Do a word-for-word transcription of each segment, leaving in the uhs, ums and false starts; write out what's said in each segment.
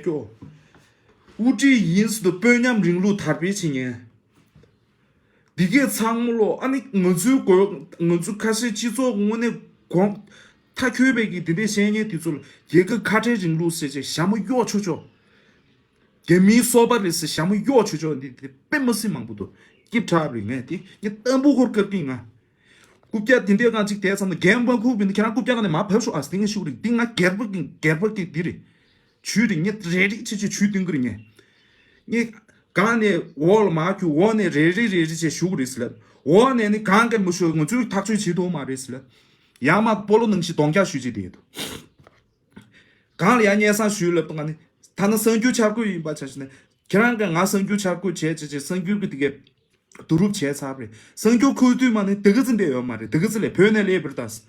སྐྱོ། དབུ་ཁྲིད་ཡིན་ཟེར་དུས་དཔོན་ཉམས་རིང་ལུགས་དར་སྤེལ་བྱེད་མཁན། འདི་གས་ཚང་མ་ལོ། ཨ་ནི་ང་ཚོའི་གོ་ང་ཚོ་ཁ་ཤས་སྤྱི་ཚོགས་དངོས་གནས་གོང་མཐའ་འཁྱོལ་བའི་གི་དེ་འདྲས་བཤད་མཁན་དེ་ཚོ་ལ་རྒྱལ་ཁབ་ཁ་བྲལ་རིང་ལུགས་ཟེར་བྱས་ཞྭ་མོ་གཡོག་ཆོག་ཆོག་རྒྱ་མིའི་སོ་པ་རེད་ཟེར་ཞྭ་མོ་གཡོག་ཆོག་ཆོག་འདི་དེ་དཔེ་མ་སྲིད་མང་པོ་འདུག་སྐྱིད་དྲགས་རེད། ངས་དེ་ངས་ཏམ་བུ་ཁོར་བཀར་གི་ང་རྐུབ་བཀྱག་དེ་འདྲས་གང་ཅིག་དེ་ཚང་ན་རྒན་པ་ཁུག་པ་ཡིན་ན་ཁྱེད་རང་རྐུབ་བཀྱག་ག་ནས་མར་བབས་ཤོག་ཨ་སྟེང་ངས་ཤུགས་རིག་འདི་ང་སྒེར་པ་གི་སྒེར་པ་གི་འདི་རེད། ཇུས་རེད། ངས་རེ་རེ་བྱས་བྱས་ཇུས་སྟོན་གི་རེད། ངས་ངས་གང་ནས་འོག་ལ་མར་རྒྱུག་འོག་ནས་རེ་རེ་རེ་རེ་བྱས་ཞུ་གི་རེད་ཟེར་ལབ། འོག་ནས་ནི་གང་ག་མི་ཞུ་ང་ཚོས་ཐག་གཅོད་བྱེད་ཐུབ་མ་རེད་ཟེར་ལབ། ཡར་མར་སྤོ་ལོ་ནང་བཞིན་གདོང་རྒྱག་ཞུས་བྱས་བསྡད་འདུག་གང་ལ་ཡར་སྙན་སེང་ཞུས་ལབ་དང་ནི་ད་ནི་གསར་འགྱུར་འཆར་འགོད་ཡིན་པ་ཆ་བཞག་ན་ཁྱེད་རང་གིས་ང་གསར་འགྱུར་འཆར་འགོད་བྱས་བྱས་བྱས་གསར་འགྱུར་གི་དེ་གའི་བསྡུ་རུབ་བྱས་ཚར་བ་རེད། གསར་འགྱུར་བཀོད་དུས་མ་ནི་དེ་ག་ཚོད་འདྲ་ཡོད་མ་རེད། དེ་ག་ཚོད་ལས་བོད་ནས་སླེབས་པ་རེད་ད།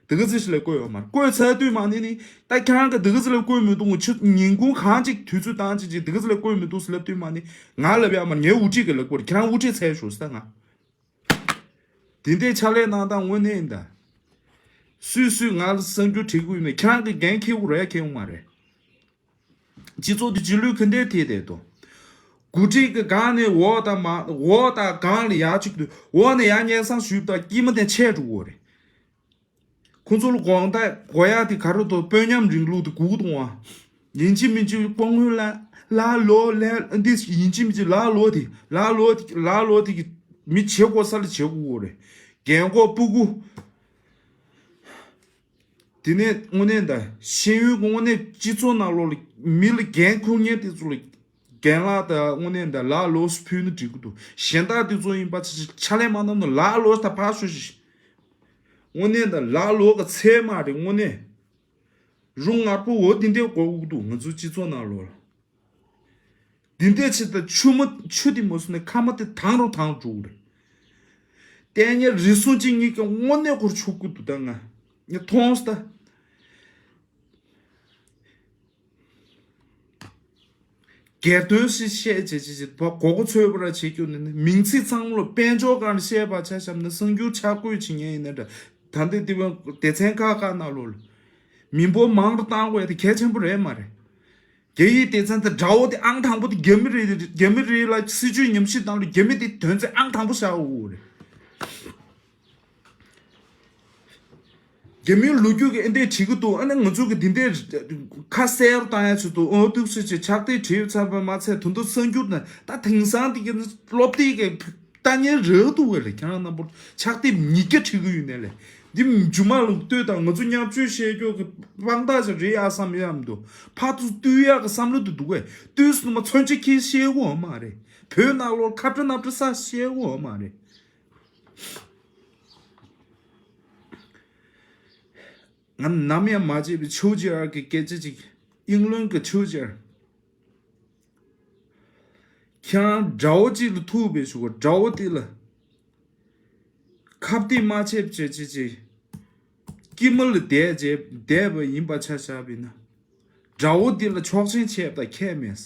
དེ་ག་ཚོད་ཞིག་ལས་བཀོད་ཡོད་མ་རེད། བཀོད་ཚར་དུས་མ་ནི་ནི་ད་ཁྱེད་རང་གིས་དེ་ག་ཚོད་ལས་བཀོད་མི་འདུག་ཆུ་ཉིན་གུང་གང་ཅིག་དུས་ཚོད་བཏང་ཅིག་ཅིག་དེ་ག་ཚོད་ལས་བཀོད་མི་འདུག་ཟེར་ལབ་དུས་མ་ནི་ང་ལབ་ཡག་མ་རེད། ངའི་དབུ་ཁྲིད་ཀྱིས་ལབ་དགོས་རེད། ཁྱེད་རང་དབུ་ཁྲིད་འཚོལ་ཤོག་ཟེར་ད་ང་། དེ་འདྲའི་ཕྱག་ལས་གནང་སྟངས་དངོས་གནས་ཡིན་ད། སུས་སུས་ང་ལ་གསར་འགྱུར་བྲིས་དགོས་ཡོད་མེད་ཁྱེད་རང་གིས་འགན་འཁྱེར་དགོས་རེད་འཁྱེར་ཡོང་མ་རེད། སྤྱི་ཚོགས་འདི་རྗེས་ལུས་ག་འདྲས་ཐེབས་བསྡད་འདུག་འགོ་ཁྲིད་ཀྱི་སྒང་ནས་འོག་དང་མ་འོག་དང་སྒང་ལ་ཡར་གཅིག་ཏུ་འོག་ནས་ཡར་སྙན་སེང་ཞུས་པ་དང་དཀྱིལ་མ་དེ་ཆད་འགྲོ་གི་རེད། ཁོང་ཚོ་ལ་དགོངས་དག་དགོས་ཡག་དེ་ག་རེ་འདུག་དཔོན་ཉམས་རིང་ལུགས་དེ་སྒུག་གཏོང་བ། ཡིན་གཅིག་མིན་གཅིག་དཔོན་ངོས་ལ་ལ་ལོ་ལ་འདི་ཡིན་གཅིག་མིན་གཅིག་ལ་ལོ་དེ་ལ་ལོ་དེ་ལ་ལོ་དེ་གི་མི་བྱེད་དགོས་ས་ལ་བྱེད་དགོས་རེད། རྒན་གོག་སྤུ་གུ། དེ་ནས་དངོས་གནས་ད་ཤེས་ཡོན་གྱི་དངོས་གནས་སྤྱི་ཚོགས་ནང་ལོགས་ལ་མི་ལ་འགན་འཁུར་མཁན་དེ་ཚོ་ལ་རྒན་ལགས་ད་དངོས་གནས་ད་ལག་ལོགས་སུ་ཕུལ་ན་འགྲིག་གི་འདུག་གཞན་དག་དེ་ཚོ་ཡིན་པ་ཆ་ཕྱག་ལས་མ་གནང་ན་ལག་ལོགས་ད་ཕར་ཞོག་ཤིག་དངོས་གནས་ད་ལག་ལོགས་ཀྱི་ཚད་མ་རེད། དངོས་གནས་རུང་ངར་པོ་འོ་དེ་འདྲས་དགོས་ཀྱི་འདུག་ང་ཚོའི་སྤྱི་ཚོགས་ནང་ལོགས་ལ། འདི་འདྲའི་ཆེད་དུ་ཆུ་མ་ཆུ་དེ་མ་སོང་ནས་ཁ་མ་དེ་དྭངས་རུ་དྭངས་འགྲོ་གི་རེད། ལྟས་ངན་རེ་ཟུང་གཅིག་གཉིས་ཀྱི་དངོས་གནས་ཁོར་ཆུ་སྐུ་འདུག་ད་ང་ངས་མཐོང་སོང་ད། སྒེར་དོན་ཞིག་བཤད་བྱེད་བྱེད་བྱེད་པ་མགོ་སྐོར་ཚོད་པ་ར་བྱེད་རྒྱུ་ནི་ནི་མིང་ཚིག་ཚང་མ་ལ་དཔལ་འབྱོར་སྒང་ལ་བཤད་པ་ཆ་བཞག་ན་གསར་འགྱུར་འཆར་འགོད་བྱེད་མཁན་ཡིན་ན་འདྲ། ད་འདི་འདི་བ་སྡེ་ཚན་ཁག་ཁག་ནང་ལོགས་ལ་མི་འབོར་མང་རུ་བཏང་དགོས་ཡ་དེ་གལ་ཆེན་པོ་རེད་མ་རེད། རྒྱ་ཡིག་སྡེ་ཚན་དེ་དགྲ་བོ་དེ་ཨང་དང་པོ་དེ་རྒྱ་མི་རེད། རྒྱ་མི་རེད་ལ་སྲིད་ཇུས་ཉམས་ཞིབ་སྟངས་ལ་རྒྱ་མི་དེ་དོན་ཚན་ཨང་དང་པོ་བཞག་དགོས་རེད། རྒྱ་མིའི་ལོ་རྒྱུས་ཀྱི་ཨེ་འདྲས་བྲིས་ཀྱི་འདུག་ཨ་ནི་ང་ཚོ་གི་འདི་འདྲས་ཁ་གསལ་རུ་བཏང་ཡ་ཆེད་དུ་ཨོ་ཏུག་སུ་ཆེ་ཕྱག་དེབ་བྲིས་ཚར་བ་མ་ཚད་དོན་དུ་གསར་འགྱུར་ནི་ད་དེང་སང་དེ་གི་སློབ་དེབ་ཀྱི་ལྟ་ཉན་རག་འདུག་ག་ལེ། ཁྱེད་རང་རྣམ་པར་ཕྱག་དེབ་ཉིས་བརྒྱ་བྲིས་ཀྱི་ཡོད་ནས་ལེ། འདི་མཇུག་མ་ལ་ལྟོས་དང་ང་ཚོ་བརྙས་བཅོས་བཤད་རྒྱུ་གི་དཔང་རྟགས་ཅིག་རེད་ཡ་བསམ་ཡ་མི་འདུག་ཕར་ཚུར་བསྟུན་ཡག་གི་བསམ་བློ་དེ་འདུག་གས། བསྟུན་སོང་མ་མཚོན་ཆ་ཁྱེར་བཤད་དགོས་མ་རེད། བོད་ནང་ལོགས་ཁ་བྲལ་ནབ་བྲལ་ས་བཤད་དགོས་མ་རེད། ང་ནམ་ཡང་མ་བརྗེད་པའི་ཆོས་རྒྱལ་གྱི་སྐད་ཆ་ཅིག་ཨིང་ལན་གྱི་ཆོས་རྒྱལ། ཁྱེད་རང་དགྲ་བོ་གཅིག་ལ་ཐུག་པའི་ཞུ་གོ་དགྲ་བོ་དེ་ལ་ཁ་གཏད་མ་བྱེད་བྱེད་བྱེད་བྱེད། དཀྱིལ་མ་ལ་བསྡད་བྱེད་བསྡད་པ་ཡིན་པ་ཆ་བཞག་པ་ཡིན་ན། དགྲ་བོ་དེ་ལ་ཆོག་མཆན་བྱས་པ་དང་ཁྱད་མེད།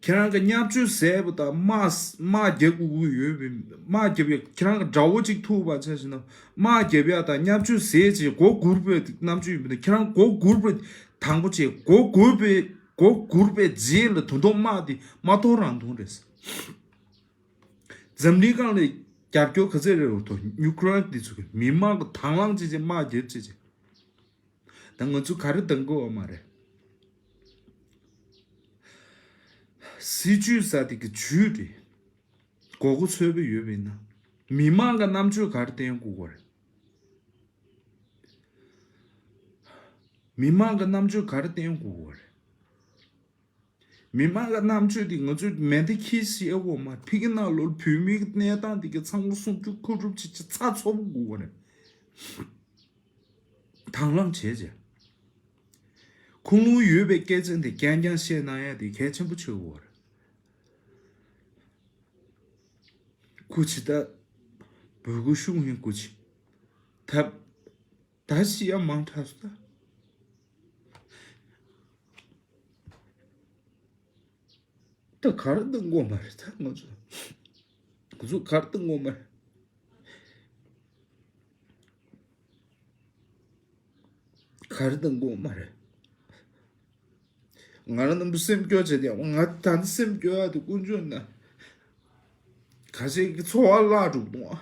ཁྱེད་རང་གི་བརྙས་བཅོས་ཟེར་བ་དང་དམག་དམག་རྒྱག་དགོས་ཀྱི་ཡོད་པའི་དམག་རྒྱབ་ཡ་ཁྱེད་རང་གི་དགྲ་བོ་གཅིག་ཐུག་པ་ཆ་བཞག་ན་དམག་རྒྱབ་ཡ་དང་བརྙས་བཅོས་ཟེར་བྱས་མགོ་སྒུར་པའི་རྣམ་དཔྱོད་ཡིན་པ་ན་ཁྱེད་རང་མགོ་སྒུར་པའི་དང་པོ་བྱས་མགོ་སྒུར་པའི་མགོ་སྒུར་པའི་རྗེས་ལ་དོན་དུ་དམག་དེ་མ་གཏོང་རང་གཏོང་རེད། འཛམ་གླིང་སྒང་ལ་རྒྱབ་སྐྱོར་ག་ཚད་རེད་འོ་ཐོ་ཉུ་ཀེ་རེན་འདི་ཚོ་གི་མི་མང་གི་དང་བླངས་བྱས་བྱས་དམག་རྒྱབ་བྱས་བྱས། ད་ང་ཚོ་ག་རེ་འདང་དགོས་བ་མ་རེད། སྲིད་ཇུས་ཟེར་དེ་གི་ཇུས་རེད། མགོ་སྐོར་ཚོད་པ་ཡོད་པ་ཡིན་ན། མི་མང་གི་རྣམ་དཔྱོད་ག་རེ་བསྟན་དགོས་བ་རེད། མི་མང་གི་རྣམ་དཔྱོད་ག་རེ་བསྟན་དགོས་བ་རེད། མི་མང་གི་རྣམ་དཔྱོད་དེ་ང་ཚོས་མེ་མདའ་འཁྱེར་ཤེས་དགོས་མ་རེད། ཕ་གི་ནང་ལོགས་བོད་མིའི་གནས་སྟངས་དེ་གི་ཚང་མ་སྲུང་སྐྱོབ་མཁོ་སྒྲུབ་བྱེད་ཆེད་ཚགས་ཚུད་པོ་དགོས་བ་རེད། དང་བླངས་བྱས་རྗེས། ཁུངས་ལུང་ཡོད་པའི་སྐད་ཆ་འདི་རྐྱང་རྐྱང་བཤད་གནང་ཡ་དེ་གལ་ཆེན་པོ་ཆགས་ཀྱི་ཡོད་རེད། སྐུ་མཁྱེན་ད། བོད་སྐུ་གཞུང་ཡིན་སྐུ་མཁྱེན། ད། ད་ཤི་ཡ་མང་དྲགས་སོང་ད། ད་ག་རེ་གཏོང་དགོས་མ་རེད་ད་ང་ཚོ། ང་ཚོ་ག་རེ་གཏོང་དགོས་མ་རེད། ག་རེ་གཏང་དགོས་མ་རེད། ང་རང་རྣམ་པ་སེམས་སྐྱོ་བྱས་ཏེ་ང་ད་ནི་སེམས་སྐྱོ་ཡ་དེ་དཀོན་མཆོག་ན། ཁ་ཤས་ཀྱི་འཚོ་བ་བརླག་འགྲོ་གི་འདུག་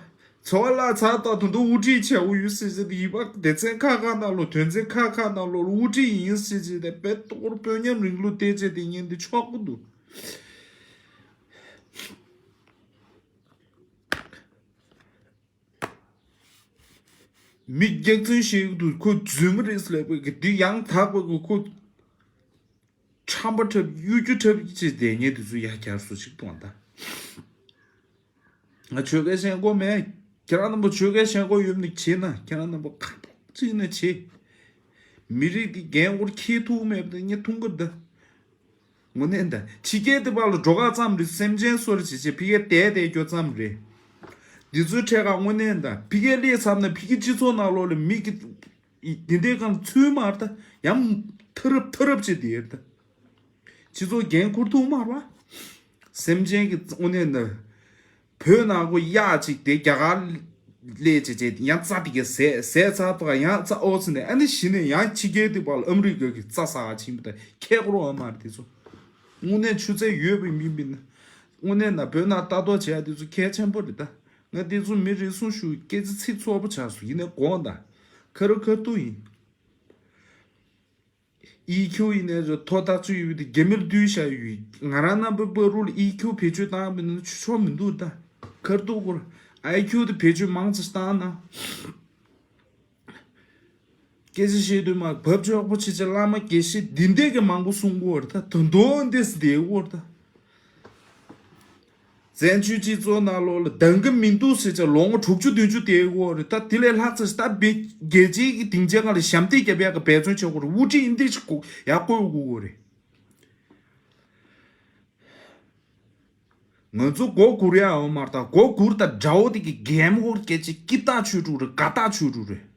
འཚོ་བ་བརླག་ཚར་ད་དུང་དུ་དབུ་ཁྲིད་བྱས་འུ་ཡུ་སི་སི་དེ་ཡིན་པ་སྡེ་ཚན་ཁག་ཁག་ནང་ལོ་དོན་ཚན་ཁག་ཁག་ནང་ལོ་དབུ་ཁྲིད་ཡིན་སྲིད་ཅེས་དེ་དཔེ་ཏོག་དཔོན་ཉམས་རིང་ལུགས་བལྟས་བྱས་དེ་ཉིན་དེ་ཆོག་གི་འདུག་མི་རྒྱག་རྩོན་བྱེད་ཀྱི་འདུག་ཁོ་རྫུན་མ་རེད་ཟེར་ལབ་པའི་གི་འདི་ཡང་དག་པའི་གི་ཁོ། ཁྲམ་པ་འཁྲབ་གཡུ་རྒྱུ་འཁྲབ་ཀྱི་བྱེད་དེ་ངས་དེ་ཚོ་ཡ་གྱར་སོ་ཅིག་གཏོང་ད། ང་ཆོལ་ཁའི་ཞེན་ཁོག་མེད། ཁྱེད་རང་རྣམ་པ་ཆོལ་ཁའི་ཞེན་ཁོག་ཡོད་ནི་བྱེད་ན་ཁྱེད་རང་རྣམ་པ་ཁ་པོ་ཅིག་ནས་བྱེད། མི་རིགས་ཀྱི་འགན་འཁུར་འཁྱེར་ཐུབ་མེད་པ་དེ་ངས་མཐོང་གི་འདུག་དངོས་གནས་ད་ཕྱི་རྒྱལ་དེ་བར་ལ་འགྲོ་ཁ་ཙམ་རེད། སེམས་ཅན་གསོ་རེ་བྱེད་བྱེད་ཕི་གེ་བསྡད་བསྡད་རྒྱུ་ཙམ་རེད། འདི་ཚོའི་གྲས་ཀ་དངོས་གནས་ད་ཕི་གེ་སླེབས་ཚར་ན་ཕི་གེ་སྤྱི་ཚོགས་ནང་ལོགས་ལ་མི་གི་འདི་འདྲའི་གང་ཚུལ་མ་རེད་ད། ཡང་ཐ་རབ་ཐ་རབ་བྱེད་དེ་རེད་ད། སྤྱི་ཚོགས་འགན་འཁུར་ཐུབ་མ་རེད་བ། སེམས་ཅན་གྱི་དངོས་གནས་ན། བོད་ནང་ཁོ་གཡག་ཅིག་དེ་རྒྱ་གར་ལས་བྱེད་བྱེད་ཡང་རྩ་དེ་གའི་ཟས་ཟས་ཚ་པ་ཡང་རྩ་ཨོ་ཚི་ནས་ཨ་ནི་གཞི་ནས་ཡང་ཕྱི་རྒྱལ་དུ་བར་ལ་ཨ་མི་རི་ཀ་གི་རྩ་ཟ་ཕྱིན་པ་དང་ཁྱད་ཁོར་བ་མ་རེད་དེ་ཚོ། དངོས་གནས་ཆུ་ཚད་ཡོད་པའི་མི་མིན་ན། དངོས་གནས་ན་བོད་ནང་ལྟ་རྟོག་བྱེད་ཡ་དེ་ཚོ་གལ་ཆེན་པོ་རེད་ད། ང་དེ་ཚོ་མི་རེ་ཟུང་ཞུ་སྐད་ཆ་ཚིག་ཚོགས་པ་ཆགས་སོང་ཡིན་ནའི་དགོངས་དག་ཁ་རུ་ཁ་ཐུག་ཡིན། ཨི་ཁྱུ་ཡིན་ནའི་རེད་ཐོ་ཐག་ཆོད་ཡོད་དེ་རྒྱ་མིར་བསྡུས་བཞག་ཡོད། ང་རང་རྣམ་པའི་བར་དུ་ལ་ཨི་ཁྱུ་བེད་སྤྱོད་བཏང་བ་ཡིན་ན་ཆོ་ཆོ་མི་འདུག་ད། ཁར་ཐུག་སྐོར་ཨའི་ཁྱུ་དེ་བེད་སྤྱོད་མང་ཙམ་བཏང་ན། སྐད་ཆ་བཤད་དུས་མ་བབ་ཆོག་པོ་ཆེ་ཆེ་བླ་མ་དགེ་བཤེས་འདི་འདྲས་ཀྱི་མང་པོ་གསུང་གི་ཡོད་རེད་ད། ད་དུང་འདི་སི་བསྡད་ཡོད་རེད་ད། བཙན་བྱོལ་སྤྱི་ཚོགས་ནང་ལོགས་ལ་འདང་གི་མི་འདུག་ཟེར་ཅིག་ལོ་ངོ་དྲུག་ཅུ་བདུན་ཅུ་བསྡད་ཡོད་རེད་ད། དེ་ལས་ལྷག་ཙམ་ཞིག་ད་བེ་རྒྱལ་སྤྱིའི་གི་སྡིངས་ཆའི་སྒང་ལ་ཞབས་འདེགས་རྒྱབ་ཡག་གི་འབད་བརྩོན་བྱེད་དགོས་རེད། དབུ་ཁྲིད་འདི་ཞིག་ཡར་བསྐོ་དགོས་རེད། ང་ཚོ་མགོ་སྒུར་ཡ་ཡོད་མ་རེད་ད། མགོ་སྒུར་ད་དགྲ་བོ་དེ་གི་གད་མོ་སྐོར་སྐད་ཅིག་ཀི་ཏག་ཆོད་འགྲོ་རེད། དགའ་ཐག་ཆོད་འགྲོ་རེད།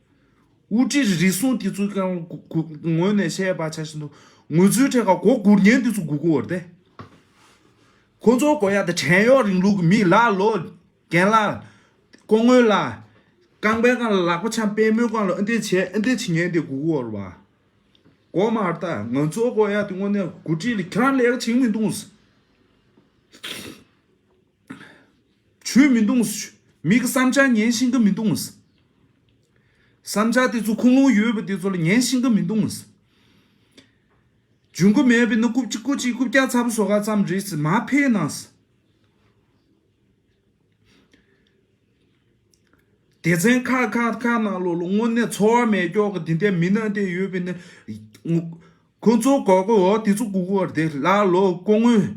དབུ་ཁྲིད་རེ་ཟུང་དེ་ཚོའི་སྒང་གུ་གུ་ངོས་ནས་བཤད་པ་ཆ་བཞིན་དུ་ང་ཚོའི་གྲས་ཀ་མགོ་སྒུར་མཁན་དེ་ཚོ་སྒུར་གི་ཡོད་རེད་དེ། ཁོ་ཚོ་དགོས་ཡ་དེ་བྲན་གཡོག་རིང་ལུགས་ཀྱི་མི་ལ་ལོ་རྒན་ལགས་སྐུ་ངོ་ལགས་རྐང་པའི་སྒང་ལ་ལག་པ་འཆང་པད་མོའི་སྒང་ལ་ཨ་འདྲས་བྱས་ཨ་འདྲས་བྱེད་མཁན་དེ་སྒུར་གི་ཡོད་རེད་བ། དགོས་མ་རེད་ད། ང་ཚོ་དགོས་ཡ་དེ་དངོས་གནས་འགོ་ཁྲིད་ལ་ཁྱེད་རང་ལས་ཀ་བྱེད་མི་འདུག་ཟེར། ཇུས་མི་འདུག་ཟེར། མི་གི་བསམ་འཆར་ཉན་ཤེས་ཀྱི་མི་འདུག་ཟེར། བསམ་འཆར་དེ་ཚོ་ཁུངས་ལུང་ཡོད་པ་དེ་ཚོ་ལ་ཉན་ཤེས་ཀྱི་མི་འདུག་ཟེར། འཇུན་གི་མེད་པའི་ནི་རྐུབ་གཅིག་རྐུབ་གཅིག་རྐུབ་བཀྱག་ཚ་པོ་བཟོ་ག་ཙམ་རེད་ཟེར། མ་ཕེབས་ན་ཟེར། སྡེ་ཚན་ཁག་ཁག་ཁག་ནང་ལོགས་ལ་དངོས་གནས་འཚོ་བ་མེད་སྐྱོག་གི་དེ་འདྲའི་མི་སྣ་དེ་ཡོད་པའི་ནི། ཁོ་ཚོ་གོ་གོ་འོ་དེ་ཚོ་སྒུག་གོ་དེ་ལ་ལོ་སྐུ་ངོ་རྒྱ་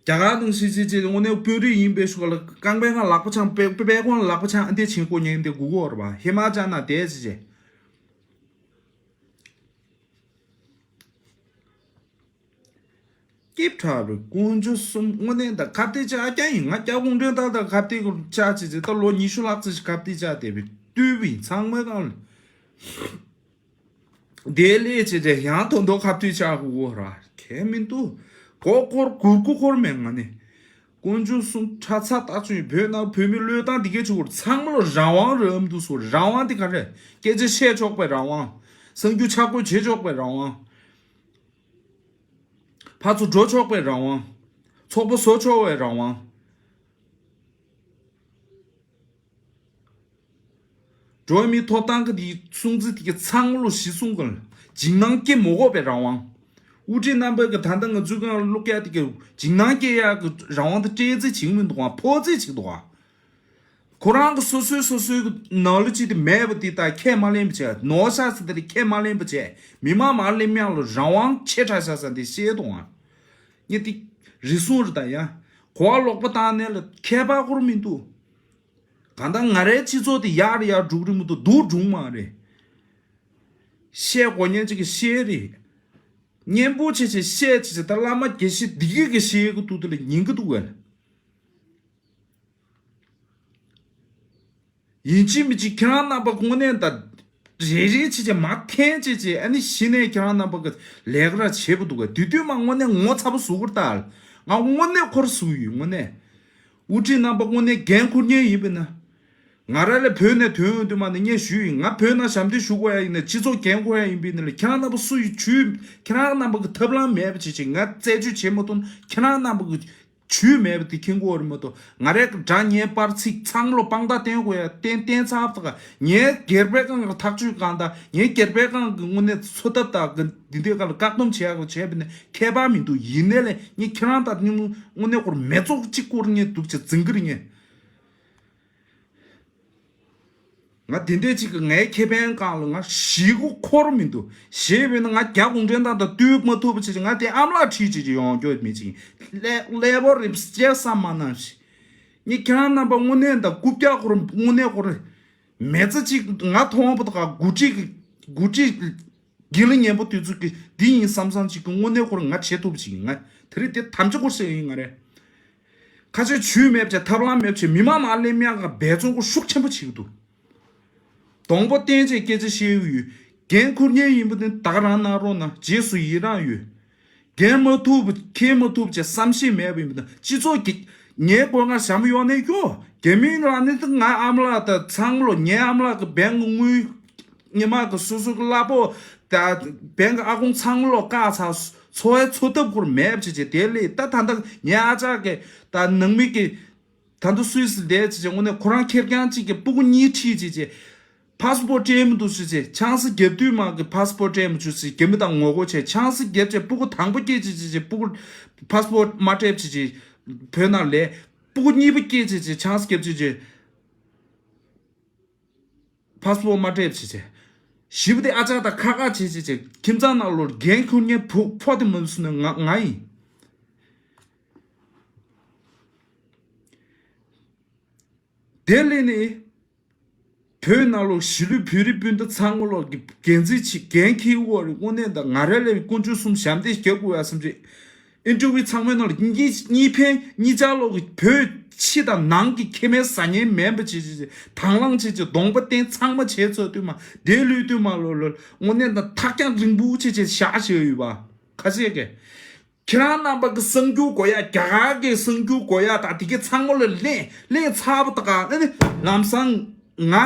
གར་དང་ཕྱི་ཕྱི་ཕྱི་དངོས་གནས་དཔོན་རིགས་ཡིན་པའི་ཤུགས་ལ་རྐང་པའི་སྒང་ལག་པ་འཆང་པའི་པའི་ཁོང་ལག་པ་འཆང་ཨ་འདྲས་བྱེད་སྐོ་ཉན་དེ་སྒུག་གོ་ར་བ་ཧི་མ་ཅལ་ན་དེ་ཅི་བྱེད། སྐྱིབ་ཁྲ་རུ་དཀོན་མཆོག་གསུམ་དངོས་གནས་ད་ཁ་གཏད་བཅག་རྐྱང་ཡིན། ང་སྐྱབས་ཁོང་འདྲེན་ད་ད་ཁ་གཏད་གུ་བཅག་ཅི་ཅི་ད་ལོ་ཉི་ཤུ་ལྷག་ཙམ་ཞིག་ཁ་གཏད་བཅག་བསྡད་པའི་བཏུས་པ་ཡིན། ཚང་མའི་སྒང་ལ་དེ་ལས་ཅི་ཅི་ཡང་དོན་དོ་ཁ་གཏད་བཅག་གུ་གོ་ར་གལ་མི་འདུག་གོ་འཁོར་གུར་གུ་འཁོར་མེད་ང་ནི། དཀོན་མཆོག་གསུམ་ཁྲ་ཚ་རྟགས་ཆུང་ཡིན། བོད་ནང་བོད་མི་བློས་བཏང་འདི་གས་ཆུ་བོར་ཚང་མ་ལ་རང་དབང་རེད་འདུག་སོ། རང་དབང་འདི་ག་རེད། སྐད་ཆ་བཤད་ཆོག་པའི་རང་དབང་། གསར་འགྱུར་ཆ་བགོས་བྱེད་ཆོག་པའི་རང་དབང་། ཕར་ཚུར་འགྲོ་ཆོག་པའི་རང་དབང་། ཚོགས་པ་བཟོ་ཆོག་པའི་རང་དབང་། འགྲོ་བ་མིའི་ཐོབ་ཐང་གི་དེའི་སྲུང་བརྩི་དེ་གའི་ཚང་མ་ལོ་གཞི་སྲུང་གི་འཇིགས་སྣང་སྐྱེ་མ་དགོས་པའི་རང་དབང་། དབུ་ཁྲིད་རྣམ་པ་གི་ད་ལྟ་ང་ཚོའི་སྒང་བླུག་ཡ་དེ་གའི་འཇིགས་སྣང་སྐྱེ་ཡ་གི་རང་དབང་དེ་སྤྲད་རྩིས་བྱེད་ཀྱི་མི་འདུག་ག་ཕོག་རྩིས་བྱེད་ཀྱི་འདུག་ག་ཁོ་རང་གི་སོ་སོའི་སོ་སོའི་གི་ནང་ལོ་གཅིག་དེ་མེད་པ་དེ་ད་ཁས་མ་ལེན་པ་བྱས། ནོར་ཤག་ཟེར་དེ་ལ་ཁས་མ་ལེན་པ་བྱས། མི་མང་མར་ལེན་མིའང་ལོ་རང་དབང་ཆེ་དྲགས་ཤག་ཟེར་འདི་བཤད་དོ་ཨ། ངས་དེ་རེ་ཟུང་རེ་ད་ཡ། གོ་བ་ལོག་པ་བཏང་ནས་ལ་ཁྱད་པར་ཁོར་མི་འདུག་གང་ལྟར་ང་རའི་སྤྱི་ཚོགས་དེ་ཡར་ཡར་འགྲོ་གི་རེད་མི་འདུག་སྡུག་འགྲོ་གི་མ་རེད། བཤད་དགོས་མཁན་ཅིག་གི་བཤད་རེད། སྙན་པོ་བྱས་བྱས་བཤད་བྱས་བྱས་ད་བླ་མ་དགེ་བཤེས་འདི་གས་ཀྱི་བཤད་གི་འདུག་དེ་ལ་ཉན་གི་འདུག་གས། ཡིན་གཅིག་མིན་གཅིག་ཁྱེད་རང་རྣམ་པ་དངོས་གནས་ད་རེ་རེ་བྱས་བྱས་མ་འཐེན་བྱས་བྱས་ཨ་ནི་གཞི་ནས་ཁྱེད་རང་རྣམ་པ་གི་ལས་ཀ་ར་བྱེད་པ་འདུག་གས། དེ་དུས་མ་དངོས་གནས་ངོ་ཚ་པོ་ཟུག་གི་རེད་ད། ང་དངོས་གནས་ཁོ་ར་ཟུག་ཡོད་དངོས་གནས། དབུ་ཁྲིད་རྣམ་པ་དངོས་གནས་འགན་འཁུར་མཁན་ཡིན་པས་ན། ང་རང་ལ་བོད་ནས་ཐོན་ཡོང་དུས་མ་ནས་ངས་ཞུས་ཡིན། ང་བོད་ནང་ཞབས་འདེགས་ཞུ་དགོས་ཡ་ཡིན་ན་སྤྱི་ཚོགས་འགན་འཁུར་ཡ་ཡིན་པས་ན་ལ། ཁྱེད་རང་རྣམ་པ་སུ་ཡིས་ཇུས། ཁྱེད་རང་རྣམ་པ་གི་ཐབས་ལམ་མེད་པ་བྱེད་ཅིག་ང་རྩད་གཅོད་བྱེད་མ་ཐུབ་ན་ཁྱེད་རང་རྣམ་པ་གི་ཇུས་མེད་པ་དེ་མཁྱེན་གྱི་ཡོད་རེད་མ་གཏོགས། ང་རའི་གི་དགྲ་ངན་པར་ཚིག་ཚང་མ་ལོ་དཔང་རྟགས་བསྟན་དགོས་ཡ་བསྟན་བསྟན་ཚར་བ་དང་། ངའི་སྒེར་པའི་སྒང་གི་ཐག་གཅོད་སྒང་དང་ངའི་སྒེར་པའི་སྒང་གི་དངོས་གནས་འཚོ་ཐབས་དང་གི་འདི་འདྲའི་སྒང་ལ་བཀག་སྡོམ་བྱེད་ཡག་བྱས་པ་ནས་ཁྱད་པར་མི་འདུག་ཡིན་ནའི་ལས་ངས་ཁྱེད་རང་དང་དངོས་གནས་ཁོར་མེ་ཙོག་གཅིག་བསྐུར་ངས་འདུག་བྱས་འཛིང་གི་རེད་ངས། ང་དེ་འདྲས་ཅིག་གི་ངའི་ཁེ་ཕན་སྒང་ལ་ང་ཞེད་སྒོ་འཁོར་མི་འདུག་ཞེས་པས་ན་ང་རྒྱ་གུང་ཁྲན་ཏང་དང་བསྟུན་མ་ཐུབ་པ་བྱས་ང་དེ་ཨ་མ་ལགས་ཁྲིད་བྱས་ཡོང་རྒྱུ་མེད་ཅིག་ཀླད་ཀླད་པོ་རེ་བཅད་བསམ་མ་གནང་ཞིག་ངས་ཁྱེད་རང་རྣམ་པ་དངོས་གནས་དང་རྐུབ་བཀྱག་སྐོར་དངོས་གནས་སྐོར་མེ་ཙི་ཅིག་ང་མཐོང་བ་དང་དགུ་ཁྲིད་ཀྱི་དགུ་ཁྲིད་དགེ་ལ་ངན་པ་དུས་ཚོད་ཀྱི་འདི་ཡིན་བསམ་བསམ་ཅིག་གི་དངོས་གནས་སྐོར་ང་བྱེད་ཐུབ་ཅིག་ཡིན། ང་དེ་རིང་དེ་དམ་བཅའ་སྐོར་ཟེར་ཡིན་ང་རེད། ཁ་ཆེ་ཇུས་མེད་བྱས་ཐབས་ལམ་མེད་བྱས་མི་མང་ནང་སླེབས་མཁན་ག་འབད་བརྩོན་སྐོར་ཤུགས་ཆེན་པོ་བྱེད་ཀྱི་འདུག་གདོང་པ་བསྟན་བྱས་སྐད་ཆ་བཤད་ཀྱི་ཡོད། འགན་འཁུར་མཁན་ཡིན་པ་དེ་ད་ག་རང་གནང་རོགས་གནང་རྗེས་སུ་ཡི་རང་ཡོད། འགན་མ་ཐུབ་པ་འཁྱེར་མ་ཐུབ་བྱས་བསམ་ཤེས་མེད་པ་ཡིན་པ་དང་སྤྱི་ཚོགས་ཀྱི་ངའི་མགོ་སྔར་ཞྭ་མོ་གཡོག་ནས་གཡོ། རྒྱ་མིའི་ལག་ནས་ད་ང་ཨ་མ་ལགས་དང་ཚང་མ་ལོ་ངའི་ཨ་མ་ལགས་ཀྱི་བེང་གི་དངུལ། ཉི་མ་གི་སོ་སོ་གི་གླ་ཕོགས་ད་བེང་གི་ཨ་ཁུང་ཚང་མ་ལོ་བཀག་ཚར། འཚོ་བའི་འཚོ་ཐབས་ཁུར་མེད་བྱས་བྱས་དེ་ལས་ད་ད་ལྟ་ངའི་ཨ་ཅག་གི་ད་ནང་མི་གི་ད་ལྟ་སུད་སི་བསྡད་བྱས་བྱས་དངོས་གནས་ཁོ་རང་ཁེར་རྐྱང་གཅིག་གི་སྤུ་གུ་གཉིས་ཁྲིད་བྱས་བྱས་ཕ་སི་པོར་སྤྲད་མི་འདུག་ཟེར་བྱས་ཆང་ས་བརྒྱབ་དུས་མ་གི་ཕ་སི་པོར་སྤྲད་མི་བཅུག་ཟེར་རྒྱ་མི་དང་ངོ་རྒོལ་བྱས་ཆང་ས་བརྒྱབ་བྱས་སྤུ་གུ་དང་པོ་སྐྱེས་བྱས་བྱས་བྱས་སྤུ་གུ་ཕ་སི་པོར་མ་སྤྲད་བྱས་བྱས་བོད་ནང་ལས་སྤུ་གུ་གཉིས་པ་སྐྱེས་བྱས་བྱས་ཆང་ས་བརྒྱབ་བྱས་བྱས། ཕ་སི་པོར་མ་སྤྲད་བྱས་བྱས། བཞི་པོ་དེ་ཨ་ཅག་དང་ཁ་ཁ་བྱས་བྱས་བྱས་ཁྱིམ་ཚང་ནང་ལོགས་འགན་འཁུར་མཁན་བུ་ཕོ་དེ་མ་བཟུང་ནས་ང་ང་ཡིན། དེ་ལས་ནི། བོད་ནང་ལོགས་གཞིས་ལུས་བོད་རིགས་སྤུན་ཟླ་ཚང་མ་ལོགས་ཀྱི་འགན་འཛིན་ཆེ་འགན་འཁྱེར་བོ་རེད་དངོས་གནས་དང་ང་རང་ལས་དཀོན་མཆོག་གསུམ་ཞབས་འདེགས་རྒྱག་དགོས་ཡ་བསམ་རེད། ཨིན་ཊར་བིའུ་ཚང་མའི་ནང་ལ་གཉིས་གཉིས་ཕན་གཉིས་ཆ་ལོག་གི་བོད་ཕྱི་དང་ནང་གི་ཁེ་ཕན་ཟ་ཉན་མེད་པ་བྱེད་བྱེད་བྱེད་དང་བླངས་བྱེད་བྱེད་གདོང་པ་བསྟན་ཚང་མ་བྱས་ཚར་དུས་མ་དེ་ལུས་དུས་མ་ལོ་ལོ་དངོས་གནས་དང་ཐག་རྐྱང་རིང་པོ་བྱེད་བྱེད་བཞག་བྱས་ཡོད་པ་ཁ་ཤས་ཀྱིས། ཁྱེད་རང་རྣམ་པ་གི་གསར་འགྱུར་གོ་ཡ་རྒྱ་གར་གྱི་གསར་འགྱུར་གོ་ཡ་དང་དེ་གའི་ཚང་མ་ལ་གླེང་གླེང་ཚར་བ་དང་ཨ་ནི་ལམ་སང་ང་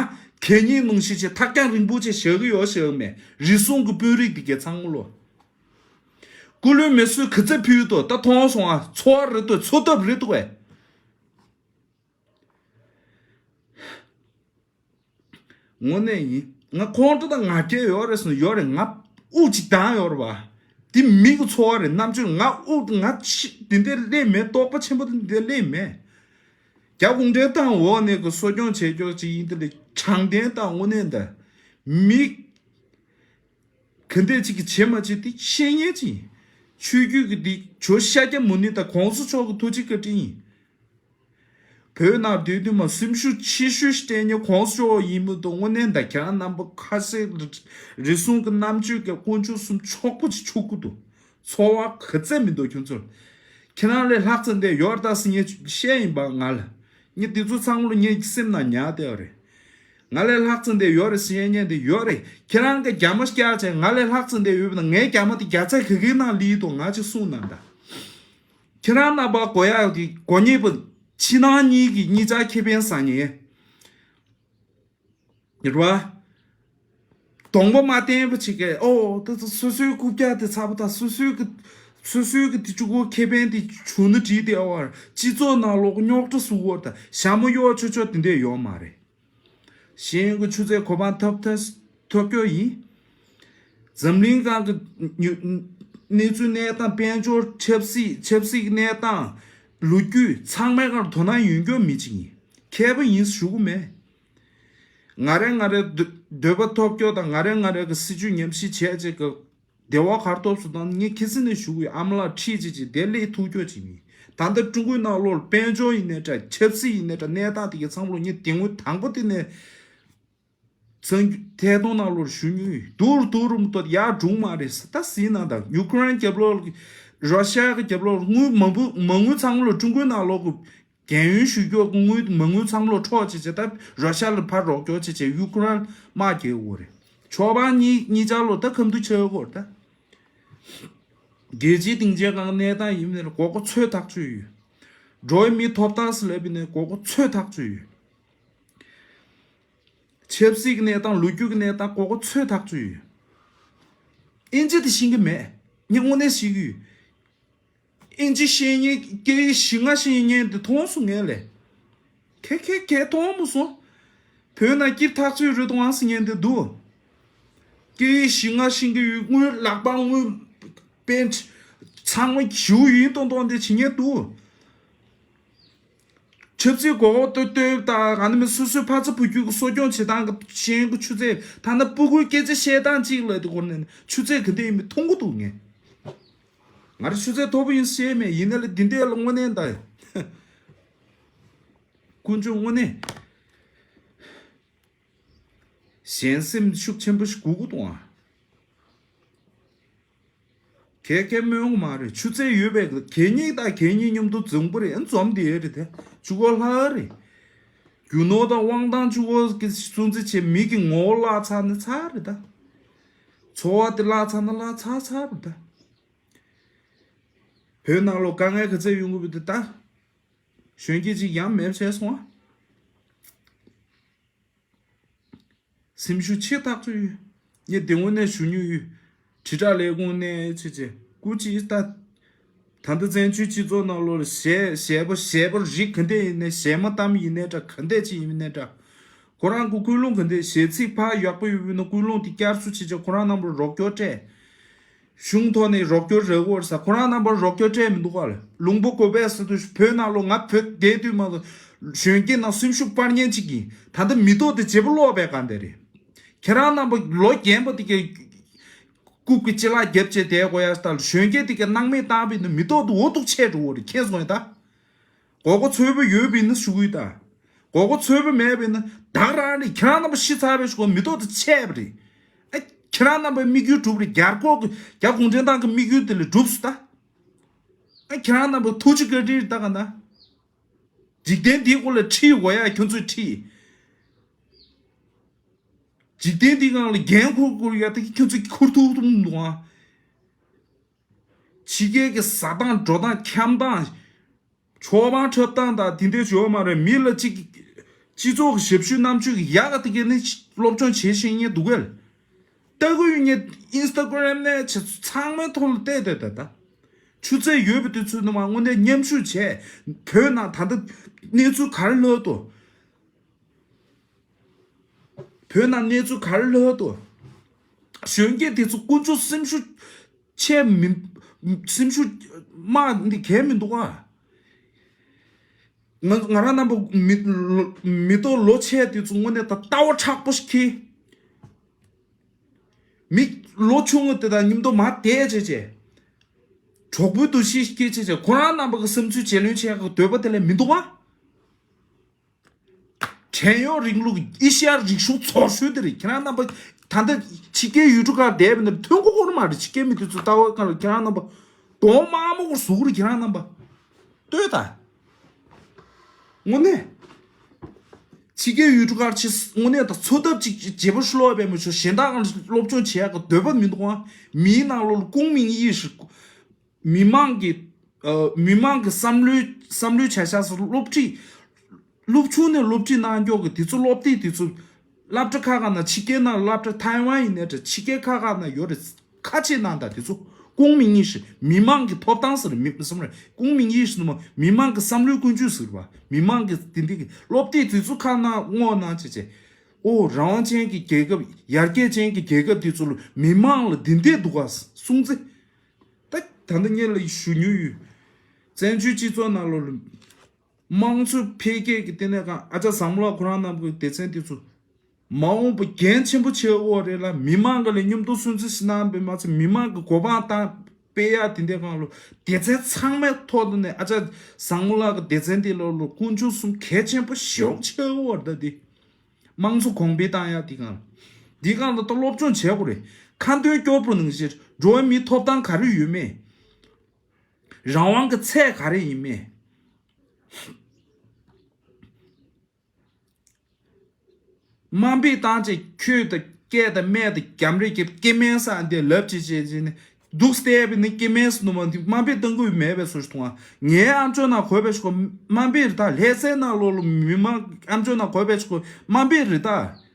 གད་སྙིགས་ནང་བཞིན་བྱེད་ཐག་རྐྱང་རིང་པོ་བྱེད་བཞག་གི་ཡོད་བཞག་མེད་རེ་ཟུང་གི་དཔོན་རིགས་དེ་གའི་ཚང་མ་ལོ། སྐུ་ལུས་མེ་གསོད་ག་ཚད་ཕུལ་ཏོ་ད་མཐོང་སོང་ཨ་འཚོ་བ་རེད་དོ་འཚོ་ཐབས་རེད་དོ་བས། དངོས་གནས་ཡིན། ང་ཁོང་ཁྲོ་དང་ང་རྒྱལ་ཡོད་རེད་ཟེར་ན་ཡོད་རེད་ང་དབུགས་གཅིག་ལྡང་ཡོད་རེད་བ། འདི་མི་གི་འཚོ་བ་རེད་རྣམ་དཔྱོད་ང་དབུགས་ང་ཆི་འདི་འདྲ་སླེབས་མེད་རྟོགས་པ་ཆེན་པོ་འདི་འདྲ་སླེབས་མེད། རྒྱ་གུང་ཁྲན་ཏང་འོག་ནས་གི་གསོ་སྐྱོང་བྱེད་ཀྱོག་ཅིག་ཡིན་དེ་ལས་དྲང་བདེན་དང་དངོས་གནས་འདི་མི་ག་འདྲས་ཅིག་གི་བྱེད་མ་བྱེད་དེ་ཤེས་ཉེན་ཅིག་ཡིན། ཆོས་བརྒྱུད་ཀྱི་འདི་ཇོ་ཤཱཀྱ་མུ་ནེ་དང་གོང་ས་མཆོག་གི་ཐུགས་རྗེ་བཀའ་དྲིན་ཡིན། བོད་ནང་སྡོད་དུས་མ་སེམས་ཤུགས་ཆེ་ཤོས་སྤྲད་ཉེ་གོང་ས་མཆོག་ཡིན་མི་འདུག་དངོས་གནས་ད་ཁྱེད་རང་རྣམ་པ་ཁ་ཤས་རེ་ཟུང་གི་རྣམ་དཔྱོད་ཀྱི་དཀོན་མཆོག་གསུམ་ཆོག་པོ་ཅིག་ཆོག་གི་འདུག་འཚོ་བ་ག་ཚད་མི་འདུག་ཁྱོད་ཚོར། ཁྱེད་རང་ལས་ལྷག་ཙམ་འདས་ཡོད་རེད་ད་ཟེར་ཉེ་བཤད་ཡིན་པ་ང་ལ། ཉེ་དེ་ཚོ་ཚང་མ་ལ་ཉེ་སེམས་ནང་ཉར་བསྡད་ཡོད་རེད། ང་ལས་ལྷག་ཙམ་འདས་ཡོད་རེད་ཟེར་ཉེ་འདི་ཡོད་རེད་ཁྱེད་རང་གི་རྒྱ་མ་བསྐྱལ་བྱས་ང་ལས་ལྷག་ཙམ་འདས་ཡོད་པ་ན་ངའི་རྒྱ་མ་དེ་རྒྱ་ཚད་ག་གི་ནང་ལི་དོ་ང་ཅིག་གསུངས་ན་ད། ཁྱེད་རང་རྣམ་པ་གོ་ཡག་གི་གོ་ཉེས་པ་ཕྱི་ནང་གཉིས་ཀྱི་གཉིས་ཆ་ཁེ་ཕན་ཟ་ཉེ། རེད་བ། གདོང་པ་མ་བསྟན་པ་ཅིག་གིས་ཨོ་ད་ད་སོ་སོའི་རྐུབ་བཀྱག་དེ་ཚ་པོ་དང་སོ་སོའི་གི་སོ་སོའི་གི་དེ་ཅུ་གོ་ཁེ་ཕན་དེ་བྱུང་ན་བྲིས་ཏེ་ཨོ་སྤྱི་ཚོགས་ནང་ལོག་རྙོག་དྲ་བཟོ་བར་དང་ཞྭ་མོ་གཡོག་ཆོག་ཆོག་དེ་འདྲས་ཡོད་མ་རེད། གཞན་གྱི་ཆུ་ཚད་གོ་འཕང་ཐོབ་ཐབས་ཐོབ་རྒྱུ་ཡིན། འཛམ་གླིང་སྒང་གི་ཉུ་གནས་ཚུལ་གནས་སྟངས་དཔལ་འབྱོར་ཆབ་སྲིད་ཆབ་སྲིད་གནས་སྟངས་ལོ་རྒྱུས་ཚང་མའི་སྒང་དོ་སྣང་ཡོད་མཁན་མི་གཅིག་ཡིན། མཁས་པ་ཡིན་ཞུ་གི་མེད། ང་རེ་ང་རེ་འདོད་འདོད་པ་ཐོབ་རྒྱུ་དང་ང་རེ་ང་རེ་གི་སྲིད་ཇུས་ཉམས་ཞིབ་བྱས་བྱས་གི་བདེ་བ་གར་ཐོབ་སུ་དང་ངས་ཁྱེད་སྲིད་ནས་ཞུ་གི་ཡོད། ཨ་མ་ལགས་ཁྲིད་ཅིག་ཅིག་དེ་ལས་ཐུག་རྒྱུ་ཅིག་མིན། ད་ལྟ་ཀྲུང་གོའི་ནང་ལོགས་དཔལ་འབྱོར་ཡིན་ནའི་འདྲ་ཆབ་སྲིད་ཡིན་ནའི་འདྲ་གནས་སྟངས་དེ་གའི་ཚང་མ་ལོ་ངས་དེ་སྔོན་དང་པོ་དེ་ནས་ཚང་ཐད་གཏོང་ནང་ལོགས་ཞུ་མྱོང་ཡོད། དུར་དུར་རུ་མ་གཏོགས་ཡར་འགྲོ་མ་རེད་ཟེར་ད་ཟིན་ན་ད་ཡུ་ཀེ་རེན་རྒྱབ་ལོགས་ར་ཤ་གི་རྒྱབ་ལོགས་དངུལ་མ་འབུ་མ་དངུལ་ཚང་མ་ལོ་ཀྲུང་གོའི་ནང་ལོགས་གི་རྒན་ཡོལ་ཞུ་རྒྱུ་དངུལ་མ་དངུལ་ཚང་མ་ལོ་འཕྲོག་བྱས་བྱས་ད་ར་ཤ་ལ་ཕར་རོགས་སྐྱོར་བྱས་བྱས་ཡུ་ཀེ་རེན་དམག་རྒྱག་དགོས་རེད། ཆོག་པ་གཉིས་གཉིས་ཆར་ལོ་ད་ཁམས་དུ་ཆགས་དགོས་རེད་ད། རྒྱལ་སྤྱིའི་སྡིངས་ཆའི་སྒང་གནས་སྟངས་ཡིན་ནའི་མགོ་སྐོར་ཚོད་ཐག་ཆོད་ཡོད། འགྲོ་བའི་མིའི་ཐོབ་ཐང་ཟེར་ལབ་པའི་ནས་གོ་གོ་ཚོད་ཐག་ཆོད་ཡོད། ཆབ་སྲིད་ཀྱི་གནས་སྟངས་ལོ་རྒྱུས་ཀྱི་གནས་སྟངས་གོ་གོ་ཚོད་ཐག་ཆོད་ཡོད། ཨིན་ཇི་དེ་ཤེས་ཀྱི་མེད། ངས་དངོས་གནས་ཤེས་ཀྱི་ཡོད། ཨིན་ཇི་ཤེས་མཁན་སྐད་ཡིག་བཞི་ལྔ་ཤེས་མཁན་དེ་མཐོང་སོང་ངས་ལས། ཁེ་ཁེ་ཁེ་མཐོང་མ་སོང་། བོད་ནང་སྐྱིད་ཐག་ཆོད་རེད་དང་ཟེར་མཁན་དེ་འདུག་སྐད་ཡིག་བཞི་ལྔ་ཤེས་ཀྱི་ཡོད། དངུལ་ལག་པ་དངུལ་པན་ཚང་མ་ཞུ་ཡིན་གཏོང་གཏོང་དེ་བྱེད་མཁན་འདུག་ཆབ་སྲིད་མགོ་སྐོར་ལྟོས་ལྟོས་དང་ག་ནི་མི་སོ་སོའི་ཕ་ཚ་བུ་རྒྱུད་ཀྱི་གསོ་སྐྱོང་བྱེད་སྟངས་ཀྱི་ཤེས་ཡོན་གྱི་ཆུ་ཚད་ད་ནི་སྤུ་གུའི་སྐད་ཆ་བཤད་སྟངས་གཅིག་ལ་དེ་སྐོར་ནས་ཆུ་ཚད་ག་འདྲ་ཡིན་མིན་མཐོང་གི་འདུག་ངས། ང་རང་ཆུ་ཚད་མཐོ་པོ་ཡིན་ཟེར་མེད། ཡིན་ན་ལ་འདི་འདྲས་ལ་དངོས་གནས་ད་དཀོན་མཆོག་དངོས་གནས་གཞན་སེམས་ཤུགས་ཆེན་པོ་ཞིག་སྒུག་གི་འདུག་ཨ། གལ་གལ་སྨོན་མ་རེད། ཆུ་ཚད་ཡོད་པའི་གད་སྙིགས་དང་གད་སྙིགས་མཉམ་དུ་འཛོམས་པ་རེད། འཛོམས་དེ་རེད་དེ། གཅིག་པོ་ལྷ་རེད། རྒྱུ་ནོར་དང་དབང་ཐང་གཅིག་པོ་གི་སྲུང་བརྩི་བྱེད། མི་གི་ངོ་བོ་བརླག་ཚར་ན་ཚར་རེད་ད། འཚོ་བ་དེ་བརླག་ཚར་ན་བརླག་ཚར་ཚར་རེད་ད། བོད་ནང་ལོགས་དཀའ་ངལ་ག་ཚད་ཡོང་གི་འདུག་ད། གཞོན་སྐྱེས་ཅིག་ཡང་མེད་བྱས་སོང་ཨ། སེམས་ཤུགས་ཆེ་ཐག་ཆོད་ཡོད། ངས་དེ་སྔོན་ནས་ཞུ་མྱོང་ཡོད། དྲིལ་བསྒྲགས་ལས་ཁུངས་ནས་བྱས་བྱས་སྐུ་མཁྱེན་ད། ད་ལྟ་བཙན་བྱོལ་སྤྱི་ཚོགས་ནང་ལོགས་ལ་གཞས་གཞས་པ་གཞས་པ་རིགས་ག་འདྲས་ཡིན་ནའི། གཞས་མ་གཏམ་ཡིན་ནའི་འདྲ། ག་འདྲས་ཅིག་ཡིན་ནའི་འདྲ། ཁོ་རང་གི་ཀུན་སློང་ག་འདྲས། གཞས་ཚིག་ཕར་ཡག་པོ་ཡོད་པ་ཡིན་ན་ཀུན་སློང་དེ་བསྐྱར་གསོ་བྱེད་བྱས་ཁོ་རང་རྣམ་པར་རོགས་སྐྱོར་སྤྲད། གཞུང་ཐོག་ནས་རོགས་སྐྱོར་རག་གི་ཡོད་རེད་ཟེར། ཁོ་རང་རྣམ་པར་རོགས་སྐྱོར་སྤྲད་མི་འདུག་ག་ལ། ལུང་པ་གོ་བས་ཟེར་དུས་བོད་ནང་ལོགས་ང་བོད་བསྡད་དུས་མ་གཏོགས་གཞོན་སྐྱེས་ནང་སེམས་ཤུགས་སྤར་མཁན་ཅིག་ཡིན། ད་ལྟ་མི་ཐོག་དེ་བརྗེ་པོ་ལོག་པའི་གང་དེ་རེད། ཁྱེད་རང་རྣམ་པ་ལོ་རྒན་པ་དེ་གས་རྐུབ་ཀྱི་ལྕེ་ལག་བརྒྱབ་བྱས་བསྡད་དགོས་ཡ་ལྟར་གཞོན་སྐྱེས་དེ་གས་སྣང་མེད་བཏང་བས་ན་མི་ཐོག་དེ་འོ་ཐུག་ཆད་འགྲོ་བ་རེད། མཁྱེན་སོང་ཡ་ད། མགོ་སྐོར་ཚོད་པོ་ཡོད་པ་ཡིན་ན་ཞུ་གི་ཡོད་ད། མགོ་སྐོར་ཚོད་པོ་མེད་པ་ཡིན་ན་བདག་རང་རེད། ཁྱེད་རང་རྣམ་པ་ཤི་ཚར་བའི་ཞོར་མི་ཐོག་དེ་ཆད་པ་རེད། ཨ། ཁྱེད་རང་རྣམ་པའི་དམིགས་ཡུལ་འགྲུབ་རེད། རྒྱ་རྒོག་གི་རྒྱ་གུང་ཁྲན་ཏང་གི་དམིགས་ཡུལ་དེ་ལས་འགྲུབ་སོང་ད། ཨ། ཁྱེད་རང་རྣམ་པ་ཐུགས་རྗེ་བཀའ་དྲིན་རེད་ད་ག་ན། འཇིག་རྟེན་འདིའི་སྐོར་ལ་ཁྲིད་དགོས་ཡ་ཁྱོད་ཚོས་ཁྲིད། འཇིག་རྟེན་འདིའི་སྒང་ལ་འགན་འཁུར་དགོས་ཡ་དེ་ཁྱོད་ཚོས་འཁུར་ཐུབ་ཐུབ་མི་འདུག་ཨ། ཕྱི་རྒྱལ་གྱི་ཟ་སྟངས་འགྲོ་སྟངས་འཁྱམ་སྟངས། ཆོག་མང་འཁྲབ་སྟངས་དང་དེ་འདྲའི་བྱོས་མ་རེད། མི་ལ་གཅིག་སྤྱི་ཚོགས་ཀྱི་ཞབས་ཞུ་རྣམ་དཔྱོད་ཀྱི་ཡག་ག་དེ་གས་ནི་སློབ་སྦྱོང་བྱེད་ཤེས་མཁན་འདུག་གས། ལྟ་གི་ཡོད་ངས་ཨིན་སི་ཊ་གྷི་རམ་ནས་བྱས་ཚང་མའི་ཐོག་ལ་བལྟས་བལྟས་བལྟས་ད། ཆུ་ཚད་ཡོད་པའི་དུས་ཚོད་ནང་མ་དངོས་གནས་མཉམ་ཞུགས་བྱས། བོད་ནང་ད་ལྟ་གནས་ཚུལ་ག་རེ་ལྷག་འདུག་བོད་ནང་གནས་ཚུལ་ག་རེ་ལྷག་འདུག་གཞོན་སྐྱེས་དེ་ཚོ་དཀོན་མཆོག་སེམས་ཤུགས་ཆེ་མི། སེམས་ཤུགས་དམའ་འདི་གས་མི་འདུག་ཨ། ང་ང་རང་རྣམ་པ་མི་ལོ་མི་ཐོག་ལོ་ཆེ་དེ་ཚོ་དངོས་གནས་ད་ལྟ་བ་དྲག་པོ་ཞིག་གིས། མི་ལོ་ཆུང་ངུ་དེ་དང་མཉམ་དུ་མར་བསྡད་བྱས་བྱས། གྲོགས་པོའི་འདུ་ཤེས་སྐྱེ་བྱས་བྱས་ཁོ་རང་རྣམ་པ་གི་བསམ་ཚུལ་རྒྱུས་ལོན་བྱེད་ཡག་གི་འདོད་པ་དེ་ལས་མི་འདུག་ཨ། བྲན་གཡོག་རིང་ལུགས་ཨེ་ཤི་ཡ་རིག་གཞུང་ཚོར་ཤུལ་དེ་རེད། ཁྱེད་རང་རྣམ་པ་ད་ལྟ་ཕྱི་རྒྱལ་ཡུལ་གྲུ་ཁག་བསྡད་པ་ཡིན་ན་ཐོན་གོ་གོ་ར་མ་རེད། ཕྱི་རྒྱལ་མི་དེ་ཚོ་ལྟ་བ་གང་ལ་ཁྱེད་རང་རྣམ་པ་གདོང་དམར་མོ་གོ་ཟུག་རེད། ཁྱེད་རང་རྣམ་པ་ལྟོས་དང་། དངོས་གནས། ཕྱི་རྒྱལ་ཡུལ་གྲུ་ཁག་ཆེ་དངོས་གནས་དང་འཚོ་ཐབས་ཅིག་བརྗེ་པོ་ཤོར་བ་དཔེ་མི་ཆོག་གཞན་དག་གང་སློབ་སྦྱོང་བྱེད་ཡག་གི་འདོད་པ་མི་འདུག་ཨ། མིའི་ནང་ལོགས་ལ་ཀུང་མིང་ཡིས་ཧྲི། མི་མང་གི་ཨ། མི་མང་གི་བསམ་བློའི་བསམ་བློའི་བྱ་གཞག་སོགས་སློབ་ཁྲིད། སློབ་ཆུང་ནས་སློབ་ཁྲིད་གནང་མགྱོགས་ཀྱི་དེ་ཚོ་སློབ་དེབ་དེ་ཚོ་སློབ་གྲྭ་ཁག་ཁག་ན་ཕྱི་རྒྱལ་ནང་སློབ་གྲྭ་ཐའེ་ཝན་ཡིན་ནའི་འདྲ་ཕྱི་རྒྱལ་ཁག་ཁག་ན་ཡོད་རེད། ཁ་ཆེ་གནང་དང་དེ་ཚོ་ཀུང་མིང་ཡིས་ཧྲི་མི་མང་གི་ཐོབ་ཐང་ཟེར་མི་བསམ་རེད། ཀུང་མིང་ཡིས་ཧྲི་ནི་མ་མི་མང་གི་བསམ་བློའི་ཀུན་སྤྱོད་ཟེར་བ་མི་མང་གི་དེ་འདི་གི་སློབ་དེབ་དེ་ཚོ་ཁག་ན་བསྔོག་གནང་བྱས་བྱས། ཨོ་རང་དབང་ཅན་གྱི་རྒྱལ་ཁབ་ཡར་རྒྱས་ཅན་གྱི་རྒྱལ་ཁབ་དེ་ཚོ་ལ་མི་མང་ལ་འདི་འདྲས་འདུག་ག་སྲུང་བརྩི། ད་ད་ལྟ་ངས་ལ་ཞུ་མྱོང་ཡོད། བཙན་བྱོལ་སྤྱི་ཚོགས་ནང་ལོགས་ལ་དམངས་གཙོ་འཕེལ་རྒྱས་ཀྱི་ལྟེ་གནས་ཁང་ཨ་ཅག་བཟང་མོ་ལགས་ཁོ་རང་རྣམ་པའི་སྡེ་ཚན་དེ་ཚོ་མ་འོངས་པ་འགན་ཆེན་པོ་ཆེ་བོ་རེད་ལ། མི་མང་ག་ལ་མཉམ་དུ་སུན་གཙེར་ཞིག་གནང་བས་མ་ཚད་མི་མང་གི་གོ་འཕང་བཏང་སྤེལ་ཡག་དེ་འདྲའི་སྒང་ལ་སྡེ་ཚན་ཚང་མའི་ཐོག་ཏུ་ནས་ཨ་ཅག་བཟང་མོ་ལགས་ཀྱི་སྡེ་ཚན་དེ་ལོགས་ལ་དཀོན་མཆོག་གསུམ་གལ་ཆེན་པོ་ཞེ་པོ་ཆེ་བོ་རེད། ད་དེ་དམངས་གཙོ་གོང་འཕེལ་བཏང་ཡག་དེ་སྒང་ལ་དེ་སྒང་ལ་ད་སློབ་སྦྱོང་བྱེད་དགོས་རེད། ཁ་འདོན་སྐྱོར་པོ་ནང་བཞིན་འགྲོ་བའི་མིའི་ཐོབ་ཐང་ག་རེ་ཡོད་མེད། རང་དབང་གི་ཚད་ག་རེ་ཡིན་མེད། དམའ་འབེབས་བཏང་བྱས་ཁྱོད་དང་སྐད་དང་སྨད་དང་རྒྱམ་རེ་རྒྱབ་སྐྱེ་དམན་ས་འདི་ལབ་ཅིག་བྱས་བྱས་ནས་ འདུག་སྟེ་བས་ནི་སྐྱེ་དམན་སུ་ནུ་མ་འདི་དམའ་འབེབས་གཏང་དགོས་མེད་པའི་སོ་ཞིག་མཐོང་བ། ངའི་ཨམ་ཅོག་ནང་གོ་བའི་ཞིག་དམའ་འབེབས་རེད་ད། ལྷ་སའི་ནང་ལོགས་ལ་མི་མང་ཨམ་ཅོག་ནང་གོ་བའི་ཞིག་དམའ་འབེབས་རེད་ད།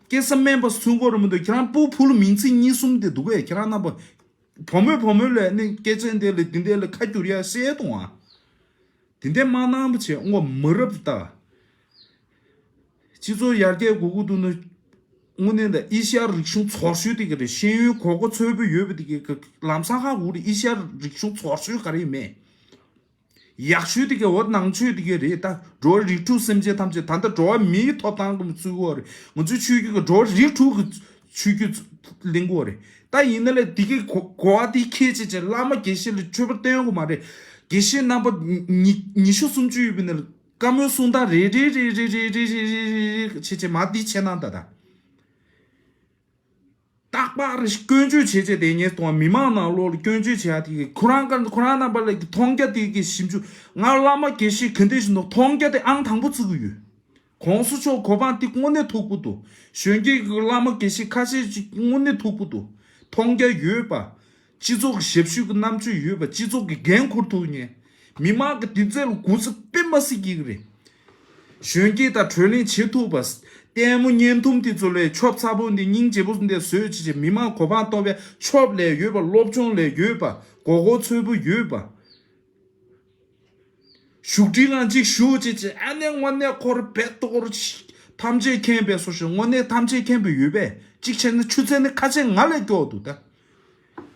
སྐྱེ་ས་དམན་པ་ཚུན་གོ་རུ་མི་འདུག་ཁྱེད་རང་སྤུ་ཕུ་ལ་མིང་ཚིག་གཉིས་གསུམ་དེ་འདུག་གས། ཁྱེད་རང་རྣམ་པ་བུ་མོས་བུ་མོས་ལས་ནི་སྐད་ཆ་འདི་ལ་འདི་འདྲ་ལ་ཁ་བསྒྱུར་ཡ་བཤད་གཏོང་བ། དེ་འདྲའི་དམར་ནག་པོ་བྱས་དངོས་མ་རབས་ལྟ། སྤྱི་ཚོགས་ཡར་རྒྱས་དགོས་ཀྱི་འདུག་ན། དངོས་གནས་ད་ཨེ་ཤ་ཡ་རིག་གཞུང་ཚོར་ཤུལ་དེ་ག་རེད། ཤེས་ཡོན་གོ་གོ་ཚོད་པོ་ཡོད་པ་དེ་ག་ལམ་སང་ཧ་གོ་རེད། ཨེ་ཤ་ཡ་རིག་གཞུང་ཚོར་ཤུལ་ག་རེ་ཡིན་མེད། ཡག་ཤོས་དེ་ག་འོ་ནང་ཆོས་དེ་ག་རེད་ད། འགྲོ་བ་རིགས་དྲུག་སེམས་ཅན་ཐམས་ཅད་ད་ལྟ་འགྲོ་བ་མིའི་ཐོབ་ཐང་གི་བཙུགས་གོ་རེད། ང་ཚོའི་ཆོས་བརྒྱུད་ཀྱི་འགྲོ་བ་རིགས་དྲུག་གི་ཆོས་བརྒྱུད་ལེན་གོ་རེད། ད་ཡིན་ན་ལས་དེ་གའི་གོ་གོ་བ་དེ་ཁྱེད་ཅེས་ཅེས་བླ་མ་དགེ་བཤེས་ལ་མཆོད་པ་བཏོན་དགོས་མ་རེད། དགེ་བཤེས་རྣམ་པ་ཉི་ཉི་ཤུ་སུམ་ཅུ་ཡོད་པའི་ནང་བཀའ་མོལ་གསུང་སྟངས་རེ་རེ་བྱས་བྱས་མ་འདི་བྱས་ན་ད་ད། རྟག་པར་སྐྱོན་བརྗོད་བྱས་བྱས་དེ་ཉེས་གཏོང་བ། མི་མང་ནང་ལོགས་ལ་སྐྱོན་བརྗོད་བྱས་ཡ་དེ་གི་ཁོ་རང་ཁོ་རང་རྣམ་པ་ལ་གི་མཐོང་རྒྱ་དེ་གི་ཞིབ་འཇུག་ང་བླ་མ་དགེ་བཤེས་ག་འདྲ་ཞིག་འདུག་མཐོང་རྒྱ་དེ་ཨང་དང་པོ་བརྩི་གི་ཡོད། གོང་ས་མཆོག་གོ་འཕང་དེ་དངོས་གནས་ཐུགས་ཁུར་འདུག་གཞོན་སྐྱེས་ཀྱི་བླ་མ་དགེ་བཤེས་ཁ་ཤས་ཅིག་དངོས་གནས་ཐུགས་ཁུར་འདུག་མཐོང་རྒྱ་ཡོད་པ། སྤྱི་ཚོགས་ཀྱི་ཞབས་ཞུ་གི་རྣམ་དཔྱོད་ཡོད་པ། སྤྱི་ཚོགས་ཀྱི་འགན་འཁུར་ཐུབ་མཁན། མི་མང་གི་དུས་ཚོད་ལ་འགོ་ཚུགས་དཔེ་མ་སྲིད་ཀྱི་རེད། གཞོན་སྐྱེས་དང་གྲོས་གླེང་བྱེད་ཐུབ་པ། ལྟད་མོ་བརྙན་ཐུང་དེ་ཚོ་ལས་ཆོབ་ཚ་པོ་འདི་སྙིང་རྗེ་པོ་འདི་བཟོས་བྱས་བྱས་མི་མང་གོ་འཕང་གཏོང་བའི་ཆོབ་ལས་ཡོད་པ། སློབ་སྦྱོང་ལས་ཡོད་པ། མགོ་སྐོར་ཚོད་པོ་ཡོད་པ། བཞུགས་ཁྲི་ལ་གཅིག་བཞུགས་བྱས་བྱས་ཨ་ནེ་དངོས་གནས་ཁོ་ར་བེད་དོ་ཁོ་ར་ཐམས་ཅད་མཁྱེན་པའི་སོ་ཞིག་དངོས་གནས་ཐམས་ཅད་མཁྱེན་པའི་ཡོད་པས་གཅིག་བྱས་ན་ཆུ་ཚན་ནི་ཁ་ཆེ་ང་ལས་སྐྱོ་འདུག་ད།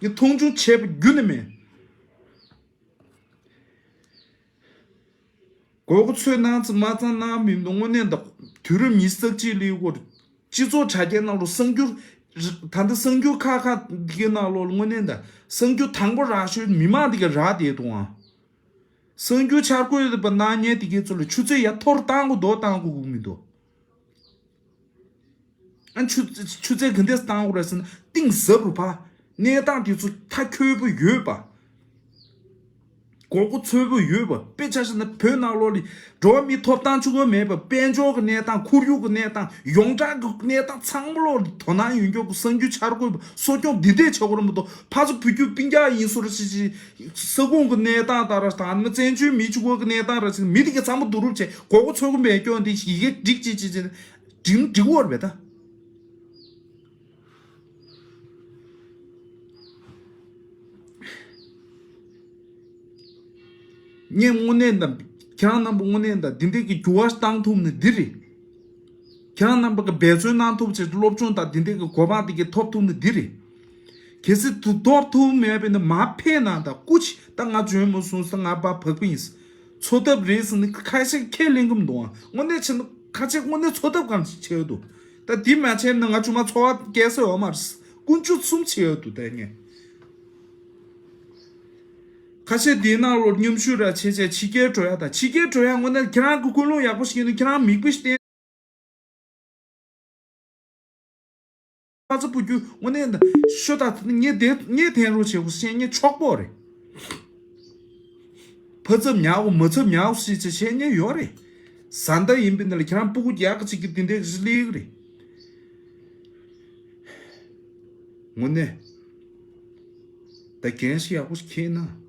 ངས་མཐོང་ཆུང་བྱས་པ་རྒྱུ་ནི་མེད། མགོ་སྐོར་ཚོད་གནང་ཙམ་མ་ཚང་གནང་མི་འདུག་དངོས་གནས་ད་དུས་རབས་ཉི་ཤུ་རྩ་གཅིག་ལ་ཡོད་སྐོར། སྤྱི་ཚོགས་དྲ་རྒྱའི་ནང་ལ་གསར་འགྱུར། ད་ལྟ་གསར་འགྱུར་ཁག་ཁག་འདི་གའི་ནང་ལོགས་ལ་དངོས་གནས་ད་གསར་འགྱུར་དང་པོ་རག་ཤོས་མི་མང་འདི་ག་རག་བསྡད་འདུག་ཨང་། གསར་འགྱུར་འཆར་འགོད་པ་གནང་མཁན་འདི་གའི་ཚོ་ལ་ཆུ་ཚོད་ཡར་མཐོ་རུ་བཏང་དགོས་འདུག་བཏང་དགོས་ཀྱི་མི་འདུག་ཨ་ཆུ་ཆུ་ཚད་ག་འདྲས་བཏང་དགོས་རེད་ཟེར་ན་གཏིང་ཟབ་རུ་ཕར་གནས་སྟངས་དེ་ཚོ་མཐའ་འཁྱོལ་པོ་ཡོད་པ། མགོ་སྐོར་ཚོད་པོ་ཡོད་པ། དཔེ་ཆ་བཞག་ན་བོད་ནང་ལོགས་ལ་འགྲོ་བ་མིའི་ཐོབ་ཐང་ཆུང་ངུ་མེད་པ། དཔལ་འབྱོར་གྱི་གནས་སྟངས། ཁོར་ཡུག་གི་གནས་སྟངས། ཡོངས་གྲགས་ཀྱི་གནས་སྟངས་ཚང་མ་ལོགས་ལ་དོ་སྣང་ཡོད་མཁན་གྱི་གསར་འགྱུར་འཆར་འགོད་པ་གསོ་སྐྱོང་འདི་འདྲས་བྱེད་དགོས་རེད་མ་གཏོགས་ཕར་ཚུར་བོད་བརྒྱུད་སྤུན་ཀྱག་ཡིན་སོ་ར་ཞིག་ཞིག་ས་ཁོངས་ཀྱི་གནས་སྟངས་ལྟར་དང་ནི་བཙན་བྱོལ་མི་གཅིག་པོ་གི་གནས་སྟངས་ར་ཞིག་མི་དེ་ག་ཚང་མ་བསྡུ་རུབ་བྱས་མགོ་སྐོར་ཚོད་པོ་མེད་སྐྱོན་འདི་ཞིག་ཡི་གེ་སྒྲིག་བྱེད་བྱེད་བྱེད་འགྲིག་འགྲིག་གོ་རེད་པས་ད། ངས་དངོས་གནས་དང་། ཁྱེད་རང་རྣམ་པ་དངོས་གནས་དང་འདི་འདྲས་ཀྱི་འགྱུར་བ་བཏང་ཐུབ་ནི་འདི་རེད། ཁྱེད་རང་རྣམ་པ་གི་འབད་བརྩོན་གནང་ཐུབ་ཆེད་སློབ་སྦྱོང་དང་འདི་འདྲས་ཀྱི་གོ་འཕང་འདི་གའི་ཐོབ་ཐུབ་ནི་འདི་རེད། གལ་སྲིད་དུ་ཐོབ་ཐུབ་མེད་པས་ན་མ་ཕེབས་ན་ད་སྐུ་མཁྱེན། ད་ང་འཇོན་མོ་སོང་ས་ང་ཕར་བབས་ཀྱི་ཡིན། འཚོ་ཐབས་རེད་ཟེར་ནས་ཁ་ཤས་ཁས་ལེན་གི་མི་འདུག་ཨ། དངོས་གནས་བྱས་ན་ཁ་ཤས་དངོས་གནས་འཚོ་ཐབས་གང་ཞིག་བྱས་ཡོད་འདུག་ད་འདི་མ་བྱས་ན་ང་ཆུང་མ་འཚོ་བ་སྐྱེལ་ས་ཡོད་མ་རེད། ཀུན་སྤྱོད་གསུམ་བྱས་ཡོད་འདུག་ད་ངས་ཁ་ཤས་འདིའི་ནང་ལོགས་མཉམ་ཞུགས་ར་བྱས་བྱས་ཕྱི་རྒྱལ་འགྲོ་ཡ་དང་། ཕྱི་རྒྱལ་འགྲོ་ཡ་དངོས་གནས་ཁྱེད་རང་གི་ཀུན་སློང་ཡག་པོ་ཞིག་ཡིན་ན་ཁྱེད་རང་མིག་དཔེ་ཞིག་བསྟན། ཕ་ཚ་བུ་རྒྱུད་དངོས་གནས་ད་ཤོ་ད་ངས་དེ་ངས་དེང་རུང་བྱེད་དགོས་བཤད་མཁན་ཆོག་པོ་རེད། ཕ་ཚབ་ཉག་གོ་མ་ཚབ་ཉག་གོ་ཞེས་བྱས་བཤད་མཁན་ཡོད་རེད། བཟའ་ཟླ་ཡིན་པའི་ནང་ལ་ཁྱེད་རང་སྤུ་གུ་རྒྱག་གི་ཅིག་གི་དེ་འདྲས་ཀྱི་སླེབས་ཀྱི་རེད། དངོས་གནས། ད་འགན་ཞིག་ཡག་པོ་ཞིག་འཁྱེར་ན།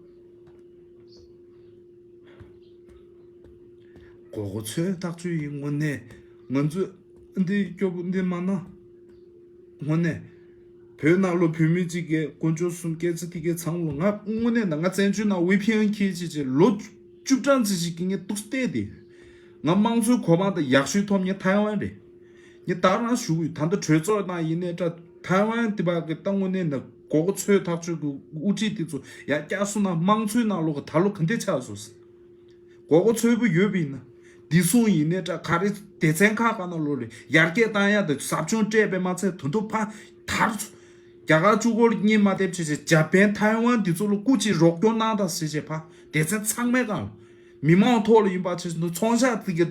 མགོ་སྐོར་ཚོད་ཐག་ཆོད་ཡིན། དངོས་གནས་ང་ཚོས་འདི་སྐྱོ་པོ་འདི་མ་གནང་། དངོས་གནས། བོད་ནང་ལོ་བོད་མི་གཅིག་གིས་དཀོན་མཆོག་གསུམ་སྐྱེ་ཚེ་དེ་གའི་ཚང་ལོ་ང་དངོས་གནས་ད་ང་བཙན་བྱོལ་ནང་ཝེ་ཕི་ཨེན་འཁྱེར་བྱས་བྱས་ལོ་བཅུ་གྲངས་ཙམ་ཞིག་གི་ངས་སྡུག་བལྟས་ཏེ། ང་དམངས་གཙོའི་གོ་འཕང་དང་ཡག་ཤོས་ཐོབ་མཁན་ཐའེ་ཝན་རེད། ངས་ད་རང་ཞུ་གི་ཡོད། ད་ལྟ་གྲོས་ཚོགས་ནང་ཡིན་ནའི་འདྲ། ཐའེ་ཝན་དེ་བ་གི་ད་དངོས་གནས་ན་མགོ་སྐོར་ཚོད་ཐག་ཆོད་གི་དབུ་ཁྲིད་དེ་ཚོ་ཡར་བསྐྱར་གསོ་གནང་། དམངས་གཙོའི་ནང་ལོགས་གི་ད་ལོ་ག་འདྲས་ཆགས་སོང་ཟེར། མགོ་སྐོར་ཚོད་པོ་ཡོད་པ་ཡིན་ན། བདེ་སྲུང་ཡིན་ནའི་འདྲ། ག་རེ་སྡེ་ཚན་ཁག་ཁག་ནང་ལོགས་ལ་ཡར་རྒྱས་བཏང་ཡ་དང་ཟབ་སྦྱོང་སྤྲད་པའི་མ་ཚད་དོན་དུ་ཕ་དར་ཚོ། རྒྱ་གར་གཅིག་པོ་ལ་གཉིས་མ་དེབ་བྱས་བྱས་འཇར་པན་ཐའེ་ཝན་འདི་ཚོ་ལ་སྐུ་མཁྱེན་རོགས་སྐྱོར་གནང་དང་ཟེར་བྱས་ཕ་སྡེ་ཚན་ཚང་མའི་སྒང་ལ། མི་མང་ཐོག་ལ་ཡིན་པ་བྱས་ནས་ཚོང་ཤག་དེ་གའི་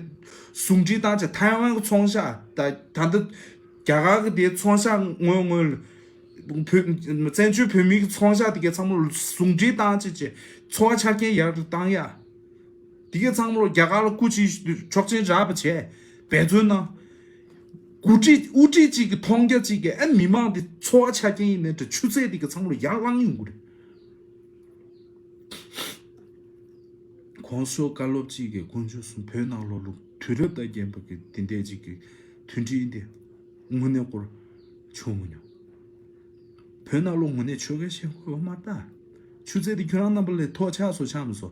ཟུང་འབྲེལ་བཏང་བྱས་ཐའེ་ཝན་གྱི་ཚོང་ཤག་ད་ད་ལྟ་རྒྱ་གར་གྱི་དེའི་ཚོང་ཤག་ངོས་ངོས་ལ་བོད་བཙན་བྱོལ་བོད་མིའི་གི་ཚོང་ཤག་དེ་གའི་ཚང་མ་ལ་ཟུང་འབྲེལ་བཏང་བྱས་བྱས་འཚོ་བ་ཆ་རྐྱེན་ཡར་བཏང་ཡ། དེ་གའི་ཚང་མ་ལ་རྒྱ་གར་ལ་སྐུ་མཁྱེན་ཆོག་མཆན་རག་པ་བྱས་འབད་བརྩོན་གནང་། འགོ་ཁྲིད་དབུ་ཁྲིད་ཅིག་གི་མཐོང་རྒྱ་ཅིག་གི་ཨ་མི་མང་དེ་ཚོར་བ་ཆ་རྐྱེན་ཡིན་ནའི་འདྲ། ཆུ་ཚད་དེ་གི་ཚང་མ་ལ་ཡར་ལངས་ཡོང་གི་རེད། གོང་ས་མཆོག་བཀའ་སློབ་ཅིག་གིས་དཀོན་མཆོག་གསུམ་བོད་ནང་ལོགས་ལ་དུས་རབས་དང་རྒྱན་པ་གི་དེ་འདྲས་ཅིག་གི་མཐུན་སྒྲིལ་འདི་དངོས་གནས་སྐོར་བྱུང་མི་མྱོང་། བོད་ནང་ལོགས་དངོས་གནས་ཆོལ་ཁའི་ཞེན་ཁོག་ཡོད་མ་རེད་ད། ཆུ་ཚད་དེ་ཁྱོད་རང་རྣམ་པ་ལས་མཐོ་ཆགས་སོ་ཆགས་མི་སོ།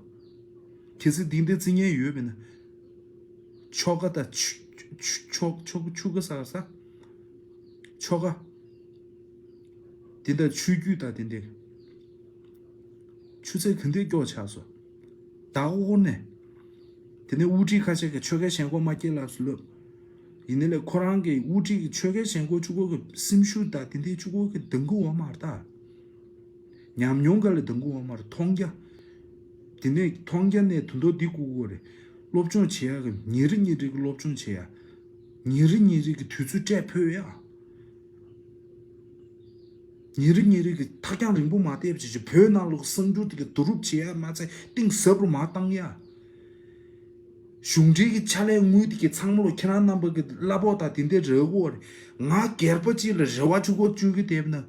གལ་སྲིད་འདི་འདྲའི་རྩིས་ངན་ཡོད་པས་ན། ཆོལ་ཁ་དང་ཆུ་ཆུ་ཆོལ་ཆོལ་ཁ་ཆུ་ཁ་ཟེར་ས། ཆོལ་ཁ། དེ་འདྲ་ཆོས་བརྒྱུད་དང་དེ་འདྲའི་ཆུ་ཚད་ག་འདྲའི་སྐྱོ་ཆགས་སོ། ད་འོ་ནས། དེ་ནས་དབུ་ཁྲིད་ཁ་ཤས་ཀྱིས་ཆོལ་ཁའི་ཞེན་ཁོག་མ་སྐྱེ་ལབ་སུ་ལབ། ཡིན་ནའི་ལས་ཁོ་རང་གི་དབུ་ཁྲིད་ཀྱི་ཆོལ་ཁའི་ཞེན་ཁོག་གཅིག་པོ་གི་སེམས་ཤུགས་དང་དེ་འདྲའི་གཅིག་པོ་གི་འདང་གི་ཡོད་མ་རེད་ད། ཉམས་མྱོང་ག་ལས་འདང་གི་ཡོད་མ་རེད། མཐོང་རྒྱ། དེ་ནས་མཐོང་རྒྱ་ནས་དོན་དག་འདི་སྒུག་དགོས་རེད། སློབ་སྦྱོང་བྱེད་ཡག་གི་ཉིན་རེ་ཉིན་རེ་གི་སློབ་སྦྱོང་བྱེད་ཡག་ཉིན་རེ་ཉིན་རེ་གི་དུས་ཚོད་སྤྲད་ཕོད་ཡ། ཉིན་རེ་ཉིན་རེ་གི་ཐག་རྐྱང་རིང་པོ་མ་བལྟས་པ་བྱས་བྱས་བོད་ནང་ལོགས་གསར་འགྱུར་དེ་གི་བསྡུ་རུབ་བྱེད་ཡ་མ་ཚད་གཏིང་ཟབ་རུ་མ་བཏང་ཡ། གཞུང་འབྲེལ་གྱི་ཕྱག་ལས་དངུལ་དེ་གི་ཚང་མ་ལོ་ཁྱེད་རང་རྣམ་པ་གི་གླ་ཕོགས་དང་དེ་འདྲའི་རག་གོ་རེད། ང་སྒེར་པ་གཅིག་ལ་རེ་བ་བཅུག་གོ་བཅུག་གི་བསྡད་ན།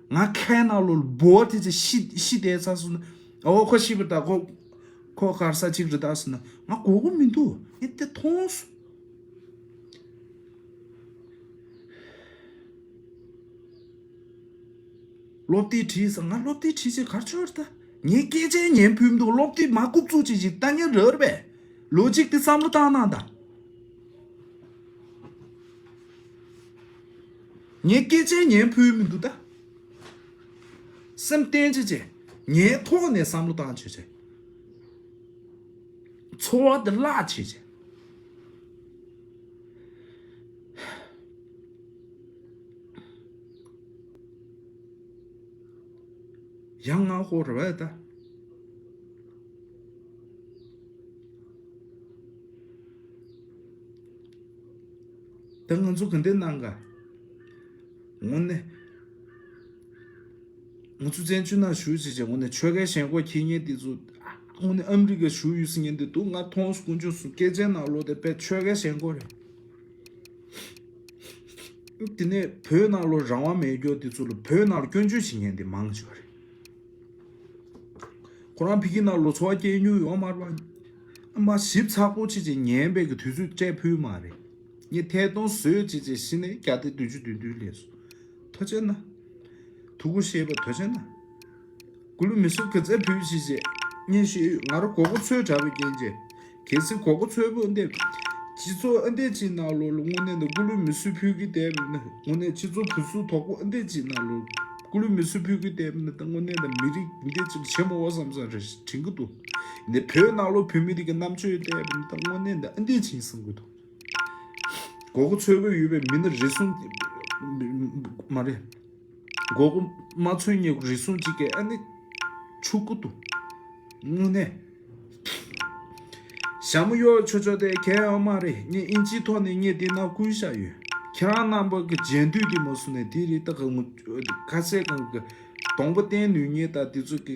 ང་ཁའི་ནང་ལོ་འབོ་དེ་ཚེ་ཤི་ཤི་བསྡད་ཚར་སོང་ན། ཨོ་ཁོ་ཤི་བ་ད་ཁོ་ཁོ་གར་ས་གཅིག་རེད་ད་སོང་ན་ང་གོ་གོ་མི་འདུག་ངས་དེ་མཐོང་སོང་། སློབ་དེབ་བྲིས་ས་ང་སློབ་དེབ་བྲིས་ཚེ་གར་ཆོར་ད། ངས་སྐད་ཆའི་ཉན་ཕུལ་མི་འདུག་སློབ་དེབ་མ་རྐུབ་བཙུགས་བྱས་ཅིག་ལྟ་ཉན་རེད་པས། ལོ་གཅིག་དེ་བསམ་བློ་བཏང་གནང་ད། ངས་སྐད་ཆའི་ཉན་ཕུལ་མི་འདུག་ད། སེམས་བརྟན་བྱས་བྱས། ངའི་ཐོག་ནས་བསམ་བློ་བཏང་བྱས་བྱས། ཚོར་བ་དེ་བརླག་བྱས་བྱས། ཡང་ང་ཧོ་རེ་བ་ད། ད་ང་ཚོ་ག་འདྲ་གནང་ག་དངོས་གནས། ང་ཚོ་བཙན་བྱོལ་ནང་བཞུགས་བྱས་བྱས་དངོས་གནས་ཆོལ་ཁའི་ཞེན་ཁོག་འཁྱེར་མཁན་དེ་ཚོ་དངོས་གནས་ཨ་མི་རི་ཀ་བཞུགས་ཡོད་ཟེར་མཁན་དེ་འདུག་ང་མཐོང་སོང་དཀོན་མཆོག་གསུམ་སྐད་ཆའི་ནང་ལོགས་དེ་དཔེ་ཆོལ་ཁའི་ཞེན་ཁོག་རེད། དེ་ནས་བོད་ནང་ལོགས་རང་དབང་མེད་མཁན་དེ་ཚོ་ལ་བོད་ནང་ལ་སྐྱོན་བརྗོད་བྱེད་མཁན་དེ་མང་ཆེ་བ་རེད། ཁོ་རང་ཕ་གི་ནང་ལོགས་འཚོ་བ་སྐྱེལ་མྱོང་ཡོད་མ་རེད་པ། མ་ཞིབ་ཚགས་པོ་བྱས་བྱས་ཉན་པའི་གི་དུས་ཚོད་སྤྲད་ཕོད་མ་རེད། ངས་ཐད་གཏོང་བཟོས་བྱས་བྱས་གཞི་ནས་བརྒྱ་དེ་བདུན་ཅུ་དོན་བདུན་སླེབས་སོང་། ཐུགས་རྗེ་གནང་། ཐུགས་ཁུར་བཞེས་པ་ཐུགས་རྗེ་གནང་། སྐུ་ལུས་མེ་གསོད་ག་ཚད་ཕུལ་ཞིག་བྱས། ངས་ཤེས་ཡོད་ང་རང་མགོ་སྐོར་ཚོས་དྲགས་པའི་རྐྱེན་བྱས། གལ་སྲིད་མགོ་སྐོར་ཚོས་པོ་འདི། སྤྱི་ཚོགས་ཨ་འདི་ཅིག་ནང་ལོགས་ལ་དངོས་གནས་ད་སྐུ་ལུས་མེ་གསོད་ཕུལ་གི་བསྡད་པ་ན་དངོས་གནས་སྤྱི་ཚོགས་བུ་གསོད་དོག་པོ་ཨ་འདི་ཅིག་ནང་ལོགས་སྐུ་ལུས་མེ་གསོད་ཕུལ་གི་བསྡད་པ་ན་ད་དངོས་གནས་ད་མི་རིགས་འདི་ཅིག་ཆེན་མོ་བ་བསམ་བསམ་རེ་དྲན་གི་འདུག་འདི་བོད་ནང་ལོགས་བོད་མི་རིགས་ཀྱི་རྣམ་དཔྱོད་བསྡད་པ་ན་ད་དངོས་གནས་ད་ཨ་འདི་ཅིག་བསམ་གི་འདུག་མགོ་སྐོར་ཚོས་པོ་ཡོད་པའི་མི་ནི་རེ་ཟུང་མ་རེད། མགོ་སྐོར་མ་ཚོས་ཉེ་རེ་ཟུང་གཅིག་གིས་ཨ་ནི་ཆུ་ཀུ་ཏུ། དངོས་གནས། ཞྭ་མོ་གཡོག་ཆོག་ཆོག་དེ་གལ་ཡོད་མ་རེད། ངས་ཨིན་ཇིའི་ཐོག་ནས་ངས་དེ་ནང་བསྐུར་བཞག་ཡོད། ཁྱེད་རང་རྣམ་པ་གི་རྗེས་མཐུད་དེ་མ་སོང་ནས་དེ་རེད་ད་ག་ངོ་ཁ་ཟས་གང་གི་གདོང་པ་བསྟན་ནུས་ངེས་ད་དེ་ཚོ་གི་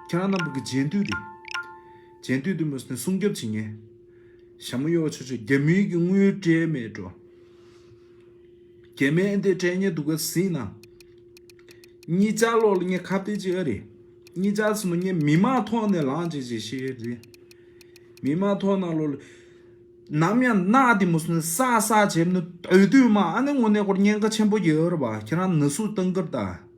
ཁྱེད་རང་རྣམ་པ་གི་རྗེས་མཐུད་དེ། རྗེས་མཐུད་དེ་མ་སོང་ནས་སྲུང་སྐྱོབ་བྱེད་ངེས། ཞྭ་མོ་གཡོག་ཆོག་ཆོག་རྒྱ་མིའི་གི་དངུལ་སྤྲད་མེད་འགྲོ། རྒྱ་མིའི་འདི་སྤྲད་ཉེ་འདུག་ག་ཟིན་ན། གཉིས་ཆ་ལོག་ལ་ངས་ཁ་གཏད་ཅིག་ཨ་རེད། གཉིས་ཆ་ཟིན་ན་ངས་མི་མང་ཐོག་ནས་ལངས་ཅིག་ཅིག་བཤད་རེད། མི་མང་ཐོག་ནང་ལོག་ལ། ནམ་ཡང་གནག་དེ་མོ་སོང་ནས་ས་ས་བྱེད་ནི་དོད་དུས་མ་ཨ་ནི་དངོས་གནས་ཁོར་ཉེན་ཁ་ཆེན་པོ་ཡོད་རེད་པ། ཁྱེད་རང་ན་ཟུག་བཏང་གི་རེད་ད།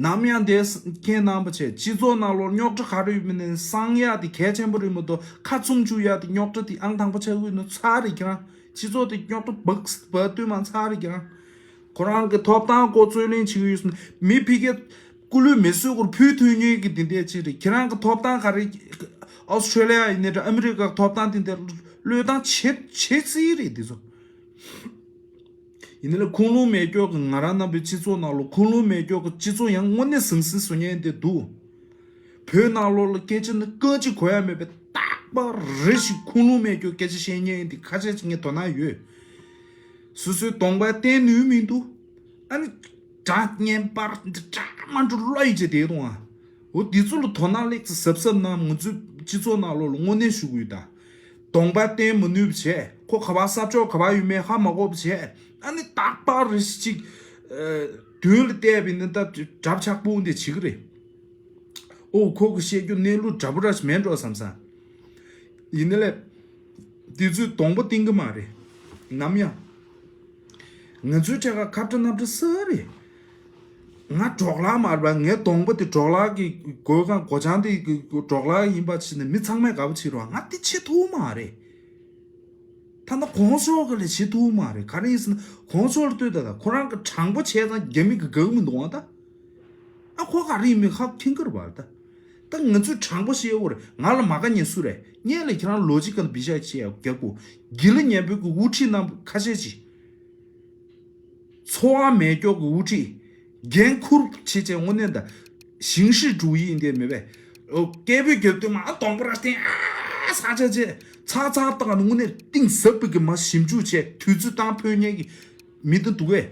ནམ་ཡང་དེ་ཁྱེད་རྣམ་པ་ཚོས་སྤྱི་ཚོགས་ནང་ལོགས་རྙོག་དྲ་ག་རེ་ཡོད་མིན་ནས་གསང་ཡག་དེ་གལ་ཆེན་པོ་རེད་མ་གཏོགས་ཁ་བཙུམ་བཅུག་ཡག་དེ་རྙོག་དྲ་དེ་ཨང་དང་པོ་ཆགས་ཀྱི་ཡོད་ནོ་ཚར་རེད་ཁྱེད་རང་། སྤྱི་ཚོགས་དེ་རྙོག་དྲ་སྦག་སྦག་དུས་མ་ཚར་རེད་ཁྱེད་རང་། ཁོ་རང་གི་ཐོབ་ཐང་སྐོར་རྩོད་ལེན་བྱེད་ཀྱི་ཡོད་ཟེར་ན་མི་ཕ་གིའི་སྐུ་ལུས་མེ་གསོད་སྐོར་ཕུལ་ཐུབ་མཁན་གྱི་དེ་འདྲས་ཅིག་རེད། ཁྱེད་རང་གི་ཐོབ་ཐང་ག་རེ། ཨོ་སི་ཁྲེ་ལི་ཡ་ཡིན་ནའི་འདྲ་ཨ་མི་རི་ཀ་གི་ཐོབ་ཐང་དེ་འདྲས་བློས་བཏང་བྱེད་བྱེད་རྩིས་རེད་དེ་ཚོ། ཡིན་ནའི་ཁུངས་ལུང་མེད་སྐྱོ་གི་ང་རང་རྣམ་པའི་སྤྱི་ཚོགས་ནང་ལོགས་ཁུངས་ལུང་མེད་སྐྱོ་གི་སྤྱི་ཚོགས་ཡང་དངོས་གནས་ཟང་ཟིང་བཟོ་མཁན་དེ་འདུག་བོད་ནང་ལོགས་ལ་སྐད་ཆ་ནི་སྐད་ཅིག་གོ་ཡ་མེད་པའི་རྟག་པར་རེ་ཞིག་ཁུངས་ལུང་མེད་སྐྱོ་སྐད་ཆ་བཤད་མཁན་དེ་ཁ་ཤས་ཅིག་ངས་དོ་སྣང་ཡོད། སོ་སོའི་གདོང་པ་བསྟན་ནུས་མི་འདུག་ཨ་ནི་དྲ་བརྙན་པར་འདི་དྲ་མ་འགྲོ་བློ་ཡི་བྱེད་དེ་གཏོང་ཨ། འོ་འདི་ཚོ་ལ་དོ་སྣང་ལེགས་ཙི་གཟབ་གཟབ་གནང་། ང་ཚོའི་སྤྱི་ཚོགས་ནང་ལོགས་ལ་དངོས་གནས་ཞུ་གི་ཡོད་ད། གདོང་པ་བསྟན་མ་ནུས་པ་བྱས། ཁོ་ག་པར་ས་ཕྱོགས་ག་པར་ཡོད་མེད་ཧ་མ་གོ་བ་བྱས། ཨ་ནི་རྟག་པར་རེ་ཞིག་ཅིག་མདུན་ལ་བལྟས་པ་ཡིན་ན་ད་འདྲ་པོ་ཆགས་པོ་འདི་བྱེད་ཀྱི་རེད། ཨོ་ཁོ་གི་བཤད་རྒྱུ་གནས་ལུགས་འདྲ་པོ་འདྲ་ཞིག་མེད་འགྲོ་བསམ་ས། ཡིན་ནའི་ལས། དེ་ཚོས་གདོང་པ་བསྟན་གྱི་མ་རེད། ནམ་ཡང་། ང་ཚོའི་གྲས་ཀ་ཁ་བྲལ་ནམ་བྲལ་ས་རེད། ང་འབྲོག་ལྷ་མ་རེད་པ། ངའི་གདོང་པ་དེ་འབྲོག་ལྷ་གི་སྒོ་ཁང་སྒོ་བྱང་དེ་གི་འབྲོག་ལྷ་ཡིན་པ་ཕྱིན་ནས་མི་ཚང་མས་དགའ་པོ་བྱེད་རོགས། ང་དེ་བྱེད་ཐུབ་མ་རེད། ད་ནི་གོང་ཤོག་གི་ལས་བྱེད་ཐུབ་མ་རེད། ག་རེ་ཡིན་ཟེར་ན་གོང་ཤོག་ལ་ལྟོས་ད། ད་ཁོ་རང་གི་དྲང་པོ་བྱས་ཙང་རྒྱ་མི་གི་དགའ་གི་མི་འདུག་ཨ། ད་ཨ་ཁོ་ག་རེ་ཡིན་མིན་ཧ་མཁྱེན་གི་རེད་པ། ད་ད་ང་ཚོས་དྲང་པོ་བཤད་དགོས་རེད། ང་ལ་མ་དགའ་མཁན་སུ་རེད། ངས་ལས་ཁྱེད་རང་ལོ་གཅིག་ག་ལ་བི་ཤ་བྱས་རྒྱག་གོ། དགེ་ལ་ཉན་པོའི་གི་དབུ་ཁྲིད་རྣམས་ཁ་ཤས་ཅིག་འཚོ་བ་མེད་སྐྱོ་གི་དབུ་ཁྲིད། འགན་འཁུར་བྱེད་བྱེད་དངོས་གནས་ད། ཞིང་ཧྲི་ཀྲུའུ་ཡི་འདི་མེད་པས། ཨོ་སྐད་འབོད་རྒྱབ་དུས་མ་གདོང་པ་ར་བསྟན་ཨ་ས་ཆ་བྱས། ཚ་ཚ་བཏང་ནི་དངོས་གནས་གཏིང་ཟབ་པའི་གི་མ་ཞིབ་འཇུག་བྱས་དུས་ཚོད་བཏང་ཕོད་མཁན་གི་མི་འདི་འདུག་གས།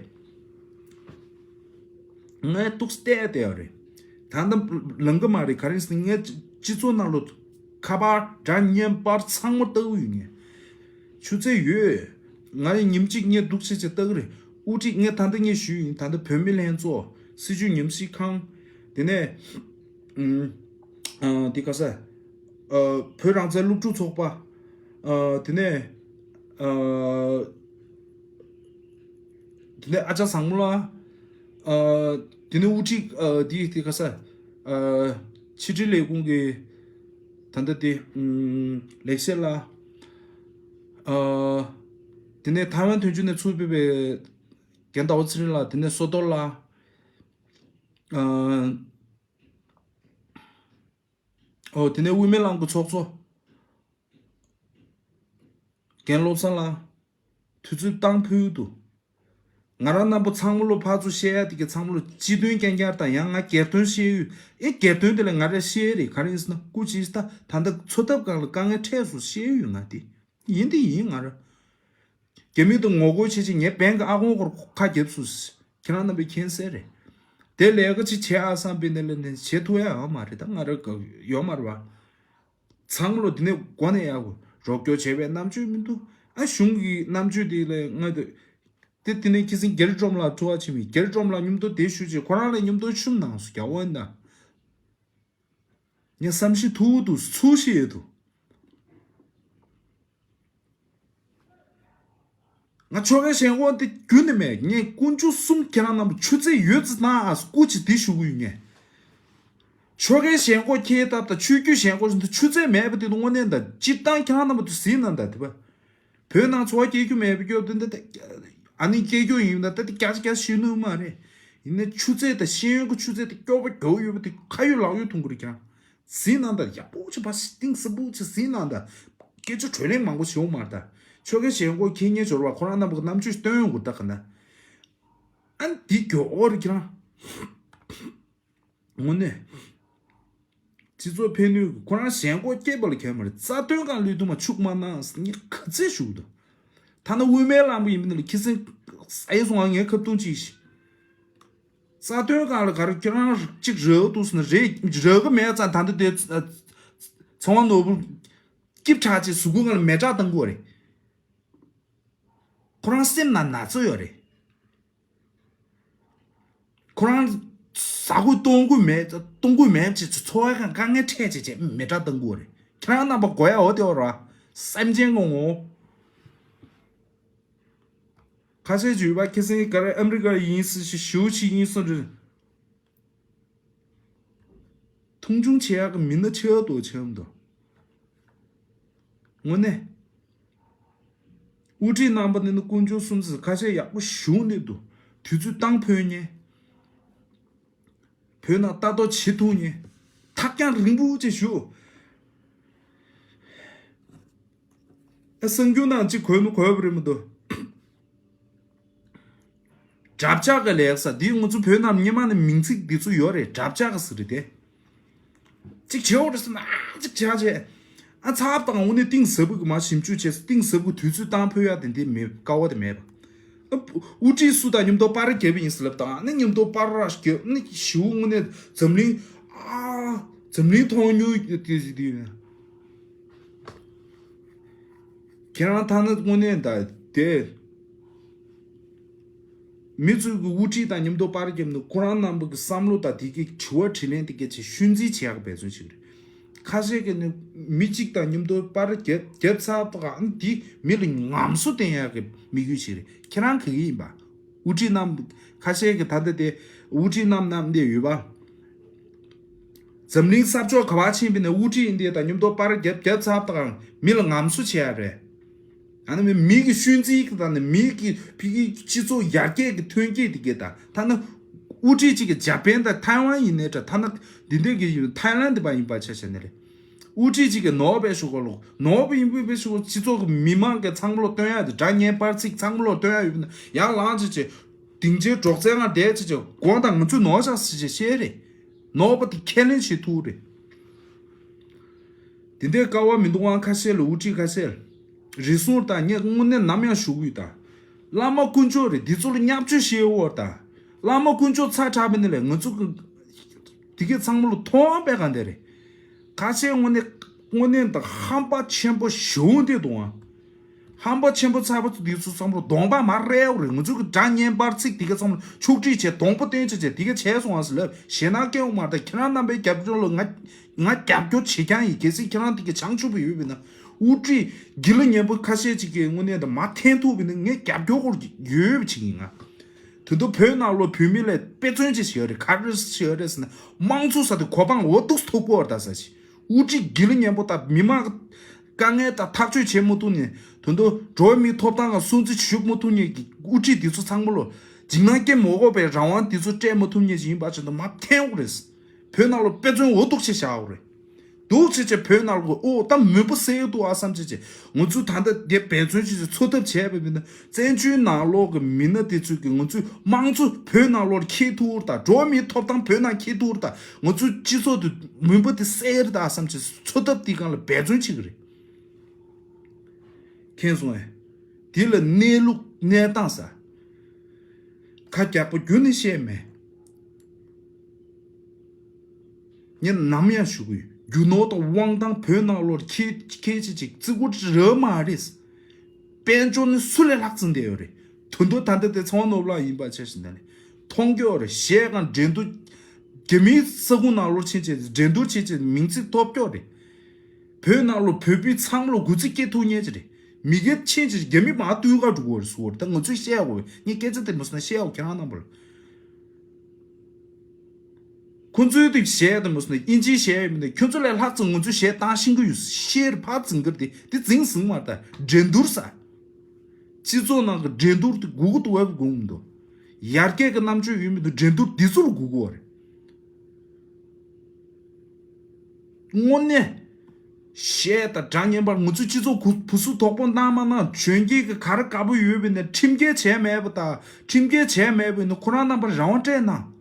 ངས་ཏོག་ཙམ་བལྟས་བསྡད་ཡོད་རེད། ད་ལྟ་ལང་གི་མ་རེད། ག་རེ་ཟེར་ན་ངས་སྤྱི་ཚོགས་ནང་ལོ་ཁ་པར་འདྲ་བརྙན་པར་ཚང་མ་ལྟ་གི་ཡོད། ངས་ཆུ་ཚད་ཡོད། ང་ཡི་ཉིན་གཅིག་ངས་སྡུག་ཆེ་ཆེ་ལྟ་གི་རེད། དབུ་ཁྲིད་ངས་ད་ལྟ་ངས་ཞུས་ཡིན། ད་ལྟ་བོད་མི་ལྷན་ཚོགས། སྲིད་བྱུས་ཉམས་ཞིབ་ཁང་། དེ་ནས་ཨུམ་ཨ་དེ་ག་ས་ཨ་བོད་རང་བཙན་སློབ་ཕྲུག་ཚོགས་པ། ཨ་དེ་ནས་ཨ། དེ་ནས་ཨ་ཅག་བཟང་མོ་ལགས། ཨ་དེ་ནས་དབུ་ཁྲིད་ཨ་དེ་དེ་ག་ས་ཨ་ཕྱི་དྲིལ་ལས་ཁུངས་ཀྱི་ད་ལྟ་དེ་ཨུམ་ལེགས་བཤད་ལགས། ཨ་དེ་ནས་ཐའེ་ཝན་དོན་གཅོད་ནས་ཚུར་ཕེབས་པའི་རྒན་ཟླ་བ་ཚེ་རིང་ལགས། དེ་ནས་བསོད་རྡོར་ལགས། ཨ་ཨོ་དེ་ནས་དབུ་མའི་ལམ་གྱི་ཚོགས་གཙོ། རྒན་བློ་བཟང་ལགས། དུས་ཚོད་བཏང་ཕོད་འདུག་ང་རང་རྣམ་པ་ཚང་མ་ལོ་ཕར་ཚུར་བཤད་ཡ་དེ་གི་ཚང་མ་ལོ་སྤྱི་དོན་རྐྱང་རྐྱང་དང་ཡང་ང་སྒེར་དོན་བཤད་ཡུལ། ཨེ་སྒེར་དོན་དེ་ལ་ང་རས་བཤད་ཡ་རེད། ག་རེ་ཡིན་ཟེར་ན་སྐུ་མཁྱེན་ད་ད་ལྟ་འཚོ་ཐབས་སྒང་ལ་དཀའ་ངལ་འཕྲད་སོང་བཤད་ཡུལ་ང་དེ་ཡིན་དེ་ཡིན། ང་ར་རྒྱ་མི་དང་ངོ་རྒོལ་བྱེད་ཆེད་ངའི་བན་གི་ཨ་ཁོང་སྐོར་ཁ་བརྒྱབ་སོང་། ཁྱེད་རང་རྣམ་པས་མཁྱེན་གསལ་རེད། དེ་ལས་ཀ་ཅིག་བྱེད་ཨ་བསམ་པའི་ནས་ལས་ནས་བྱེད་ཐུབ་ཡ་ཡོད་མ་རེད། ད་ང་ར་ཡོད་མ་རེད་བ། ཚང་མ་ལོ་དེ་ནས་འགོ་ནས་ཡག་གོ་རོགས་སྐྱོར་བྱས་པའི་རྣམ་དཔྱོད་མི་འདུག་ཨ་གཞུང་གི་རྣམ་དཔྱོད་དེ་ལས་ང་དེ་དེ་དེ་ནས་ཁྱི་སེང་རྒྱལ་སྒྲོམ་ལ་ཐུ་བ་ཆེ་མི་རྒྱལ་སྒྲོམ་ལ་མཉམ་དུ་དེ་ཞུ་ཆེ་ཁོ་རང་ལ་མཉམ་དུ་ཤུམ་ནང་སུ་རྒྱ་བོ་ཡིན་ད། ངས་བསམ་ཤེས་ཐུག་འདུག་ཚུལ་ཤེས་ཡོད་འདུག་ང་ཆོལ་ཁའི་ཞེན་ཁོག་དེ་རྒྱུན་ནས་མེད། ངས་དཀོན་མཆོག་གསུམ་ཁྱེད་རང་རྣམས་ཆུ་ཚད་ཡོད་ཙི་ན་ཨ་སྐུ་མཁྱེན་དེ་ཞུ་གི་ཡོད། ངས་ཆོལ་ཁའི་ཞེན་ཁོག་ཁྱེད་ལྟར་དང་ཆོས་བརྒྱུད་ཞེན་ཁོག་ཆུ་ཚད་མེད་པ་དེ་དུ་དངོས་གནས་དང་སྤྱིར་བཏང་ཁྱེད་རང་རྣམས་དུ་ཟིན་ན་ད་དེ་བ། བོད་ནང་འཚོ་བ་སྐྱེལ་རྒྱུ་མེད་པ་སྐྱོབ་དེ་འདི་ཨ་ནི་སྐྱེལ་རྒྱུ་ཡིན་ན་ད་དེ་བརྒྱ་ཆ་བརྒྱ་ཤེས་ནུས་མ་རེད། ཡིན་ན་ཆུ་ཚད་དང་ཤེས་ཡོན་གྱི་ཆུ་ཚད་དེ་སྐྱོ་པོ་རྒྱོ་ཡོད་པ་དེ་ཁ་ཡོད་ལག་ཡོད་མཐོང་གི་རེད་ཀྱང་། ཟིན་ནང་ད་ཡག་པོ་ཆེ་བ་ཞིག་གཏིང་ཟབ་པོ་ཆེ་ཟིན་ནང་ད། སྐད་ཆ་གྲོས་གླེང་མང་པོ་བྱེད་འོང་མ་རེད་ད། ཆོལ་ཁའི་ཞེན་ཁོག་ཁྱེད་ཉེ་འབྱོར་བ་ཁོ་རང་རྣམ་པ་གི་རྣམ་དཔྱོད་སྟོན་ཡོང་དགོས་ད་ག་ན། ཨ་འདི་མགྱོགས་འོ་རེད་ཁྱེད་རང་། དངོས་གནས། སྤྱི་ཚོགས་ཕན་ནུས་ཁོ་རང་ཞེན་ཁོག་སྐྱེས་པ་ལ་ཁྱད་མ་རེད། རྩ་དོན་གང་ལུས་དུ་མ་ཕྱུག་མ་གནང་ངས་ག་ཚད་ཞུ་གི་འདུག་ཐ་ན་དབུ་མའི་ལམ་པ་ཡིན་པ་ན་ལ་ཁྱི་སེང་ས་ཡི་སོང་ང་ངས་ཁ་བརྡུང་ཅིག་ཤི། རྩ་དོན་གང་ལ་ག་རེ་ཁྱེད་རང་གཅིག་རེའུ་འདུག་ཟེར་ན་རེད་རེ་གི་མེད་ཙང་ད་འདི་དེ་ཚང་བ་ནོར་བུ་སྐྱིབས་ཁྲག་ཅིག་གཟུགས་པོ་ང་ལ་མེ་སྲེག་བཏང་དགོས་རེད། ཁོ་རང་སེམས་ནང་ན་ཚ་ཡོད་རེད། ཁོ་རང་ཟ་དགོས་གཏོང་དགོས་མེད་གཏོང་དགོས་མེད་ཅེས་འཚོ་བའི་ཁ་དཀའ་ངལ་འཕྲད་ཅེས་བྱས་མེ་སྲེག་བཏང་དགོས་རེད། ཁྱེད་རང་རྣམ་པ་དགོས་ཡ་འོ་དེ་འོ་ར་སེམས་ཅན་གོ་ངོ་། ཁ་ཤས་ཀྱིས་ཡུལ་པ་ཁྱི་སེང་ག་རེ་ཨ་མི་རི་ཀ་ཡིན་སྲིད་ཞི་ཞུ་ཆི་ཡིན་སོང་རེད། མཐོང་ཆུང་བྱེད་ཡག་གི་མི་སྣ་ཆེ་བ་དོ་ཆེ་བ་འདུག་དངོས་གནས། དབུ་ཁྲིད་རྣམ་པ་ནི་ནི་དཀོན་མཆོག་གསུམ་ཟེར་ཁ་ཤས་ཡག་པོ་ཞུ་ནི་འདུག་དུས་ཚོད་བཏང་ཕོད་ཉེ། བོད་ནང་ལྟ་རྟོག་བྱེད་ཐུབ་ཉེ། ཐག་རྐྱང་རིང་པོ་ཅིག་ཞུ། ཨ་གསར་འགྱུར་ནང་ཅིག་གོ་ནི་གོ་བ་རེད་མི་འདུག་དགྲ་ལྕག་གི་ལེགས་ས་འདི་ང་ཚོ་བོད་ནང་སྔོན་མ་ནས་མིང་ཚིག་འདི་ཚོ་ཡོད་རེད། དགྲ་ལྕག་གི་ཟེར་རེད་དེ། གཅིག་བྱེད་འོ་རེད་ཟེར་ན་ཨ་གཅིག་བྱ་བྱས། ཨ་ཚ་བ་དང་འོ་ནས་གཏིང་ཟབ་པོ་གི་མ་ཞིབ་འཇུག་བྱས་གཏིང་ཟབ་པོ་དུས་ཚོད་བཏང་ཕོད་ཡ་དེ་འདི་མེད་དཀའ་བ་དེ་མེད་པ། ཨ་དབུ་ཁྲིད་སུ་དང་མཉམ་དུ་པར་རྒྱབ་པ་ཡིན་ཟེར་ལབ་དང་ཨ་ནི་མཉམ་དུ་པར་ར་རྒྱབ་ཨ་ནི་ཞིའུ་དངོས་གནས་འཛམ་གླིང་ཨ་འཛམ་གླིང་མཐོང་མྱོང་ཡོད་དེ་ཟེར་དུས། ཁྱེད་རང་ཐ་ན་དངོས་གནས་ད་དེ། མི་ཚོས་ཀྱི་དབུ་ཁྲིད་དང་མཉམ་དུ་པར་བརྒྱབ་ནས་ཁོ་རང་རྣམ་པ་གི་བསམ་བློ་དང་དེ་གའི་དྲི་བ་དྲིས་ལན་དེ་གའི་ཆེད་ཤུལ་འཛིན་བྱེད་ཡག་གི་འབད་བརྩོན་བྱེད་ཀྱི་རེད། ཁ་ཤས་ཀྱིས་ནི་མི་གཅིག་དང་མཉམ་དུ་པར་བརྒྱབ་བརྒྱབ་ཚར་བ་དང་དེ་མི་ལ་ངམ་སོ་བསྟན་ཡག་གི་དམིགས་ཡུལ་ཞིག་རེད། ཁྱེད་རང་ག་གི་ཡིན་པ། དབུ་ཁྲིད་རྣམས་ཁ་ཤས་ཀྱིས་ད་ལྟ་དེ་དབུ་ཁྲིད་རྣམས་རྣམས་འདི་ཡོད་པ། འཛམ་གླིང་ས་ཕྱོགས་ག་བ་ཕྱིན་པ་ནས་དབུ་ཁྲིད་ཡིན་དེ་དང་མཉམ་དུ་པར་བརྒྱབ་བརྒྱབ་ཚར་བ་དང་མི་ལ་ངམ་སོ་བྱེད་ཡ་རེད། ཨ་ནི་མི་མི་གི་ཤུལ་འཛིན་གི་དང་ནི་མི་གི་ཕི་གི་སྤྱི་ཚོགས་ཡར་རྒྱས་ཀྱི་ཐོན་སྐྱེད་དེ་གའི་དང་ཐ་ན་དབུ་ཁྲིད་གཅིག་གི་ཇ་པན་དང་ཐའེ་ཝན་ཡིན་ནའི་འདྲ་ཐ་ན་འདི་འདྲ་གི་ཡིན་ཐའེ་ལན་དེ་པ་ཡིན་པ་ཆ་བཞག་ནི་རེད། དབུ་ཁྲིད་གཅིག་གི་ནོར་བས་ཞུ་གོ་ལོ་ནོར་བ་ཡིན་པའི་བས་ཞུ་གོ་སྤྱི་ཚོགས་ཀྱི་མི་མང་གི་ཚང་མ་ལོ་སྟོན་ཡ་དེ་དགྲ་གཉེན་པར་ཚིག་ཚང་མ་ལོ་སྟོན་ཡ་ཡོད་པ་ན་ཡང་ལངས་ཅི་ཅི་སྡིངས་ཆའི་སྒྲོག་ཙེ་ང་བསྡད་ཅི་ཅི་དགོངས་དག་ང་ཚོས་ནོར་བཞག་སི་ཅི་བཤད་རེད། ནོར་བ་དེ་ཁས་ལེན་བྱེད་ཐུབ་རེད། དེ་འདྲའི་དཀའ་བ་མི་འདུག་ཨང་ཁ་ཤས་ལ་དབུ་ཁྲིད་ཁ་ཤས་ལ། རེ་ཟུང་དང་ངས་དངོས་གནས་ནམ་ཡང་ཞུ་གི་ཡོད་ད། བླ་མ་དཀོན་མཆོག་རེད་འདི་ཚོ་ལ་བརྙས་བཅོས་བྱེད་འོར་ད། བླ་མ་དཀོན་མཆོག་ཚ་དྲག་པའི་ནི་ལས་ང་ཚོ་གི་དེ་གའི་ཚང་མ་ལ་མཐོང་བས་ག་འདྲ་རེད། ཁ་ཤས་དངོས་གནས་དངོས་གནས་དང་ཧམ་པ་ཆེན་པོ་ཞེ་པོ་འདི་འདུག་ཨང་། ཧམ་པ་ཆེན་པོ་ཚ་པོ་འདི་ཚོ་ཚང་མ་ལ་གདོང་པ་མ་རལ་བ་རེད། ང་ཚོ་གི་དགྲ་གཉེན་པར་ཚིག་དེ་ག་ཚང་མ་ལ་ཕྱུགས་ཁྲིད་བྱས་གདོང་པ་སྟོན་བྱས་བྱས་དེ་ག་བྱས་སོང་ཨ་ཟེར་ལབ་ཞེད་སྣང་སྐྱེ་འོང་མ་རེད། ད་ཁྱེད་རང་རྣམ་པའི་རྒྱབ་སྐྱོར་ལ་ང་ང་རྒྱབ་སྐྱོར་བྱེད་རྐྱང་ཡིན། གལ་སྲིད་ཁྱེད་རང་དེ་ག་བྱང་ཆུབ་པ་ཡོད་པས་ན་དབུ་ཁྲིད་དགེ་ལགས་མཉམ་པོ་ཁ་ཤས་ཅིག་གིས་དངོས་གནས་དང་མ་འཐེན་ཐུབ་པས་ན་ངས་རྒྱབ་སྐྱོར་སྐོར་ཡོད་པ་ཅིག་ཡིན་ང་། དོན་དུ་བོད་ནང་ལོགས་བོད་མི་ལ་དཔེ་མཚོན་ཅིག་ཞིག་ཡོད་རེད། ག་རེ་ཞིག་ཡོད་རེད་ཟེར་ན་དམངས་གཙོ་ཟེར་དེ་གོ་འཕང་འོ་ཏོག་ཙམ་ཐོབ་ཀྱི་ཡོད་རེད་ད་ཟེར་ཞིག་དབུ་ཁྲིད་དགེ་ལགས་མཉམ་པོ་དང་མི་མང་དཀའ་ངལ་དང་ཐག་གཅོད་བྱེད་མ་ཐུབ་ནས་དོན་དུ་འགྲོ་བ་མིའི་ཐོབ་ཐང་ལ་སྲུང་བརྩི་ཞུ་མ་ཐུབ་མཁན་གྱི་དབུ་ཁྲིད་འདི་ཚོ་ཚང་མ་ལོ་འཇིགས་སྣང་སྐྱེ་མ་དགོས་པའི་རང་དབང་འདི་ཚོ་སྤྲད་མ་ཐུབ་མཁན་ཞིག་ཡིན་པ་ཅིག་ཏུ་མ་འཐེན་དགོས་རེད། བོད་ནང་ལོ་དཔེ་མཚོན་འོ་ཏོག་ཙམ་བཞག་དགོས་རེད། འདུག་ཅེས་བྱས་བོད་ནང་ལོ་ཨོ་ད་མུན་པ་སེལ་འདུག་ཨ་བསམ་བྱས་བྱས་ང་ཚོ་ད་ལྟ་དེ་འབད་བརྩོན་བྱས་བྱས་འཚོ་ཐབས་བྱས་པའི་མི་སྣ་བཙན་བྱོལ་ནང་ལོགས་ཀྱི་མི་སྣ་དེ་ཚོས་ཀྱི་ང་ཚོའི་དམངས་གཙོ་བོད་ནང་ལོགས་འཁྱེར་ཐུབ་ར་ད་འགྲོ་བ་མིའི་ཐོབ་ཐང་བོད་ནང་འཁྱེར་ཐུབ་ར་ད་ང་ཚོའི་སྤྱི་ཚོགས་དུ་མུན་པ་དེ་སེལ་ར་ད་བསམ་བྱས་འཚོ་ཐབས་དེ་སྒང་ལ་འབད་བརྩོན་བྱེད་ཀྱི་རེད། མཁྱེན་སོང་ངས། དེ་ལ་གནས་ལུགས་གནས་སྟངས་ས། ཁ་རྒྱག་པོ་རྒྱུ་ནི་བཤད་མེད། ངས་ནམ་ཡང་ཞུ་གི་ཡོད། རྒྱུ་ནོར་དང་དབང་ཐང་བོད་ནང་ལོགས་ཁྱེད་ཁྱེད་ཅི་ཅིག་བརྩི་བཀུར་རག་མ་རེད། དཔལ་འབྱོར་ནི་སུ་ལས་ལྷག་ཙམ་བསྡད་ཡོད་རེད། དོན་དུ་ད་ལྟ་དེ་ཚོང་ནོར་ལ་ཡིན་པ་ཆ་ཞིག་ན་ནི་མཐོང་རྒྱུ་རེད། གཞས་གང་འགྲན་བསྡུར་རྒྱ་མིའི་ས་ཁུངས་ནང་ལོགས་ཕྱིན་བྱས་འགྲན་བསྡུར་བྱས་བྱས་མིང་ཚིག་ཐོབ་རྒྱུ་རེད། བོད་ནང་ལོ་བོད་པའི་ཚང་མ་ལོ་དགུ་ཚིགས་སྐྱེ་ཐུབ་ཉེ་ཅི་རེད། མི་སྒེར་ཆེན་ཅི་རྒྱ་མི་མ་ཏུས་ཀ་འགྲོ་གོ་རེད་སུ་བོར་ད་ང་ཚོས་བཤད་ཡ་གོ་བས་ངས་སྐད་ཆ་དེ་མོ་སོང་ན་བཤད་ཡ་གོ་ཁྱེད་རང་རྣམ་པར། ཁོ་ཚོའི་དུས་གཞས་དེ་མོ་སོང་ན་ཨིན་ཇིའི་གཞས་ཡོད་མི་འདུག་ཁྱོད་ཚོ་ལས་ལྷག་ཙམ་ང་ཚོས་གཞས་བཏང་ཤེས་ཀྱི་ཡོད་ཤེར་ཕར་འཛིང་གི་རེད་དེ་འཛིང་ཟིང་མ་ད་འགྲན་བསྡུར་ས། སྤྱི་ཚོགས་ནང་གི་འགྲན་བསྡུར་དེ་དགོས་ཀྱི་འདུག་བས་དགོས་མི་འདུག་ཡར་རྒྱས་ཀྱི་རྣམ་དཔྱོད་ཡོད་མི་འདུག་འགྲན་བསྡུར་འདི་ཚོ་ལ་དགོས་ཀྱི་བ་རེད། དངོས་གནས། གཞས་དང་སྒྲ་སྙན་པར་ང་ཚོའི་སྤྱི་ཚོགས་གུ་བུ་སུ་དོག་པོ་གནང་མ་གནང་གཞོན་སྐྱེས་ཀྱི་ག་རེ་དགའ་པོ་ཡོད་པའི་ནས་ཁྲིམས་འགལ་བྱས་མེད་པ་དང་ཁྲིམས་འགལ་བྱས་མེད་པའི་ནས་ཁོ་རང་རྣམ་པར་རང་དབང་སྤྲད་གནང་།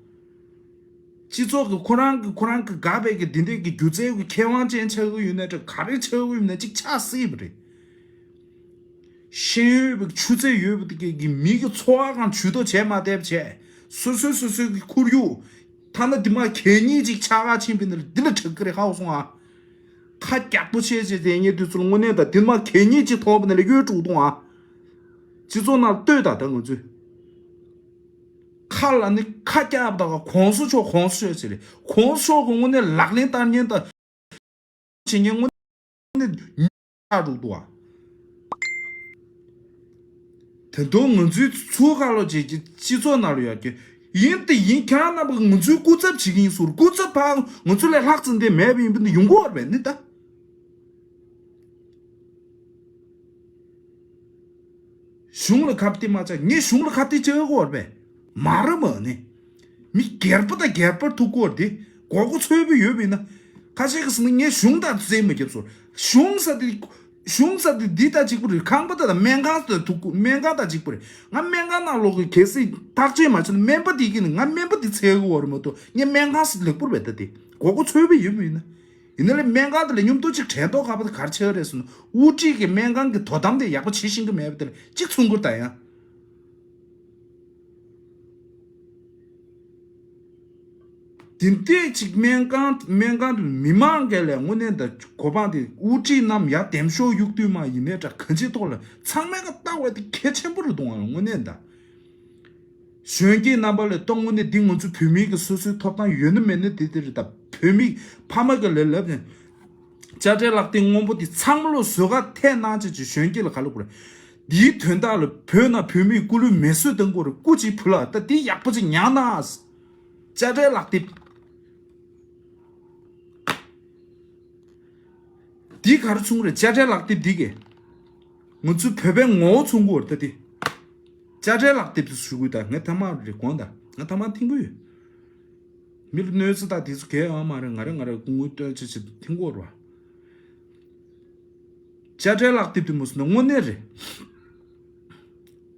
སྤྱི་ཚོགས་ཀྱི་ཁོ་རང་གི་ཁོ་རང་གི་དགའ་པའི་གི་འདི་འདྲས་ཀྱི་སྒྱུ་རྩལ་གྱི་མཁས་དབང་ཅན་ཆགས་ཀྱི་ཡོད་ནས་ག་རེ་ཆགས་ཀྱི་ཡོད་ནས་གཅིག་ཆགས་སྲིད་པ་རེད། ཤེས་ཡོན་པའི་ཆུ་ཚད་ཡོད་པ་དེ་གའི་མི་གི་འཚོ་བ་གང་ཇུས་གཏོགས་བྱས་མ་བསྡད་པ་བྱས། སོ་སོའི་སོ་སོའི་གི་ཁོར་ཡུག་ཐ་ན་དེ་མ་གད་སྙིགས་ཅིག་ཆགས་ཁ་ཕྱིན་པའི་ནི་འདི་ལ་དྲག་གི་རེད་ཧའོ་སོང་ཨ། ཁ་རྒྱག་པོ་བྱས་བྱས་དེ་ངས་དུས་ཚོད་དངོས་གནས་དང་དེ་མ་གད་སྙིགས་ཅིག་ཐོགས་པ་ནི་ལ་གཡོལ་འགྲོ་གཏོང་ཨ། སྤྱི་ཚོགས་ནང་ལྟོས་དང་ད་ང་ཚོས། ཁ་ལ་ནི་ཁ་རྒྱག་པ་དང་གོང་ས་མཆོག་གོང་ས་མཆོག་ཟེར་རེད་གོང་ས་མཆོག་གི་དངོས་གནས་ལག་ལེན་བསྟར་མཁན་དང་། བྱེད་མཁན་དངོས་གནས་ཆགས་འགྲོ་འདུག་ཨ། དེ་དུས་ང་ཚོའི་ཚུར་ཁ་ལོ་བྱེད་ཀྱི་སྤྱི་ཚོགས་ནང་ལ་ཡོད་ཀྱི་ཡིན་དེ་ཡིན་ཁྱེད་རང་རྣམ་པ་ང་ཚོའི་སྐུ་ཚབ་བྱེད་ཀྱི་ཡིན་ཟུར་སྐུ་ཚབ་ཕ་ང་ཚོ་ལས་ལྷག་ཙམ་དེ་མེད་པ་ཡིན་པ་འདི་ཡོང་གི་བར་བས་ནི་ད། གཞུང་ལ་ཁ་གཏད་མ་བྱ་ངས་གཞུང་ལ་ཁ་གཏད་བྱ་དགོས་བར་བས་མ་ར་མ་ནི། མི་སྒེར་པ་དང་སྒེར་པར་ཐུག་གོ་དེ་མགོ་སྐོར་ཚོས་པ་ཡོད་པ་ཡིན་ན། ཁ་ཤས་ཀྱིས་ཟེར་ན་ངས་གཞུང་དང་རྩེད་མ་རྒྱབ་སོ། གཞུང་ས་དེ་གཞུང་ས་དེ་འདི་ལྟ་གཅིག་པུ་རེད་ཁང་པ་དང་སྨན་ཁང་དང་ཐུག་གོ་སྨན་ཁང་དང་གཅིག་པུ་རེད། ང་སྨན་ཁང་ནང་ལོག་གི་གལ་སྲིད་བརྟག་དཔྱད་མ་བྱས་ན་སྨན་པ་དེ་གིས་ནི་ང་སྨན་པ་དེ་འཚོལ་གི་ཡོད་རེད་མ་གཏོགས་ངས་སྨན་ཁང་ས་ལེགས་པོར་བས་ད་དེ་མགོ་སྐོར་ཚོས་པ་ཡོད་པ་ཡིན་ན། ཡིན་ན་ལས་སྨན་ཁང་དེ་ལ་མཉམ་དུ་གཅིག་དྲན་ཐོག་ཁ་པ་དེ་ག་རེ་བྱས་རེད་ཟེར་ན་དབུ་ཁྲིད་ཀྱི་སྨན་ཁང་གི་དོ་དམ་དེ་ཡག་པོ་བྱེད་ཤེས་ཀྱི་མེད་པ་དེ་ལ་གཅིག་མཚུངས་ཀྱི་ད་ཡང་། དེ་འདྲས་ཅིག་སྨན་ཁང་སྨན་ཁང་དུ་མི་མང་ག་ལས་དངོས་གནས་ད་གོ་འཕང་དེ་དབུ་ཁྲིད་རྣམས་ཡར་འདེམས་ཤོག་གཡུག་དུས་མ་ཡིན་ནའི་འདྲ་གང་ཅིའི་ཐོག་ལ་ཚང་མས་ཀ་ལྟ་བ་དེ་གལ་ཆེན་པོ་རེད་འདུག་ཨང་དངོས་གནས་ད། གཞོན་སྐྱེས་རྣམ་པ་ལ་ཏོག་དངོས་གནས་འདི་ང་ཚོ་བོད་མི་གི་སོ་སོའི་ཐོབ་ཐང་ཡོད་ན་མེད་ན་དེ་དེ་རེད་ད། བོད་མི་ཕ་མ་གི་ལས་ལབ་ནས་དཔྱ་ཁྲལ་ལག་དེབ་སྔོན་པོ་དེ་ཚང་མ་ལོ་བཟོ་ག་ཐད་གནང་བྱས་ཀྱི་གཞོན་སྐྱེས་ལ་ག་ལ་དགོས་རེད། འདིའི་དོན་དག་ལ་བོད་ནང་བོད་མིའི་སྐུ་ལུས་མེ་གསོད་གཏང་དགོས་རེད། སྐུ་མཁྱེན་བུ་ལགས་ད་འདི་ཡག་པོ་ཅིག་ཉར་གནང་། དཔྱ་ཁྲལ་ལག་དེབ། འདི་ག་རེ་བྱུང་རེད། དཔྱ་ཁྲལ་ལག་དེབ་འདི་གས། ང་ཚོ་བོད་པའི་ངོ་བོ་མཚོན་གྱི་ཡོད་རེད་ད་དེ། དཔྱ་ཁྲལ་ལག་དེབ་དེ་ཞུ་གི་ད་ངས་ཐ་མག་རེད་དགོངས་དག་ངས་ཐ་མག་འཐེན་གྱི་ཡོད། མི་ལ་གནོད་འཚེ་དང་དེ་ཚོ་གས་ཡོད་མ་རེད། ང་རེ་ང་རེ་སྐུ་ངོ་སྟོན་ཆེ་ཆེ་འཐེན་གྱི་ཡོད་རེད་བ། དཔྱ་ཁྲལ་ལག་དེབ་དེ་མོ་སོང་ན་དངོས་གནས་རེད།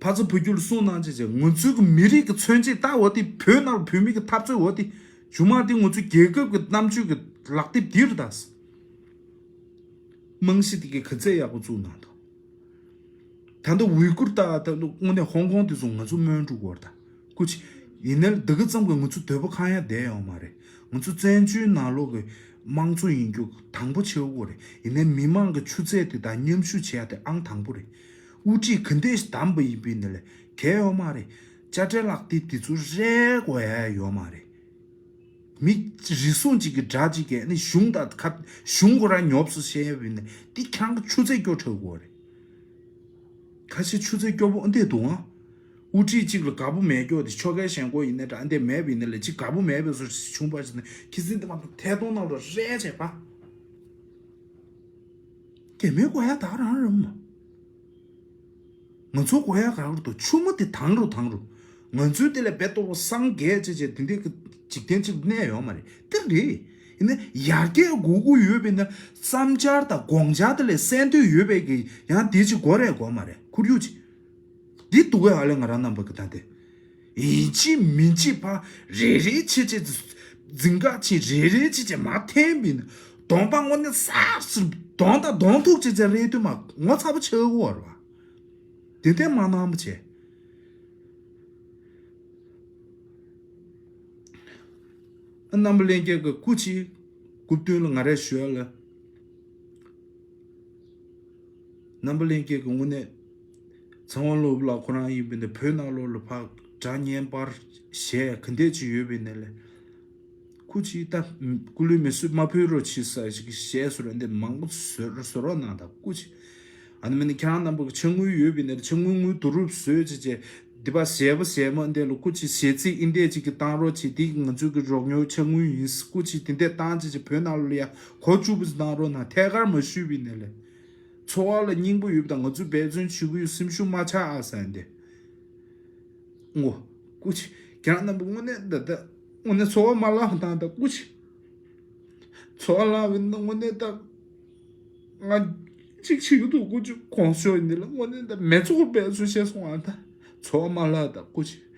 ཕ་ཚ་བུ་རྒྱུད་ལ་གསུང་གནང་བྱས་བྱས་ང་ཚོའི་གི་མི་རིགས་ཀྱི་མཚོན་བྱེད་ལྟ་བ་དེ་བོད་ནང་ལ་བོད་མི་གི་འཐབ་རྩོད་འོ་དེ་གཞུང་མང་དེ་ང་ཚོའི་རྒྱལ་ཁབ་ཀྱི་རྣམ་དཔྱོད་ཀྱི་ལག་དེབ་འདི་རེད་ད། རྨང་གཞི་དེ་གའི་ག་ཚད་ཡག་པོ་བཙུགས་གནང་དང་། ད་ལྟ་ཝི་གུར་ལྟ་ད་ལྟ་དངོས་གནས་ཧོང་ཀོང་དེ་ཚོ་ང་ཚོ་སྨོན་འགྲོ་གོ་ར་ད་སྐུ་མཁྱེན། ཡིན་ནའི་འདི་ག་ཙམ་གྱིས་ང་ཚོ་འདོད་པ་ཁེངས་ཡ་བསྡད་ཡོད་མ་རེད། ང་ཚོ་བཙན་བྱོལ་ནང་ལོགས་ཀྱི་དམངས་གཙོ་ཡིན་རྒྱུ་དང་པོ་ཆེ་བོ་རེད། ཡིན་ནའི་མི་མང་གི་ཆུ་ཚད་དེ་དང་མཉམ་ཞུགས་བྱེད་ཡ་དེ་ཨང་དང་པོ་རེད། དབུ་ཁྲིད་ག་འདྲས་ཞིག་བདམས་པ་ཡིན་པའི་ནི་ལས་གལ་ཡོད་མ་རེད། དཔྱ་ཁྲལ་ལག་དེབ་དེ་ཚོ་རེད་དགོས་ཡ་ཡོད་མ་རེད། མི་རེ་ཟུང་གཅིག་གི་དགྲ་གཅིག་གིས་ནི་གཞུང་དང་ཁ་གཞུང་ཁོ་རང་ཉོབ་སོ་བཤད་ཡ་བས་ནི་འདི་ཁྱང་གི་ཆུ་ཚད་སྐྱོ་དྲགས་དགོས་རེད། ཁ་ཤས་ཆུ་ཚད་སྐྱོ་པོ་འདི་འདུག་ཨང་། དབུ་ཁྲིད་གཅིག་ལ་དགའ་པོ་མེད་སྐྱོ་དེ་ཆོལ་ཁའི་ཞེན་ཁོག་ཡིན་ནའི་འདྲ་འདི་མེད་པས་ནི་ལས་གཅིག་དགའ་པོ་མེད་པའི་བཟོ་ཞིག་བྱུང་པ་ཞིག་ནི་ཁྱི་སེང་འདི་མ་གཏོགས་ཐད་གཏོང་ནང་ལ་རེད་བྱས་པ། སྐྱེ་མེད་དགོས་ཡ་ད་རང་རེད་མོ། ང་ཚོ་དགོས་ཡ་ག་རེ་འདུག་ཆུ་མོ་དེ་དྭངས་རུ་དྭངས་རུ། ང་ཚོའི་དེ་ལས་བེད་ཏོ་བོ་སངས་རྒྱས་ཅེས་བྱས་དེ་འདྲའི་གི་འཇིག་རྟེན་གཅིག་གནས་ཡོད་མ་རེད་དེ་རེད། ཡིན་ན་ཡར་རྒྱས་དགོས་ཀྱི་ཡོད་པས་ན་བསམ་འཆར་དང་དགོངས་འཆར་དེ་ལས་གསན་འདོད་ཡོད་པའི་གི་ཡང་དེ་ཅིག་དགོས་རེད་དགོས་མ་རེད་ཁོར་ཡུག་ཅིག་འདི་འདུག་གས་ཨ་ལས་ང་རང་རྣམ་པ་གི་ད་དེ། ཡིན་གཅིག་མིན་གཅིག་ཕ་རེ་རེ་བྱས་བྱས་འཛིང་ག་ཆེ་རེ་རེ་བྱས་བྱས་མ་འཐེན་པས་ན་གདོང་པ་དངོས་གནས་སག་སིར་གདོང་དང་གདོང་ཐུག་བྱས་བྱས་རེད་དུས་མ་ངོ་ཚ་པོ་ཆགས་ཀྱི་ཡོད་རེད་བ། དེ་འདྲས་མ་གནང་བ་བྱས། རྣམ་པ་ལྷན་རྒྱས་ཀྱི་སྐུ་མཁྱེན། སྐུ་མདུན་ལ་ང་རས་ཞུ་ཡ་ལ། རྣམ་པ་ལྷན་རྒྱས་ཀྱི་དངོས་གནས། ཚེ་དབང་སློབ་ལགས་ཁོ་རང་ཡིན་པས་ན་བོད་ནང་ལོགས་ལ་ཕར་སྒྲ་སྙན་པར་གཞས་ག་འདྲས་ཅིག་ཡོད་པའི་ནས་ལས། སྐུ་མཁྱེན་ད། སྐུ་ལུས་མེ་གསོད་མ་ཕུལ་རོགས་བྱེད་ས་ཞིག་གཞས་བཟོ་ར་འདི་མང་པོ་བཟོ་བཟོ་རོགས་གནང་དང་སྐུ་མཁྱེན། ཨ་ནི་མིན་ན་ཁྱེད་རང་རྣམ་པ་གི་ཕྱག་དངུལ་ཡོད་པའི་ནས་ཕྱག་དངུལ་དངུལ་བསྡུ་རུབ་བཟོས་བྱས་བྱས། འདི་པ་ཞེ་པོ་ཞེ་མོ་འདི་ལ་སྐུ་མཁྱེན་ཞེ་ཚིག་ཨིན་འདྲས་ཅིག་གི་བཏང་རོགས་བྱེད་འདི་ང་ཚོའི་གི་རོགས་ཉོ་ཕྱག་དངུལ་ཡིན་སྐུ་མཁྱེན་དེ་འདྲས་བཏང་བྱས་བྱས་བོད་ནང་ལ་ཡ་གོ་བཅུག་པ་ཞིག་བཏང་རོགས་གནང་ཐད་ཀར་མ་ཞུས་པའི་ནས་ལས། འཚོ་བ་ལ་སྙིང་པོ་ཡོད་པ་དང་ང་ཚོས་འབད་བརྩོན་བྱེད་ཀྱི་ཡོད་སེམས་ཤུགས་མ་ཆག་ཨ་ཟེར་འདི། ངོ། སྐུ་མཁྱེན། ཁྱེད་རང་རྣམ་པ་དངོས་གནས་ད་ལྟ་དངོས་གནས་འཚོ་བ་མ་བརླག་དང་ད་སྐུ་མཁྱེན། འཚོ་བ་བརླག་པའི་ནང་དངོས་གནས་ད། ང་གཅིག་བྱེད་ཀྱི་འདུག་སྐུ་མཁྱེན་གོང་ཞོ་ཡིན་འདི་ལ་དངོས་གནས་ད་མེ་ཚོགས་འབད་བརྩོན་བྱས་སོང་ཨ་ད། འཚོ་བ་མ་བརླག་ད་སྐུ་མཁྱེན།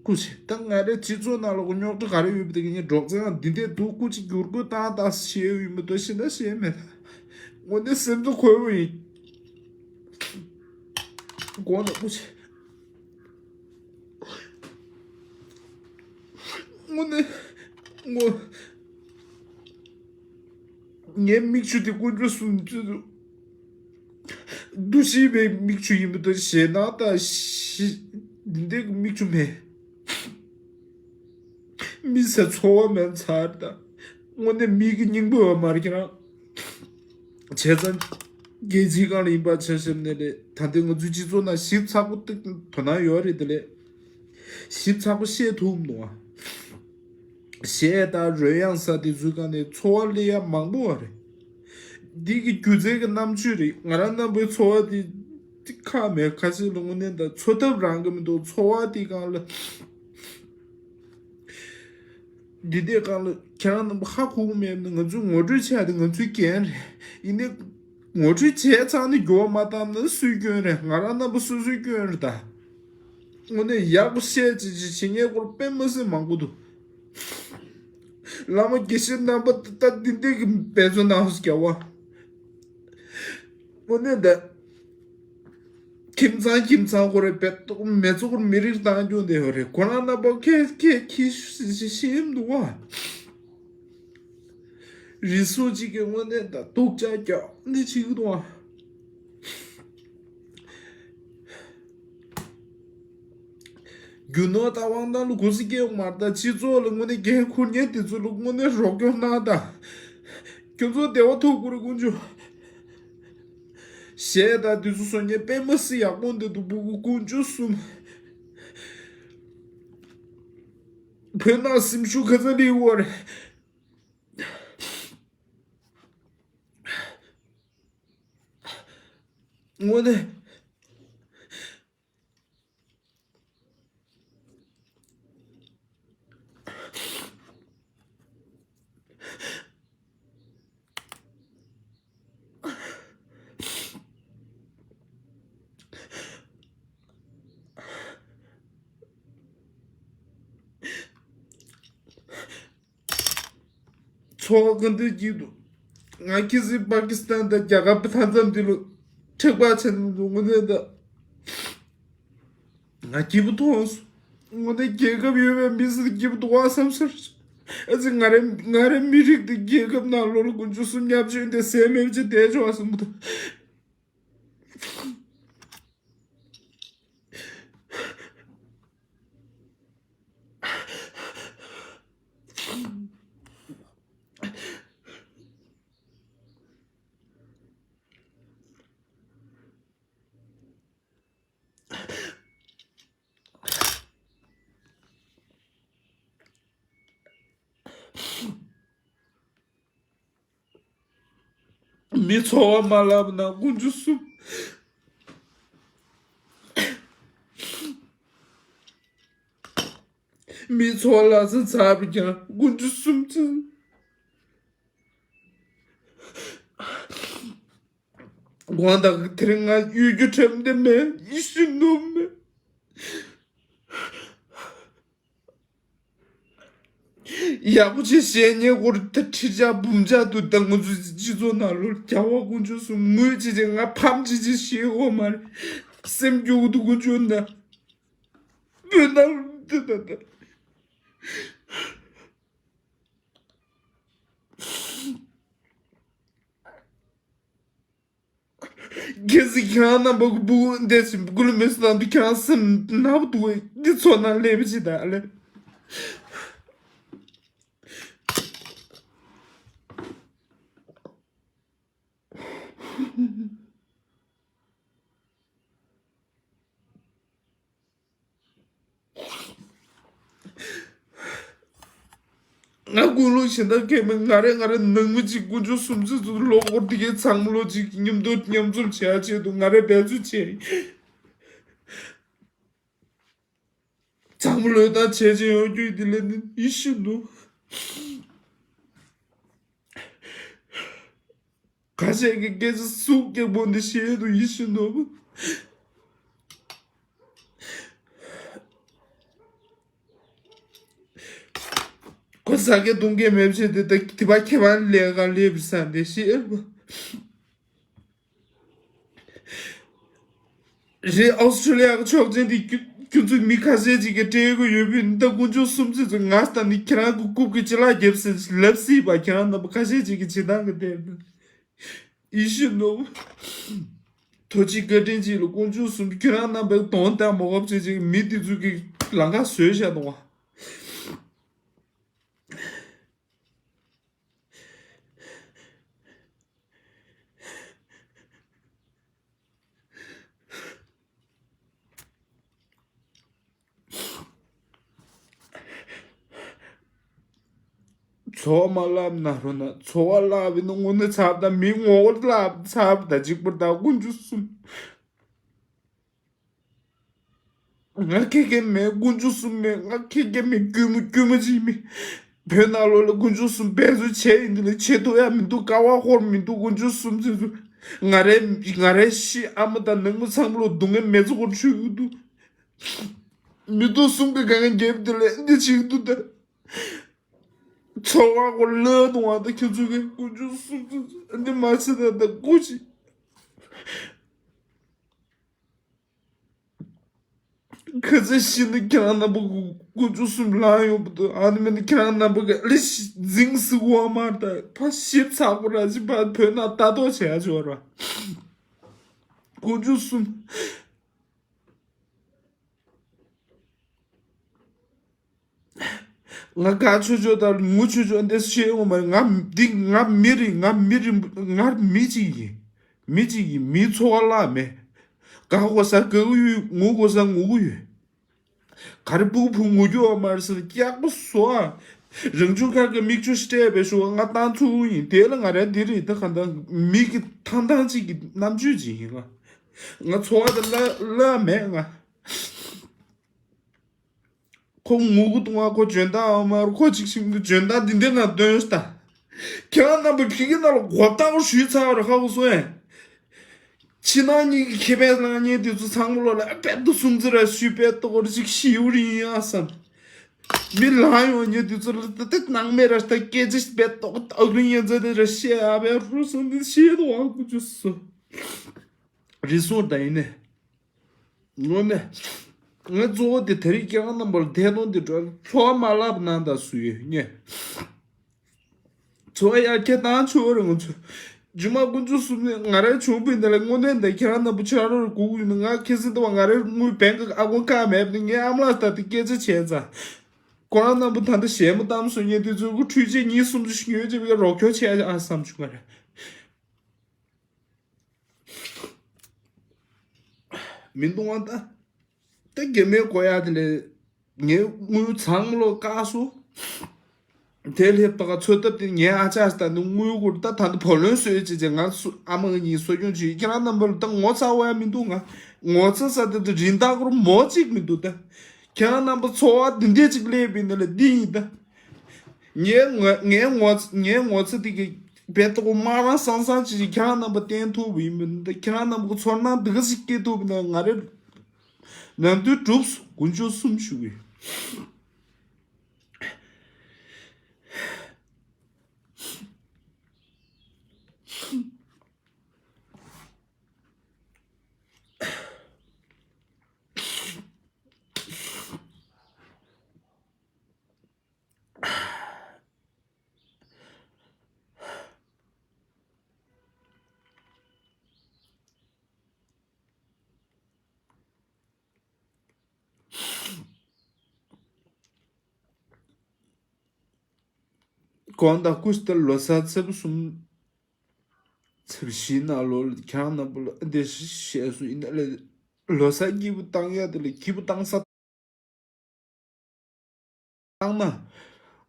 སྐུ་མཁྱེན། ད་ང་རའི་སྤྱི་ཚོགས་ནང་ལ་གོ་རྙོག་དྲ་ག་རེ་ཡོད་པ་དེ་གི་ངའི་སྒྲོག་ཙེ་ནང་འདི་འདྲས་འདུག་སྐུ་མཁྱེན་བསྒྱུར་བཀོད་བཏང་དང་ཞེས་ཡོད་མི་འདུག་ཤི་ན་ཤེས་མེད་ད། དངོས་གནས་སེམས་ཚོ་ཁོལ་བོ་ཡིན། དགོངས་དག་སྐུ་མཁྱེན། དངོས་གནས་ངོ་། ངའི་མིག་ཆུ་དེ་དཀོན་མཆོག་གསུམ་ཚོད་དུ། འདུ་ཤེས་པའི་མིག་ཆུ་ཡིན་པ་དང་ཞེད་སྣང་དང་ཞི། འདི་འདྲའི་མིག་ཆུ་མེད། མི་ཟེར་འཚོ་བ་མེད་ཚར་དང་། དངོས་གནས་མི་གི་སྙིང་པོ་ཡོད་མ་རེད་ཁྱེད་རང་། བྱས་ཙང་། རྒྱལ་སྤྱིའི་སྒང་ལ་ཡིན་པ་ཆ་བཞག་ནས་རེད་ད་ལྟའི་ང་ཚོའི་སྤྱི་ཚོགས་ནང་ཞིབ་ཚགས་པོ་ཏིག་དོ་སྣང་ཡོད་རེད་དེ་ལས། ཞིབ་ཚགས་པོ་བཤད་ཐུབ་མི་འདུག་ཨ། གཞས་དང་རོལ་དབྱངས་ས་དེ་ཚོའི་སྒང་ནས་འཚོ་བ་སླེབས་ཡ་མང་པོ་བ་རེད། འདི་གི་སྒྱུ་རྩལ་གྱི་རྣམ་དཔྱོད་རེད་ང་རང་རྣམ་པའི་འཚོ་བ་དེ་ཁག་མེད་ཁ་ཤས་ལ་དངོས་གནས་ད་འཚོ་ཐབས་རང་གི་མི་འདུག་འཚོ་བ་དེ་སྒང་ལ། འདི་ལྟའི་སྒང་ལ་ཁྱེད་རང་རྣམ་པ་ཧ་གོ་གི་མེད་ན་ང་ཚོས་ངོ་སྤྲོད་བྱས་ཏེ་ང་ཚོའི་འགན་རེད། ཡིན་ནའི་ངོ་སྤྲོད་བྱས་ཚར་ནས་འགྱུར་བ་མ་བཏང་ན་སུའི་སྐྱོན་རེད། ང་རང་རྣམ་པ་སོ་སོའི་སྐྱོན་རེད་ད། དངོས་གནས་ཡག་པོ་བཤད་ཅིག་ཅིག་བྱེད་མཁན་སྐོར་དཔེ་མི་སྲིད་མང་པོ་འདུག་བླ་མ་དགེ་བཤེས་རྣམ་པ་ད་འདི་འདྲས་ཀྱི་འབད་བརྩོན་གནང་རྒྱ་བ། དངོས་གནས་ད། ཁྱིམ་ཚང་ཁྱིམ་ཚང་ཁོ་རེ་བེད་མེ་ཚོགས་མི་རིགས་བཏང་རྒྱུ་འདི་ཡོད་རེད། ཁོ་རང་རྣམ་པ་ཁྱེད་ཁྱེད་ཁྱི་ཤི་ཤི་ཤི་འདུག་བ། རི་སུ་གཅིག་གི་དངོས་གནས་ད་སྡུག་ཅག་རྒྱག་འདི་བྱེད་ཀྱི་འདུག་བ། རྒྱུ་ནོར་དང་དབང་ཐང་ལ་གུ་སི་སྐྱེ་ཡོང་མ་རེད། ད་སྤྱི་ཚོགས་ལ་དངོས་གནས་འགན་འཁུར་མཁན་དེ་ཚོ་ལ་དངོས་གནས་རོགས་སྐྱོར་གནང་དང་། ཁྱོད་ཚོ་བདེ་བ་ཐོབ་དགོས་རེད་དཀོན་མཆོག་གཞས་དང་དུས་ཚོད་བཟོ་མཁན་པད་མ་སི་ཡག་པོ་འདི་འདུག་བུ་གུ་དཀོན་མཆོག་གསུམ། བོད་ནང་སེམས་ཤུགས་ག་ཚོད་སླེབས་ཡོད་རེད། དངོས་གནས། ཚོར་བ་ག་འདྲ་སྐྱེས་འདུག་ང་ཁྱེད་ཚོའི་པ་ཀི་སི་ཐན་དང་རྒྱ་གར་མཐའ་མཚམས་འདི་ལ་འཁྲེག་པ་བྱས་ནས་འདུག་དངོས་གནས་ད། ང་སྐྱིད་པོ་མཐོང་སོང་། དངོས་གནས་རྒྱལ་ཁབ་ཡོད་པའི་མི་ཚོ་སྐྱིད་པོ་འདུག་བ་བསམ་ཤར། ཨ་ཙི་ང་རའི་ང་རའི་མི་རིགས་འདི་རྒྱལ་ཁབ་ནང་ལོགས་ལ་དཀོན་མཆོག་གསུམ་ཉམས་བཅོས་འདི་ཟས་མེད་ཅེས་བསྡད་ཆོག་བསམ་གི་འདུག་མི་འཚོ་བ་མ་ལབ་ན་དཀོན་མཆོག་གསུམ། མི་འཚོ་བ་ལ་ས་ཚ་བ་ཀྱང་དཀོན་མཆོག་གསུམ་ཚུལ། དགོངས་དག་དེ་རིང་ང་གཡོ་སྒྱུ་ཁྲམ་དེ་མེད་ཡིད་བཞིན་ནོར་མེད། ཡག་པོ་ཅིག་བཤད་ཉན་སྐོར་ད་ཁྲི་ཆག་འབུམ་ཆག་ཏུ་ད་ང་ཚོ་སྤྱི་ཚོགས་ནང་ལོ་རྒྱ་བ་དཀོན་མཆོག་གསུམ་ངུས་ཅི་ཅི་ང་ཕམ་ཅི་ཅི་ཤེས་འོ་མ་རེད། སེམས་སྐྱོ་གི་འདུག་དཀོན་མཆོག་ན་བོད་ནང་ལོ་འདི་ད་ད། གལ་སྲིད་ཁྱེད་རང་རྣམ་པ་གི་སྤུ་གུ་འདས་ཟིན་སྤུ་གུ་ལ་མི་སུ་དང་དུ་ཁྱེད་རང་སེམས་ནག་པོ་འདུག་བས་འདི་ཚོ་ན་སླེབས་ཅི་ད་ལེ། ང་ཀུན་སློང་གཞན་དག་གས་མིན། ང་རེ་ང་རེ་ནང་མི་གཅིག་དཀོན་མཆོག་གསུམ་ཚོད་དུ་ལོ་འཁོར་དེ་གའི་ཚང་མ་ལོ་གཅིག་མཉམ་དུ་མཉམ་འཛོམས་བྱེད་ཡ་ཆེད་དུ་ང་རེ་འབད་རྩོལ་བྱས། ཚང་མ་ལོས་དང་བྱས་བྱས་ཡོང་རྒྱུ་ཡིན་དེ་ལས་ནི་ཡིད་བཞིན་ནོར། ཁ་ཤས་ཀྱི་སྐད་ཆ་ཟུག་སྐྱག་པོ་འདི་བཤད་དུ་ཡིད་བཞིན་ནོར། ཁོ་ཟ་སྐད་བཏུང་སྐད་མེད་བྱས་དེ་ད་དེ་པ་ཁྱེད་པ་ལས་ཀ་ལས་བཟང་དེ་བཤད་པ། རེད། ཨོ་སི་ཀྲོ་ལི་ཡ་གི་ཆོག་མཆན་དེ་ཁྱོད་ཁྱོད་ཚོས་མི་ཁ་ཤས་ཅིག་གིས་སྤྲད་གི་ཡོད་པས་ད་དཀོན་མཆོག་གསུམ་ཚེ་ཚོ་ང་ལྟ་ནི་ཁྱེད་རང་གི་རྐུབ་ཀྱི་ཅི་ལག་རྒྱབ་ཟེར་ལབ་སྲིད་པ། ཁྱེད་རང་རྣམ་པ་ཁ་ཤས་ཅིག་གིས་བྱེད་སྟངས་ཀྱི་དེ་ཡིད་བཞིན་ནོར། ཐུགས་རྗེ་བཀའ་དྲིན་གྱིས་ལ་དཀོན་མཆོག་གསུམ་ཁྱེད་རང་རྣམ་པའི་གདོང་དང་མོ་གབ་བྱེད་ཅིག་མི་དེ་ཚོ་གི་ལང་ཀ་བཟོས་བཞག་འདུག་བ། འཚོ་བ་མ་བརླག་ན་རུང་ན་འཚོ་བ་བརླག་པའི་ནང་དངོས་གནས་ཚབ་དང་མི་ངོ་བོ་བརླག་ཚབ་དང་གཅིག་པུར་དང་དཀོན་མཆོག་གསུམ། ང་ཁེ་ཁེ་མེད། དཀོན་མཆོག་གསུམ་མེད། ང་ཁེ་ཁེ་མེད། སྐྱུར་མོ་སྐྱུར་མོ་ཅིག་མེད། བོད་ནང་ལོགས་ལ་དཀོན་མཆོག་གསུམ་འབད་རྩོལ་བྱས་ཡིན་དུས་ལ་བྱེད་ཐུབ་ཡ་མི་འདུག་ཀ་བ་ཧོར་མི་འདུག་དཀོན་མཆོག་གསུམ་ཟེར་དུས་ང་རའི་ང་རའི་ཤི་ཨ་མ་དང་ནང་མི་ཚང་མ་ལོ་སྡུག་བསྔལ་མེ་ཚོགས་སྐོར་ཆུད་ཡོད་འདུག་མི་འདུག་གསུམ་གི་གང་རྒྱབ་དེ་ལས་འདི་བྱེད་འདུག་ད་ཚོར་བ་གོ་ལ་དུ་བ་ད་ཁྱོད་ཚོ་གི་དཀོན་མཆོག་གསུམ་ཚོ་འདི་མ་བྱེད་ད་ད་དཀོན་ཅིག་ཁ་ཚ་ཤི་ན་ཁྱེད་རང་རྣམ་པ་དཀོན་མཆོག་གསུམ་ལངས་ཡོང་པ་དང་། ཨ་ནི་མིན་ན་ཁྱེད་རང་རྣམ་པ་ག་ལེ་འཛིང་སི་འོ་མར་དང་ཕ་ཞིབ་ཚགས་པོ་ར་ཅི་ཕ་བོད་ནང་ལྟ་རྟོག་བྱེད་ཡ་ཅོ་ར། དཀོན་མཆོག་གསུམ། ང་དགའ་ཆོས་ཆོས་དང་ངུ་ཆོས་ཆོས་འདི་བཤད་འོ་མ་རེད། ང་འདི་ང་མི་རེད། ང་མི་རེད། ང་མི་གཅིག་ཡིན། མི་གཅིག་ཡིན། མིའི་འཚོ་བ་བརླག་མེད། དགའ་དགོས་ས་དགའ་གི་ཡོད། ངུ་དགོས་ས་ངུ་གི་ཡོད། ག་རེ་སྤུ་གུ་ཕུ་ངུ་རྒྱུ་བ་མར་ཟེར་སྐྱག་པ་བཟོ་ཨ། རང་བྱུང་ཁ་གི་མིག་ཆུ་སྤྲད་པའི་ཞུ་བ་ང་བཏང་ཚུགས་ཡིན། དེ་ལ་ང་རང་འདི་རེད། ད་ག་འདྲ་མིག་གི་ཐང་ཐང་ཅིག་གི་རྣམ་དཔྱོད་ཅིག་ཡིན། ང་ང་འཚོ་བ་དེ་བརླག་བརླག་མེད་ང་། ཁོ་ངུ་གུ་གཏོང་བ་ཁོ་འཇོན་ཐང་ཨ་མར་ཁོ་ཅིག་ཤིང་འཇོན་ཐང་འདི་འདི་ན་སྟོན་ཤ་ད། ཁྱེད་རང་རྣམ་པ་ཕི་གི་ནང་ལ་གོ་བརྡ་ཞུས་ཚར་བ་རེད་ཧ་གོ་སོང་ཨེ། ཕྱི་ནང་གཉིས་ཀྱི་ཁེ་ཕན་བླངས་མཁན་དེ་ཚོ་ཚང་མ་ལོ་ལ་དཔེ་ཏོ་སུམ་རྩེ་ར་ཞུས་དཔེ་ཏོ་གོ་ར་ཅིག་ཤི་ཡུ་རི་ཡིན་ཨ་བསམ། མི་ལང་ཡོང་མཁན་དེ་ཚོ་ལ་ད་ལྟ་སྣང་མེད་ར་ད་སྐད་ཆ་དཔེ་ཏོ་གོ་ཏག་རིང་ཡན་ཚ་དེ་ར་བཤད་ཨ་བའི་རུ་སོང་དེ་ཤི་ཏོ་ཨ་ཀུ་ཅུ་སོ། རི་སོང་ད་ཡིན་ནས། ངོ་མ། ངའི་གཙོ་བོ་དེ་དེ་རིང་ཁྱེད་རང་རྣམ་པར་ཐད་གཏོང་དེ་འགྲོ་ཚོར་བ་མ་ལབ་ན་ད་སུ་ཡོད་ཉེ། ཚོར་བ་ཡར་ཁྱེད་བཏང་ཆོག་རེད་ང་ཚོ། རྗེས་མ་དཀོན་མཆོག་གསུམ་ནས་ང་རའི་བྱུང་བའི་འདི་ལ་དངོས་གནས་འདི་ཁྱེད་རང་རྣམ་པ་ཆ་རོགས་རེ་དགོས་ཀྱི་ཡོད་ན། ང་ཁྱེད་སྲིད་དུ་བ་ང་རའི་དངུལ་བེང་གི་ཨ་ཁོང་བཀག་མེད་པ་ནི་ངའི་ཨ་མ་ལགས་ད་ལྟ་སྐད་ཆ་བྱས་ཙང་། ཁོ་རང་རྣམ་པ་ད་ལྟ་ཞལ་མོ་གཏམ་སོང་ཉེ་དུས་ཚོད་ཁོ་འཕྲུལ་ཆས་གཉིས་གསུམ་ཅིག་ཉོས་བྱས་པའི་རོགས་སྐྱོར་བྱས་ཨ་བསམ་བྱུང་བ་རེད། མི་འདུག་ཨ་ད། ད་རྒྱ་མའི་གོ་ཡ་དེ་ལས་ངའི་དངུལ་ཚང་མ་ལོ་བཀག་སོང་། དེ་ལས་ད་ག་འཚོ་ཐབས་དེ་ངའི་ཨ་ཅག་ད་ནི་དངུལ་སྒོར་ད་ད་ནི་བུ་ལོན་སོད་ཅེས་ཅེས་ང་སུ་ཨ་མ་གཉིས་གསོ་སྐྱོང་བྱེད་ཁྱེད་རང་རྣམ་པ་ལ་ད་ངོ་ཚ་བ་ཡ་མི་འདུག་ང་ངོ་ཚ་ས་དེ་ད་རིན་ཐང་སྒོར་མོ་གཅིག་མི་འདུག་ད། ཁྱེད་རང་རྣམ་པ་འཚོ་བ་འདི་འདྲས་ཅིག་སླེབས་པའི་ནི་ལ་འདི་ཡིན་ད། ངའི་ངོ་ངའི་ངོ་ངའི་ངོ་ཚ་དེ་གི་བེད་ཏོ་མ་རང་སང་སང་ཅིག་ཅིག་ཁྱེད་རང་རྣམ་པ་བསྟན་ཐུབ་པ་ཡིན་པ་འདི་ཁྱེད་རང་རྣམ་པ་གི་ཚོར་སྣང་འདི་ག་ཞིག་སྐྱེ་ཐུབ་པ་ན་ང་རེ་ནམ་དུས་གྲུབ་སོང་དཀོན་མཆོག་གསུམ་ཞུ་གི། གོང་དང་སྐུ་ཞིག་ལོ་གསར་ཚེས་པ་གསུམ་ཚེས་པ་བཞི་ནང་ལོ་ལ་ཁྱེད་རང་རྣམ་པ་ལ་འདི་བཤད་སོང་ཡིན་ན་ལས་ལོ་གསར་སྐྱིད་པོ་བཏང་ཡ་དེ་ལ་སྐྱིད་པོ་བཏང་ས་བཏང་ན།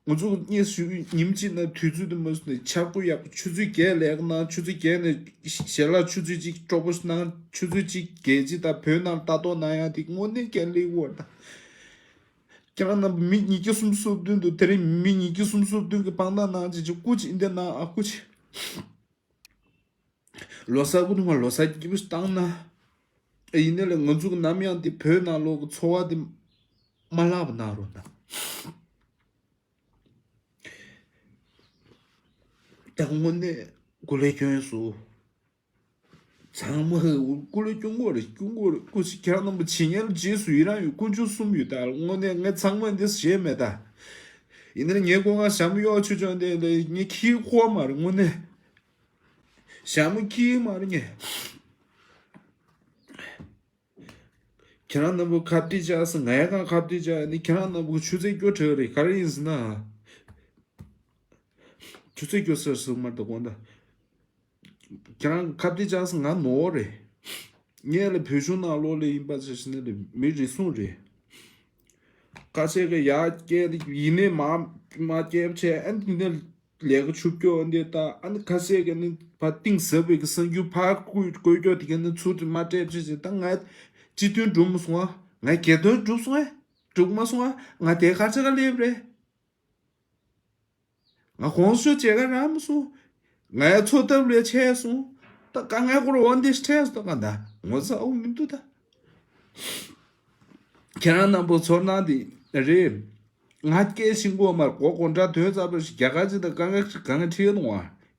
ང་ཚོ་གཉིས་སུ་ཉིན་གཅིག་ན་དུས་ཚོད་དུ་མ་སུ་ནས་ཆག་སྒོ་ཡག་པོ་ཆུ་ཚོད་བརྒྱད་ལས་ཀ་ན་ཆུ་ཚོད་བརྒྱད་ནས་ཞལ་ལག་ཆུ་ཚོད་གཅིག་སྤྲོ་པོ་ནང་ཆུ་ཚོད་གཅིག་བརྒྱད་ཅིག་དང་བོད་ནང་ལྟ་རྟོག་གནང་ཡ་དེ་དངོས་གནས་ཀྱང་ལེགས་པོ་རེད་ད། ཁྱེད་རང་རྣམ་པ་མི་ཉིས་བརྒྱ་སུམ་ཅུ་སོ་བདུན་འདུག་དེ་རིང་མི་ཉིས་བརྒྱ་སུམ་ཅུ་སོ་བདུན་གྱི་དཔང་རྟགས་གནང་ཅིག་ཅིག་སྐུ་མཁྱེན་འདི་གནང་ཨ་སྐུ་མཁྱེན། ལོ་གསར་སྐུ་ཐུག་མ་ལོ་གསར་སྐྱིད་པོ་ཞིག་བཏང་ན། ཨེ་ཡིན་ནའི་ལས་ང་ཚོ་གི་ནམ་ཡང་དེ་བོད་ནང་ལོག་གི་འཚོ་བ་དེ་མ་བརླག་པ་གནང་རོགས་གནང་། ད་དངོས་གནས་སྐུ་ལས་སྐྱོན་སོང་། ཚང་མ་ཧེ་ཀུ་ལེ་སྐྱོན་གོ་རེད་སྐྱོན་གོ་རེད་སྐུ་ཞིག་ཁྱེད་རང་རྣམ་པ་ཇི་སྙེད་ལ་རྗེས་སུ་ཡི་རང་ཡོད་དཀོན་མཆོག་གསུམ་ཡོད་ད་དངོས་གནས་ངས་ཚང་མ་འདི་ཞེས་མེད་ད། ཡིན་ནའི་ངའི་སྐུ་ངལ་ཞྭ་མོ་གཡོག་ཆུ་ཆུང་འདི་ལ་ངས་ཁྱིའི་ཁོག་མ་རེད་དངོས་གནས། ཞྭ་མོ་ཁྱིའི་མ་རེད་ངས། ཁྱེད་རང་རྣམ་པ་ཁ་གཏད་བཅག་ས་ང་ཡ་གང་ཁ་གཏད་བཅག་ནི་ཁྱེད་རང་རྣམ་པ་ཆུ་ཚད་སྐྱོ་དྲགས་རེད་ག་རེ་ཡིན་ཟེར་ན། ཆུ་ཚད་སྐྱོ་ཟེར་སོང་མ་རེད་ད་དགོངས་དག་ཁྱེད་རང་ཁ་གཏད་བཅག་ས་ང་ནོར་རེད། ངས་ལ་བོད་གཞུང་ནང་ལོགས་ལ་ཡིན་པ་ཆ་བཞག་ན་ལ་མི་རེ་ཟུང་རེད། ཁ་ཤས་ཀྱི་ཡ་སྐད་ཡིན་ནའི་མ་མ་སྐད་བྱས་ཨ་ནི་འདི་ནས་ལས་ཀ་ཆུབ་སྐྱོ་འདི་ད་ཨ་ནི་ཁ་ཤས་ཀྱི་ནི་ཕ་གཏིང་ཟབ་པའི་གི་གསར་འགྱུར་ཕར་བཀོད་བཀོད་སྐྱོ་དེ་ག་ནི་ཚུར་དུ་མ་སྤྲད་བྱས་བྱས་ད་ང་སྤྱི་དོན་འགྲུབ་མ་སོང་ཨ་ང་སྒེར་དོན་འགྲུབ་སོང་ཨེ་འགྲུབ་མ་སོང་ཨ་ང་དེ་ག་ཚོད་ག་སླེབས་རེད། ང་གོང་ས་མཆོག་མཇལ་ཁ་རག་མ་སོང་། ང་ཡ་འཚོ་ཐབས་ལས་ཆད་སོང་། ད་དཀའ་ངལ་སྐོར་འོ་འདི་འཕྲད་སོང་ད་ག་ད་ངོ་ཚ་འོ་མི་འདུག་ད། ཁྱེད་རང་རྣམ་པ་ཚོར་སྣང་འདི་རེད། ང་སྐད་ཤེས་གོ་མར་གོ་གོ་འདྲ་དོན་ཚ་པོ་ཞིག་རྒྱ་གར་ཅིག་དང་དཀའ་ངལ་ཅིག་གང་ངལ་འཕྲད་ཡོད་ནོ་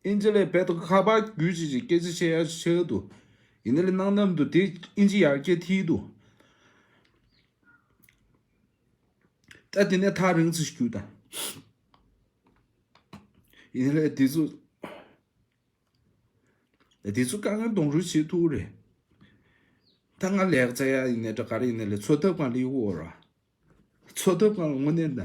ཨིན་ཇི་ལས་བེད་དུ་ཁ་པར་བརྒྱུད་ཅིག་ཅིག་སྐད་ཆ་བཤད་ཡ་ཆེ་འདུག་ཡིན་ན་ལས་སྣང་ནམ་དུ་དེ་ཨིན་ཇི་ཡར་རྒྱས་ཐིག་འདུག་ཨ་དེ་ནས་ཐག་རིང་ཙམ་ཞིག་རྒྱུགས་དང་། ཡིན་ནའི་དེ་ཚོ། དེ་ཚོ་དཀའ་ངལ་གདོང་རུས་བྱེད་ཐུབ་རེད། ད་ང་ལེགས་ཙ་ཡ་ཡིན་ནའི་འདྲ་ག་རེ་ཡིན་ནའི་ལས་འཚོ་ཐབས་གང་ལ་ཡོད་ར། འཚོ་ཐབས་གང་ལ་དངོས་གནས་ད།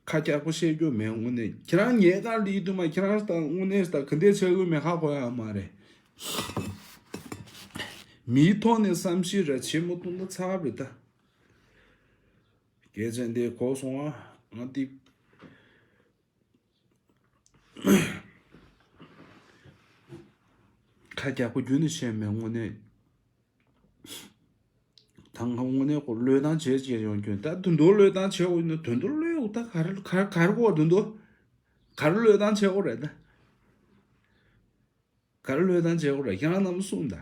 ཁ་རྒྱག་པོ་བཤད་རྒྱུ་མེད་དངོས་གནས། ཁྱེད་རང་ཉལ་ཁང་ལ་ཡིན་དུས་མ་ཁྱེད་རང་ད་དངོས་གནས་ད་ག་འདྲས་བྱ་དགོས་མེད་ཧ་གོ་ཡ་མ་རེད། མིའི་ཐོག་ནས་བསམ་ཤེས་ར་བྱེད་མ་ཐུབ་ན་ཚར་བ་རེད་ད། སྐད་ཆ་འདི་གོ་སོང་ཨ། ང་འདི་ཁ་རྒྱག་པོ་རྒྱུན་ནས་བཤད་མེད་དངོས་གནས། ད་ང་དངོས་གནས་ཁོ་བློས་བཏང་བྱས་བྱས་ཡོང་རྒྱུ་ད་དུད་འགྲོ་བློས་བཏང་བྱས་འོ་ཡིན་ན་དུད་འགྲོ་བློས་འོ་ད་ག་རེ་ག་རེ་ག་རེ་གོ་དུད་འགྲོ་ག་རེ་བློས་བཏང་བྱས་འོ་རེད་ད། ག་རེ་བློས་བཏང་བྱས་འོ་རེད་ཁྱེད་རང་རྣམ་པ་གསུངས་ད།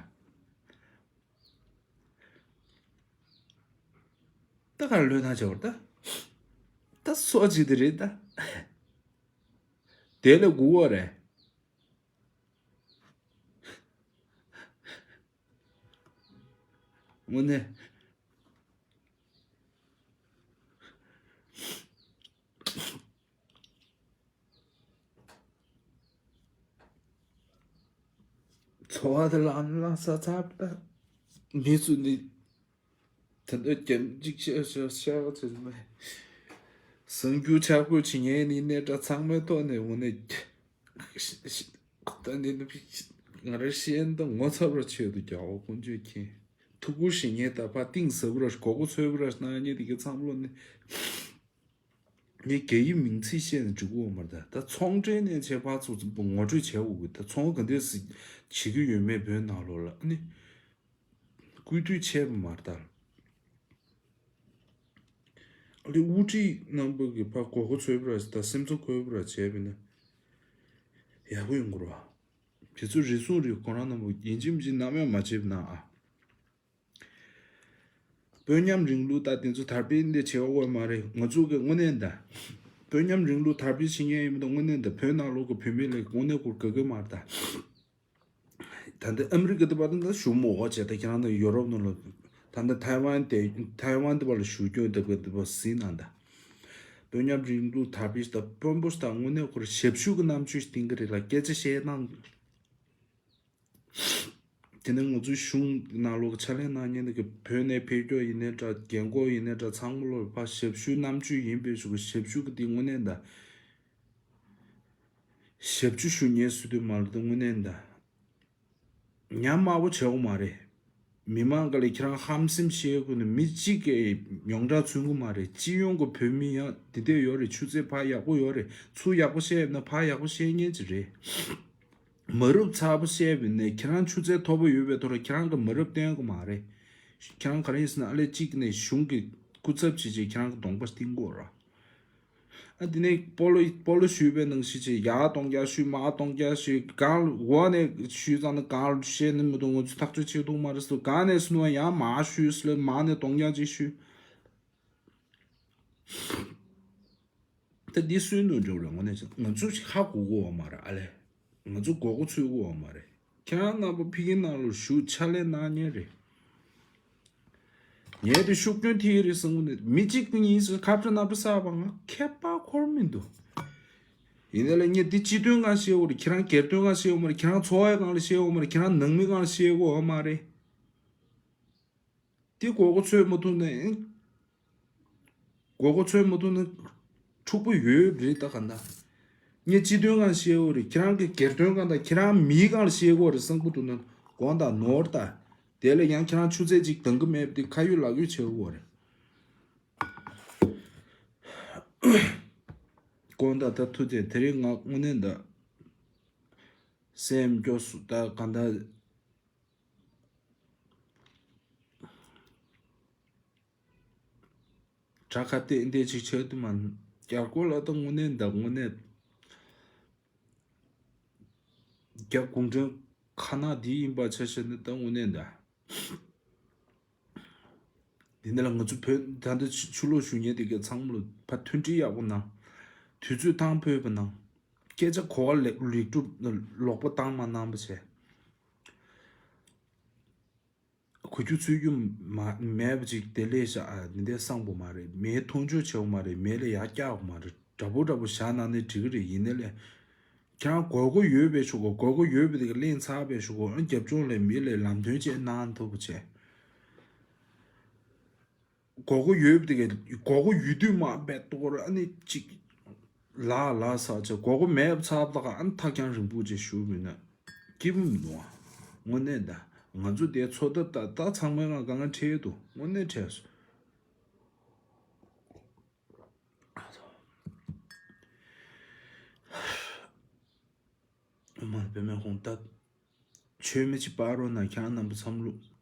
ད་ག་རེ་བློས་བཏང་བྱས་འོ་རེད་ད། ད་སོ་ཅི་དེ་རེད་ད། དེ་ལས་སྒུག་འོ་རེད། དངོས་གནས། འཚོ་བ་དེ་ལ་ལ་ས་ཚ་པ་མི་ཚོ་ནི་ད་ལྟ་རྒྱབ་འཇིགས་ཤར་ཤར་ཤར་བ་ཚོ་མེད། གསར་འགྱུར་ཆ་བགོས་བྱེད་མཁན་ནི་གནས་གྲགས་ཚང་མའི་ཐོག་ནས་འོ་ནས། ད་ནི་ང་རང་ཤེས་ཡོན་དང་ངོ་ཚ་བར་ཆེད་དུ་རྒྱག་འོ་ཀུན་སྤྱོད་མཁན། ཐུགས་ཁུར་བཞེས་མཁན་དང་ཕར་གཏིང་ཟབ་ར་མགོ་སྐོར་ཚོད་ར་གནང་མཁན་དེ་གའི་བསམ་བློ་ནི། ངས་རྒྱ་ཡིག་མིང་ཚིག་བཤད་ནས་འགྲིག་གི་ཡོད་མ་རེད་ད། ཚོང་འབྲེལ་ནས་བྱས་ཕར་ཚུར་ངོ་སྤྲོད་བྱས་འོ་གི་ད་ཚོང་ག་འདྲས་སེ་བྱེད་ཀྱི་ཡོད་མེད་བོད་ནང་ལོགས་ལ་ཨ་ནི། སྐུལ་འདེད་བྱས་པ་མ་རེད་ད། ཨ་ལེ་དབུ་ཁྲིད་རྣམ་པ་གིས་ཕར་མགོ་སྐོར་ཚོད་པ་ར་དང་སེམས་ཚོར་འཁོལ་བ་ར་བྱས་པ་ཡིན་ན་ཡག་པོ་ཡོང་གི་རེད་བ། དེ་ཚོ་རེ་ཟུང་རེ་ཁོ་རང་རྣམ་པ་ཡིན་གཅིག་མིན་གཅིག་ནམ་ཡང་མ་བྱས་པ་ན་ཨ། དཔོན་ཉམས་རིང་ལུགས་ད་དེ་ཚོ་དར་སྤེལ་འདི་བྱེད་དགོས་མ་རེད་ང་ཚོ་གི་དངོས་གནས་ད། དཔོན་ཉམས་རིང་ལུགས་དར་སྤེལ་བྱེད་མཁན་ཡིན་མི་འདུག་དངོས་གནས་ད་བོད་ནང་ལོགས་ཀྱི་བུད་མེད་ལ་དངོས་གནས་ཁོ་དགའ་གི་མ་རེད་ད། ད་ལྟ་ཨ་མི་རི་ཀ་དེ་བར་དུ་ད་བཞུགས་མོ་འོ་བྱས་ད་ཁྱེད་རང་ད་ཡོ་རོབ་ནང་ལ་ད་ལྟ་ཐའེ་ཝན་དེ་ཐའེ་ཝན་དེ་བར་ལ་བཞུགས་སྐྱོན་དེ་བར་དེ་བར་ཟིན་ན་ད། དཔོན་ཉམས་རིང་ལུགས་དར་སྤེལ་ད་དཔོན་པོ་ད་དངོས་གནས་ཁོར་ཞབས་ཞུ་གི་རྣམ་དཔྱོད་བསྟན་གི་རེད་ལ་སྐད་ཆ་བཤད་སྟངས། དེ་ནས་ང་ཚོའི་གཞུང་ནང་ལོགས་ཕྱག་ལས་གནང་མཁན་དེ་གི་བོད་ནས་ཕེབས་སྐྱོད་ཡིན་ནའི་འདྲ་རྒན་གོག་ཡིན་ནའི་འདྲ་ཚང་མ་ལོ་ཕར་ཞབས་ཞུའི་རྣམ་དཔྱོད་ཡིན་པའི་ཞུ་གི་ཞབས་ཞུ་གི་དེ་དངོས་གནས་ད། ཞབས་ཞུ་ཞུ་མཁན་སུ་དུ་མ་རེད་དངོས་གནས་ད། ཉམས་དམའ་པོ་བྱེད་དགོས་མ་རེད། མི་མང་ག་ལ་ཁྱེད་རང་ཧམ་སེམས་བཤད་དགོས་ན་མི་གཅིག་གིས་ཡོངས་གྲགས་མཚོན་གི་མ་རེད། སྤྱི་ཡོངས་ཀྱི་བོད་མི་ཡང་དེ་འདྲས་ཡོད་རེད། ཆུ་ཚད་ཕར་ཡག་པོ་ཡོད་རེད། ཚུར་ཡག་པོ་བཤད་ཡོད་ན་ཕར་ཡག་པོ་བཤད་མཁན་ཅིག་རེད། མ་རབས་ཚ་པོ་བཤད་པ་ནས་ཁྱེད་རང་ཆུ་ཚད་མཐོ་པོ་ཡོད་པའི་ཐོག་ལ་ཁྱེད་རང་གི་མ་རབས་སྟོན་གི་མ་རེད། ཁྱེད་རང་ག་རེ་ཡིན་ཟེར་ན་ཨ་ལས་གཅིག་ནས་གཞུང་གི་སྐུ་ཚབ་བྱེད་ཅིག་ཁྱེད་རང་གི་གདོང་པ་སྟིང་གོ་ར། ཨ་དེ་ནས་སྤོ་ལོ་སྤོ་ལོ་ཞུས་པའི་ནང་བཞིན་བྱས་ཡར་གཏོང་རྒྱག་ཞུས་མར་གཏོང་རྒྱག་ཞུས་གང་ལ་འོག་ནས་ཞུས་ཙང་ན་གང་ལ་བཤད་ནི་མི་འདུག་ང་ཚོ་ཐག་གཅོད་བྱེད་ཐུབ་མ་རེད་ཟེར་གང་ནས་སོང་ན་ཡང་མར་ཞུས་ཟེར་ལ་མར་ནས་གཏོང་རྒྱག་ཅིག་ཞུས། ད་འདི་སུའི་ནོར་འགྲོ་རེད་དངོས་གནས་ང་ཚོ་ཞིག་ཧ་གོ་གོ་བ་མ་རེད་ཨ་ལས། ང་ཚོ་མགོ་སྐོར་ཚུད་གོ་བ་མ་རེད། ཁྱེད་རང་རྣམ་པ་ཕ་གི་ནང་ལ་བཞུགས་ཕྱག་ལས་གནང་མཁན་རེད། ངས་དེ་ཤུགས་སྐྱོན་ཐེབས་རེད་བསམ་གི་འདུག་མི་གཅིག་གཉིས་སུ་ཁ་བྲལ་ནམ་བྲལ་བསགས་པ་ང་ཁྱད་པར་འཁོར་མི་འདུག་ཡིན་ནའི་ལ་ངས་འདི་སྤྱི་དོན་སྒང་བཤད་དགོས་རེད། ཁྱེད་རང་སྒེར་དོན་སྒང་བཤད་དགོས་མ་རེད། ཁྱེད་རང་འཚོ་བའི་སྒང་ལ་བཤད་དགོས་མ་རེད། ཁྱེད་རང་ནང་མི་སྒང་ལ་བཤད་དགོས་མ་རེད། དེ་མགོ་སྐོར་ཚོད་མ་ཐུབ་ནས། མགོ་སྐོར་ཚོད་མ་ཐུབ་ན་འཁྲུག་པོ་ཡོད་རེད་ད་ག་འདྲ། ངས་སྤྱི་དོན་སྒང་བཤད་དགོས་རེད། ཁྱེད་རང་གི་སྒེར་དོན་སྒང་དང་ཁྱེད་རང་མིའི་སྒང་ལ་བཤད་དགོས་རེད་བསམ་གི་འདུག་ན་དགོངས་དག་ནོར་ད། དེ་ལས་ཡང་ཁྱེད་རང་ཆུ་ཚད་ཅིག་འདང་གི་མེད་པ་དེ་ཁ་ཡོད་ལག་ཡོད་བྱེད་དགོས་རེད། དགོངས་དག་ད་ཐུགས་རྗེ་དེ་རིང་ང་དངོས་གནས་ད་སེམས་སྐྱོ་སུ་ད་ག་འདྲ། དྲ་ཁ་གཏད་འདེད་ཅིག་བྱས་དུས་མ་རྒྱ་སྐོར་ལ་ད་དངོས་གནས་འདའ་དངོས་གནས་རྒྱ་གུང་ཁྲན་ཁ་ནག་འདི་ཡིན་པ་ཆ་བཞག་ན་ད་དངོས་གནས་འདའ། འདི་འདི་ལ་ང་ཚོ་བོད་ད་ལྟ་ཕྱི་ཕྱི་ལོགས་བཞུགས་མཁན་དེ་གའི་ཚང་མ་ལ་ཕར་མཐུན་སྒྲིལ་ཡག་པོ་གནང་། དུས་ཚོད་ཐང་ཕོད་པ་གནང་། སྐད་ཆ་གོ་བ་ལེགས་ལེགས་གྲུབ་ལོག་པ་བཏང་མ་གནང་པ་བྱས། གོ་རྒྱུ་ཚོད་རྒྱུ་མ་མེད་པ་ཅིག་དེ་ལས་ཤ་ཨ་འདི་འདྲ་གསང་པོ་མ་རེད། མེ་མཐོང་ཆོས་བྱེད་པ་མ་རེད། མེ་ལ་ཡར་བཀྱག་པ་མ་རེད། འདྲ་པོ་འདྲ་པོ་བཞག་གནང་ནས་འགྲིག་གི་རེད། ཡིན་ནའི་ལས་ཁྱེད་རང་དགོས་མཁོ་ཡོད་པའི་ཞུ་གོ། དགོས་མཁོ་ཡོད་པའི་དེ་ག་གླེང་ཚར་བའི་ཞུ་གོ། ཨ་རྒྱབ་ལྗོངས་ལ་མི་ལ་ལམ་སྟོན་བྱེད་གནང་ཐུབ་པ་བྱས། དགོས་མཁོ་ཡོད་པའི་དེ་ག་དགོས་མཁོ་ཡོད་དུས་མ་བས་གཏོར་ཨ་ནི་ཅིག་ལ་ལ་ས་ཆ་དགོས་མཁོ་མེད་ཚར་ད་ག་ཨ་ནི་ཐག་རྐྱང་རིང་པོ་ཅིག་ཞུ་མི་ན་སྐྱིད་པོ་མི་འདུག་ཨ། དངོས་གནས་ད་ང་ཚོ་དེ་འཚོ་ཐབས་ད་ད་ཚང་མའི་ངང་གང་ག་འཕྲད་འདུག་དངོས་གནས་འཕྲད་སོང་། ཨོཾ་མ་ཎི་པདྨེ་ཧཱུྃ། ད་མཆོད་མེ་ཅིག་སྤར་རོགས་གནང་། ཁྱེད་རང་རྣམ་པ་ཚང་མ་ལོ་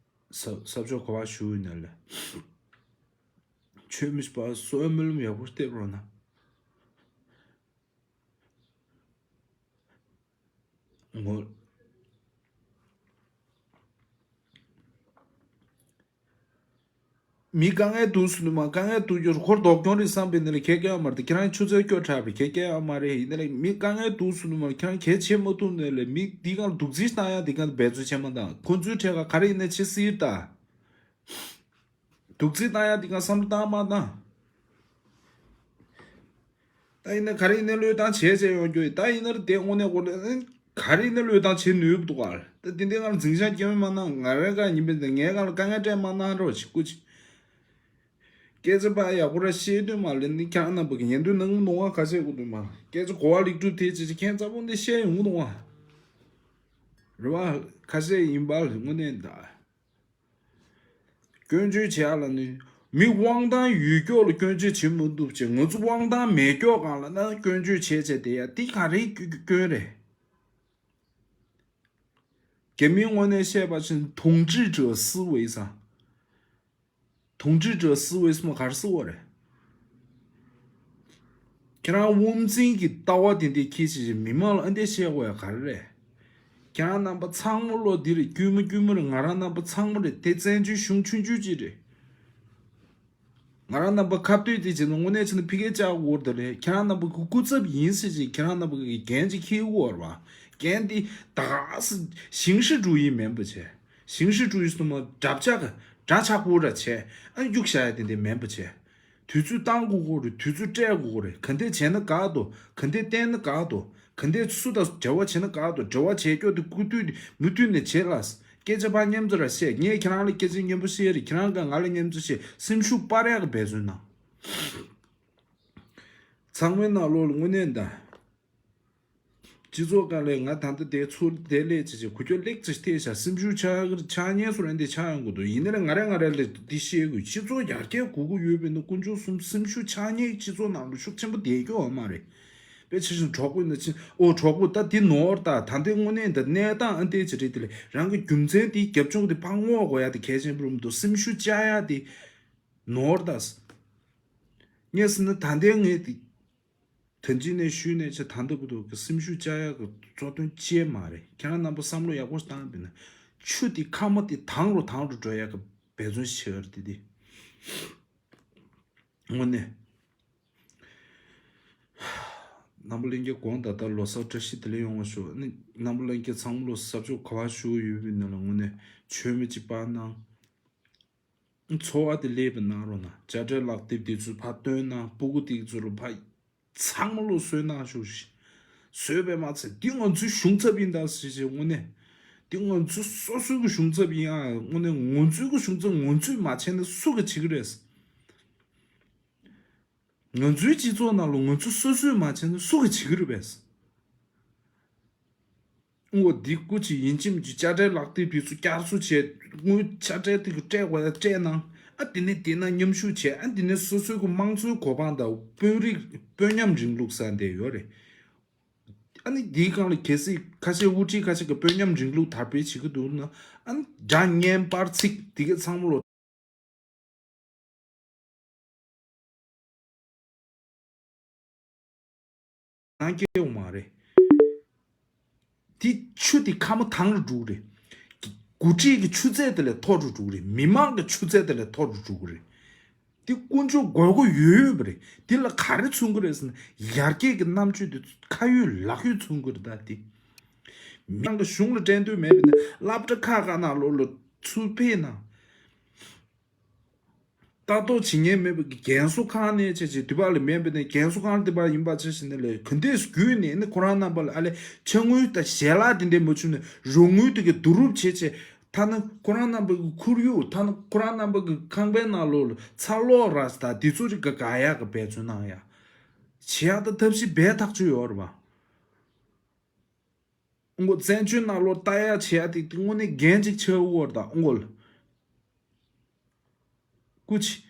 ས་ས་ཕྱོགས་ག་བ་བཞུགས་ཡོད་ན་ལས་མཆོད་མེ་ཅིག་སྤར། བསོད་སྨོན་ལམ་ཡག་པོ་སྟེར་རོགས་གནང་། ངོ་། མི་དཀའ་ངལ་འདུག་ཟེར་ནི་མ། དཀའ་ངལ་འདུག་རྒྱུར་ཁོར་ལྡོག་སྐྱོན་རེད་བསམ་པའི་ནི་ལ་ཁྱེད་སྐྱེ་བ་མ་རེད། ཁྱེད་རང་ཆུ་ཚོད་སྐྱོ་དྲགས་པས་ཁྱེད་སྐྱེ་བ་མ་རེད། ཡིན་ནི་ལ་མི་དཀའ་ངལ་འདུག་ཟེར་ནི་མ། ཁྱེད་རང་གལ་ཆེ་མ་ཐུབ་ནི་ལ་མི་འདི་གང་ལ་སྡུག་རྩིས་བཏང་ཡ་འདི་གང་ལ་འབད་རྩོལ་བྱེད་མ་བཏང་། ཁོ་ཚོའི་གྲས་ཀ་ག་རེ་ཡིན་ན་ཆེ་སྲིད་ད། སྡུག་རྩིས་བཏང་ཡ་འདི་གང་བསམ་བློ་བཏང་མ་བཏང་། ད་ཡིན་ན་ག་རེ་ཡིན་ན་བློས་བཏང་བྱས་བྱས་ཡོང་རྒྱུ་ཡིན། ད་ཡིན་ན་དེ་དངོས་གནས་ཁོ་ལ་ག་རེ་ཡིན་ན་བློས་བཏང་བྱེད་ནུས་འདུག་ག་ད་དེ་འདྲའི་ངང་འཛིང་ཤག་སྐྱེ་མེད་མ་གནང་། ང་རང་ག་ཡིན་པའི་འདི་ངའི་སྒང་ལ་དཀའ་ངལ་སྤྲད་མ་གནང་རོགས་བྱེད་སྐུ་མཁྱེན། སྐད་ཆ་ཕར་ཡག་པོ་ར་བཤད་དུས་མ་ལས་ནི་ཁྱེད་རྣམ་པ་གི་ཉན་དུས་ནང་མི་ནོར་བ་ཁ་ཤས་དགོས་དུས་མ། སྐད་ཆ་གོ་བ་ལེགས་གྲུབ་དེ་ཅི་ཅི་ཁྱེད་ཚ་པོ་འདི་བཤད་ཡོང་གི་ནོར་བ་རེད་བ། ཁ་ཤས་ཡིན་པ་ལ་དངོས་གནས་ད། སྐྱོན་བརྗོད་བྱེད་ཡ་ལ་ནི། མི་དབང་ཐང་ཡོད་ཀྱོག་ལ་སྐྱོན་བརྗོད་བྱེད་མི་ཐུབ་ཅེས། ང་ཚོ་དབང་ཐང་མེད་ཀྱོག་སྒང་ལ་ན་སྐྱོན་བརྗོད་བྱས་བྱས་བསྡད་ཡ་འདི་ག་རེའི་སྐྱོན་རེད། རྒྱ་མིའི་ངོས་ནས་བཤད་པ་ཕྱིན་统治者思维ཟེར། 统治者思维ཟེར་མ་ག་རེ་ཟེར་བ་རེད། ཁྱེད་རང་དབང་འཛིན་གྱི་ལྟ་བ་དེ་འདྲ་འཁྱེར་བྱས་མི་མང་ལ་ཨ་འདྲ་བཤད་དགོས་ཡ་ག་རེ་རེད། ཁྱེད་རང་རྣམ་པ་ཚང་མ་ལོ་འདི་རེད། དཀྱུས་མ་དཀྱུས་མ་རེད། ང་རང་རྣམ་པ་ཚང་མ་རེད། དེ་བཙན་བྱོལ་གཞུང་ཆུང་ཆུང་ཅིག་རེད། ང་རང་རྣམ་པ་ཁ་གཏད་དེ་བྱས་ན་དངོས་གནས་བྱས་ན་ཕ་གིར་བཅར་དགོས་རེད། ད་རེད་ཁྱེད་རང་རྣམ་པ་གི་སྐུ་ཚབ་ཡིན་ཟེར་བྱས་ཁྱེད་རང་རྣམ་པ་གི་འགན་ཅིག་འཁྱེར་དགོས་རེད་བ། འགན་འདི་ད་ག་སེ་形式主义མིན་པ་བྱས། 形式主义ཟེར་ནི་མ་འདྲ་ཆགས་འདྲ་ཆགས་པོ་འདྲ་བྱས་ཨ་གཡུག་བཞག་ཡ་དེ་འདྲ་མིན་པ་བྱས། དུས་ཚོད་བཏང་དགོས་ཀྱི་རེད། དུས་ཚོད་སྤྲད་དགོས་ཀྱི་རེད། ག་འདྲས་བྱས་ན་དགའ་འདུག་ག་འདྲས་བསྟན་ན་དགའ་འདུག་ག་འདྲས་སུ་དང་འབྲེལ་བ་བྱས་ན་དགའ་འདུག་འབྲེལ་བ་བྱེད་ཀྱོག་དེ་སྐུ་དུས་མུ་མཐུད་ནས་བྱེད་ལ། སྐད་ཆ་ཕར་མཉམ་དུ་ར་བཤད། ངས་ཁྱེད་རང་ལ་སྐད་ཆ་སྙན་པོ་བཤད་རེད། ཁྱེད་རང་གིས་ང་ལ་མཉམ་དུ་བཤད། སེམས་ཤུགས་སྤར་ཡག་གི་འབད་བརྩོན་གནང་། ཚང་མའི་ནང་ལོགས་ལ་དངོས་གནས་ད། སྤྱི་ཚོགས་སྒང་ལ་ང་ད་ལྟ་དེ་ཚུར་དེ་ལས་ཅི་ཅི་གུ་ཁྱོད་ལེགས་ཅིག་ཐེབས་ཤག་སེམས་ཤུགས་ཆག་གི་ཆག་ཉེན་སུ་རེད་འདི་ཆག་ཡོང་གི་འདུག་ཡིན་ན་ལས་ང་རེ་ང་རེ་ལ་འདི་བཤད་དགོས། སྤྱི་ཚོགས་ཡར་རྒྱས་དགོས་ཀྱི་ཡོད་པས་ན་དཀོན་མཆོག་གསུམ་སེམས་ཤུགས་ཆག་ཉེན་སྤྱི་ཚོགས་ནང་ལ་ཤུགས་ཆེན་པོ་བསྡད་ཀྱི་ཡོད་མ་རེད། དཔེ་ཆ་བཞིན་གྲོགས་པོ་ཡིན་ན་ཕྱིན་ཨོ་གྲོགས་པོ་ད་འདི་ནོར་ད། ད་འདི་དངོས་གནས་འདི་གནས་སྟངས་ཨ་འདི་ཅི་རེད། དེ་ལས་རང་གི་རྒྱུ་མཚན་དེ་རྒྱབ་ལྗོངས་དེ་ཕར་བསྔོག་དགོས་ཡ་དེ་གལ་ཆེན་པོ་རུ་མི་འདུག་སེམས་ཤུགས་བཅག་ཡ་དེ་ནོར་ད། ངས་ཟེར་ན་ད་ལྟའི་ངས་དེ། ད་ཅི་ནས་ཞུས་ནས་ཆ་ད་ལྟ་བུ་དུ་གི་སེམས་ཤུགས་བཅག་ཡག་གི་གཙོ་དོན་ཅི་མ་རེད། ཁྱེད་རང་རྣམ་པ་བསམ་བློ་ཡག་པོ་བཏང་བས་ན་ཆུ་དེ་ཁ་མ་དེ་དྭངས་རུ་དྭངས་རུ་འགྲོ་ཡག་གི་འབད་བརྩོན་བྱེད་ཡ་རེད་དེ། དངོས་གནས། རྣམ་པ་ལྷན་རྒྱས་དགོངས་དག་ད་ལོ་གསར་བཀྲ་ཤིས་བདེ་ལེགས་ཡོང་བ་ཞུ། ཨ་ནི་རྣམ་པ་ལྷན་རྒྱས་ཚང་མ་ལོ་ས་ཕྱོགས་ག་བ་བཞུགས་ཡོད་པའི་ནང་ལ་དངོས་གནས་མཆོད་མེ་གཅིག་སྤར་གནང་། འཚོ་བ་དེ་ལེགས་པ་གནང་རོགས་གནང་། དཔྱ་ཁྲལ་ལག་དེབ་དེ་ཚོ་ཕར་བཏོན་གནང་། སྤུ་གུ་དེ་ཚོ་ལ་ཕར་ཚང་མ་ལོ་གསོས་གནང་ཞུ་ཞིག་བཟོས་པས་མ་ཚད་འདི་ང་ཚོའི་གཞུང་ཚབ་ཡིན་ད་ཟེར་བྱས་དངོས་གནས། འདི་ང་ཚོ་སོ་སོའི་གི་གཞུང་ཚབ་ཡིན་ཨ། དངོས་གནས་ང་ཚོའི་གི་གཞུང་ཚབ་ང་ཚོས་མ་བྱས་ན་སུ་གིས་བྱེད་ཀྱི་རེད། ང་ཚོའི་སྤྱི་ཚོགས་ནང་ལ་ང་ཚོ་སོ་སོས་མ་བྱས་ན་སུ་གིས་བྱེད་ཀྱི་རེད་པས། ཨོ་འདི་སྐུ་མཁྱེན་ཡིན་གཅིག་མིན་གཅིག་དཔྱ་ཁྲལ་ལག་དེབ་དེ་ཚོ་བསྐྱར་གསོ་བྱས། དངུལ་དཔྱ་ཁྲལ་དེ་གི་སྤྲད་དགོས་ཡ་སྤྲད་གནང་། ཨ་དེ་ནས་དེ་ན་མཉམ་ཞུགས་བྱས། ཨ་དེ་ནས་སོ་སོའི་གི་དམངས་གཙོའི་གོ་འཕང་དང་དཔོན་རིགས་དཔོན་ཉམས་རིང་ལུགས་ཟེར་འདི་ཡོད་རེད། ཨ་ནི་འདིའི་སྒང་ལ་གལ་སྲིད་ཁ་ཤས་དབུ་ཁྲིད་ཁ་ཤས་ཀྱིས་དཔོན་ཉམས་རིང་ལུགས་དར་སྤེལ་བྱེད་ཀྱི་འདུག་ན། ཨ་ནི་སྒྲ་སྙན་པར་ཚིག་འདི་ག་ཚང་མ་ལོ། ནང་སྐྱེ་བ་མ་རེད། དེ་ཆུ་དེ་ཁ་མ་དྭངས་རུ་འགྲོ་གི་རེད། འགོ་ཁྲིད་ཀྱི་ཆུ་ཚད་དེ་ལས་མཐོ་རུ་འགྲོ་གི་རེད། མི་མང་གི་ཆུ་ཚད་དེ་ལས་མཐོ་རུ་འགྲོ་གི་རེད། དེ་དཀོན་མཆོག་དགོས་མཁོ་ཡོད་ཡོད་པ་རེད། དེ་ལ་ག་རེ་མཚོན་གི་རེད་ཟེར་ན་ཡར་རྒྱས་ཀྱི་རྣམ་དཔྱོད་དེ་ཁ་ཡོད་ལག་ཡོད་མཚོན་གི་རེད། ད་དེ་མི་མང་གི་གཞུང་ལ་སྤྲད་འདོད་མེད་པ་ནི་སློབ་གྲྭ་ཁག་ཁག་ནང་ལོགས་ལ་ཚུར་ཕེབས་ན། ལྟ་རྟོག་བྱེད་མཁན་མེད་པའི་རྒན་གསོ་ཁང་ནས་བྱས་བྱས་དུས་པ་ལ་མེད་པ་ནས་རྒན་གསོ་ཁང་དུས་པ་ཡིན་པ་ཆ་བཞག་ན་ལས་ག་འདྲས་བརྒྱུད་ནས་ནི་ཁོ་རང་རྣམ་པ་ལ་ཨ་ལས་ཕྱག་དངུལ་དང་ཞལ་ལག་དེ་འདྲས་མ་བྱུང་ནས་རོགས་དངུལ་དེ་གི་བསྡུ་རུབ་བྱས་བྱས། ཐ་ན་ཁོ་རང་རྣམ་པ་གི་ཁོར་ཡུག་ཐ་ན་ཁོ་རང་རྣམ་པ་གི་ཁང་པའི་ནང་ལོགས་ལ་ཚ་གློག་ར་ས་དང་དེ་ཚོ་རིགས་ག་ག་ཡག་གི་འབད་བརྩོན་གནང་ཡ། བྱེད་ཡག་དང་ཐབས་ཤེས་འབད་ཐག་ཆོད་ཡོད་རེད་པ། ཨོ་མགོ་བཙན་བྱོལ་ནང་ལོགས་ལྟ་ཡག་བྱེད་ཡག་དེ་དངོས་གནས་འགན་ཅིག་ཆགས་ཡོད་རེད་ད་ཨོ་མགོ་ལ། སྐུ་མཁྱེན།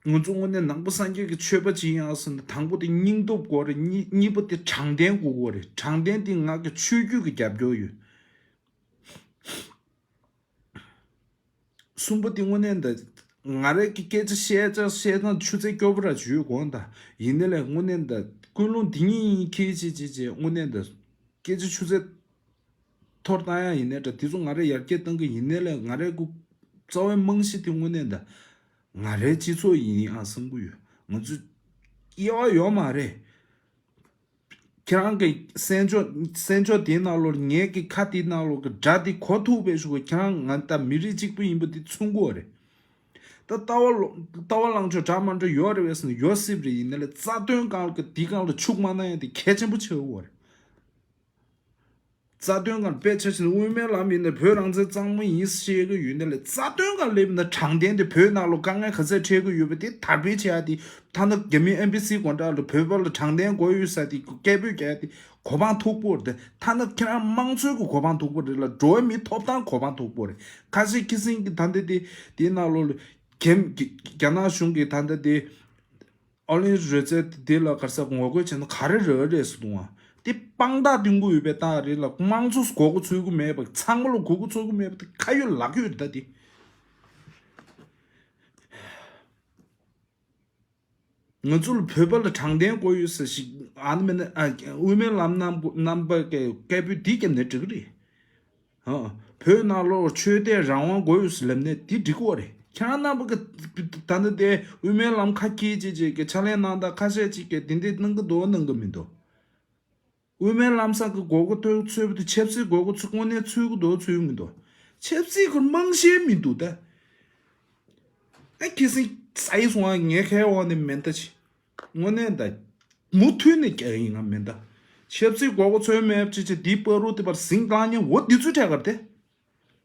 ང་ཚོ་དངོས་གནས་ནང་པ་སངས་རྒྱས་ཀྱི་ཆོས་པ་ཅིག་ཡིན་ཟེར་ན་དང་པོ་དེ་སྙིང་སྟོབས་དགོས་རེད། གཉིས་གཉིས་པ་དེ་དྲང་བདེན་དགོས་དགོས་རེད། དྲང་བདེན་དེ་ང་གི་ཆོས་བརྒྱུད་ཀྱི་རྒྱབ་སྐྱོར་ཡོད། གསུམ་པ་དེ་དངོས་གནས་འདི་ང་རང་གི་སྐད་ཆ་བཤད་ཆ་བཤད་སྟངས་ཆུ་ཚད་སྐྱོ་པོ་ར་བརྗོད་དགོས་ད། ཡིན་ནའི་ལས་དངོས་གནས་འདི་ཀུན་སློང་འདི་ཉིད་ཡིན་ཁྱེད་ཅེས་ཅེས་ཅེས་དངོས་གནས་འདི་སྐད་ཆ་ཆུ་ཚད་མཐོར་བཏང་ཡ་ཡིན་ནའི་འདྲ། དེ་ཚོ་ང་རང་ཡར་རྒྱས་གཏང་གི་ཡིན་ནའི་ལས་ང་རང་གི་རྩ་བའི་རྨང་གཞི་དེ་དངོས་གནས་འདི་ང་རའི་སྤྱི་ཚོགས་ཡིན་ཨ་བསམ་གི་ཡོད། ང་ཚོ་དབྱེ་བ་ཡོད་མ་རེད། ཁྱེད་རང་གི་སེམས་ཕྱོགས་སེམས་ཕྱོགས་དེའི་ནང་ལོགས་ངེད་ཀྱི་ཁ་དེའི་ནང་ལོགས་ཀྱི་དགྲ་དེ་གོ་ཐུབ་པའི་ཤུགས་ཁྱེད་རང་ང་ད་མི་རིགས་གཅིག་པུ་ཡིན་པ་དེ་མཚོན་གྱི་ཡོད་རེད། ད་ལྟ་བ་ལོ་ལྟ་བ་ལངས་ཕྱོགས་འདྲ་མ་འདྲ་ཡོད་རེད་བས་ཟེར་ན་ཡོད་སྲིད་པ་རེད། ཡིན་ན་ལས་རྩ་དོན་སྒང་ལ་གི་དེའི་སྒང་ལ་ཆུག་མ་གནང་ཡ་དེ་གལ་ཆེན་པོ་ཆགས་ཀྱི་ཡོད་རེད། རྩ་དོན་སྒང་ལ་དཔེ་ཆ་བཞག་ན་དབུ་མའི་ལམ་ཡིན་ན་བོད་རང་བཙན་གཙང་མ་ཡིན་ཞེས་ཀྱི་ཡོད་ན་ལས་རྩ་དོན་སྒང་ལ་སླེབས་ན་དྲང་བདེན་དེ་བོད་ནང་ལ་དཀའ་ངལ་ག་ཚད་འཕྲད་ཀྱི་ཡོད་པ་དེ་དར་སྤེལ་བྱེད་ཡ་དེ། ཐ་ན་རྒྱ་མི་ཨེམ་བྷ་སི་སྒང་འདྲ་ལ་བོད་པ་ལ་དྲང་བདེན་དགོས་ཡོད་ས་དེ་སྐད་འབོད་རྒྱག་ཡ་དེ་གོ་འཕང་མཐོ་པོ་རེད། ཐ་ན་ཁྱེད་རང་དམངས་གཙོའི་གི་གོ་འཕང་མཐོ་པོ་རེད་ལ་འགྲོ་བ་མིའི་ཐོབ་ཐང་གོ་འཕང་མཐོ་པོ་རེད། ཁ་ཤས་ཁྱི་སེང་གི་ད་ལྟ་དེ་དེའི་ནང་ལོགས་ལ་རྒྱ་རྒྱ་ནག་གཞུང་གི་ད་ལྟ་དེ། ཨོ་གླིང་རོལ་རྩེད་དེ་ལ་ག་རེ་ཟེར་ངོ་རྒོལ་བྱས་ན་ག་རེ་རེད་རེད་ཟེར་འདུག་ཨ། དེ་དཔང་རྟགས་སྟོན་གྱི་ཡོད་པའི་རྟགས་རེད་ལ་དམངས་གཙོ་མགོ་སྐོར་ཚུད་ཀྱི་མེད་པ་ཚང་མ་ལ་མགོ་སྐོར་ཚུད་ཀྱི་མེད་པ་དེ་ཁ་ཡོད་ལག་ཡོད་རེད་ད་དེ། ང་ཚོ་ལ་བོད་པ་ལ་དྲང་བདེན་དགོས་ཡོད་ཟེར་ཞིག་ཨ་ནི་མིན་ན་ཨ་དབུ་མའི་ལམ་རྣམ་རྣམ་པ་གི་སྐད་འབོད་འདི་བརྒྱབ་ནས་འགྲིག་གི་རེད། ཨ། བོད་ནང་ལོགས་ཆོས་དད་རང་དབང་དགོས་ཡོད་ཟེར་ལབ་ནས་འདི་འགྲིག་གི་རེད། ཁྱེད་རང་རྣམ་པ་གི་ད་ནི་དེ་དབུ་མའི་ལམ་ཁ་འཁྱེར་བྱས་བྱས་ཀྱི་ཕྱག་ལས་གནང་སྟངས་ཁ་ཤས་ཅིག་གིས་དེ་འདྲས་གནང་གི་འདུག་གནང་གི་མི་འདུག་དབུ་མའི་ལམ་སང་གི་མགོ་སྐོར་ཐོན་ཚུད་པ་དེ་ཆབ་སྲིད་མགོ་སྐོར་ཚུད་དངོས་གནས་ཚུད་ཀྱི་འདུག་ཚུད་མི་འདུག་ཆབ་སྲིད་ཁོ་རྨང་གཞི་མི་འདུག་ད། ཨ་ཁྱི་སེང་ས་ཡི་སོང་ཨ་ངས་ཁའི་འོག་ནས་མེ་མདའ་ཆེ། དངོས་གནས་ད། མུ་མཐུད་ནས་རྒྱག་ཡིན་ང་མེ་མདའ། ཆབ་སྲིད་མགོ་སྐོར་ཚོད་མེད་ཅི་ཅི་འདི་པ་རུ་དེ་པར་ཟིང་བཏང་ཉེ་འོ་འདི་ཚོའི་གྲས་ཀར་ཏེ།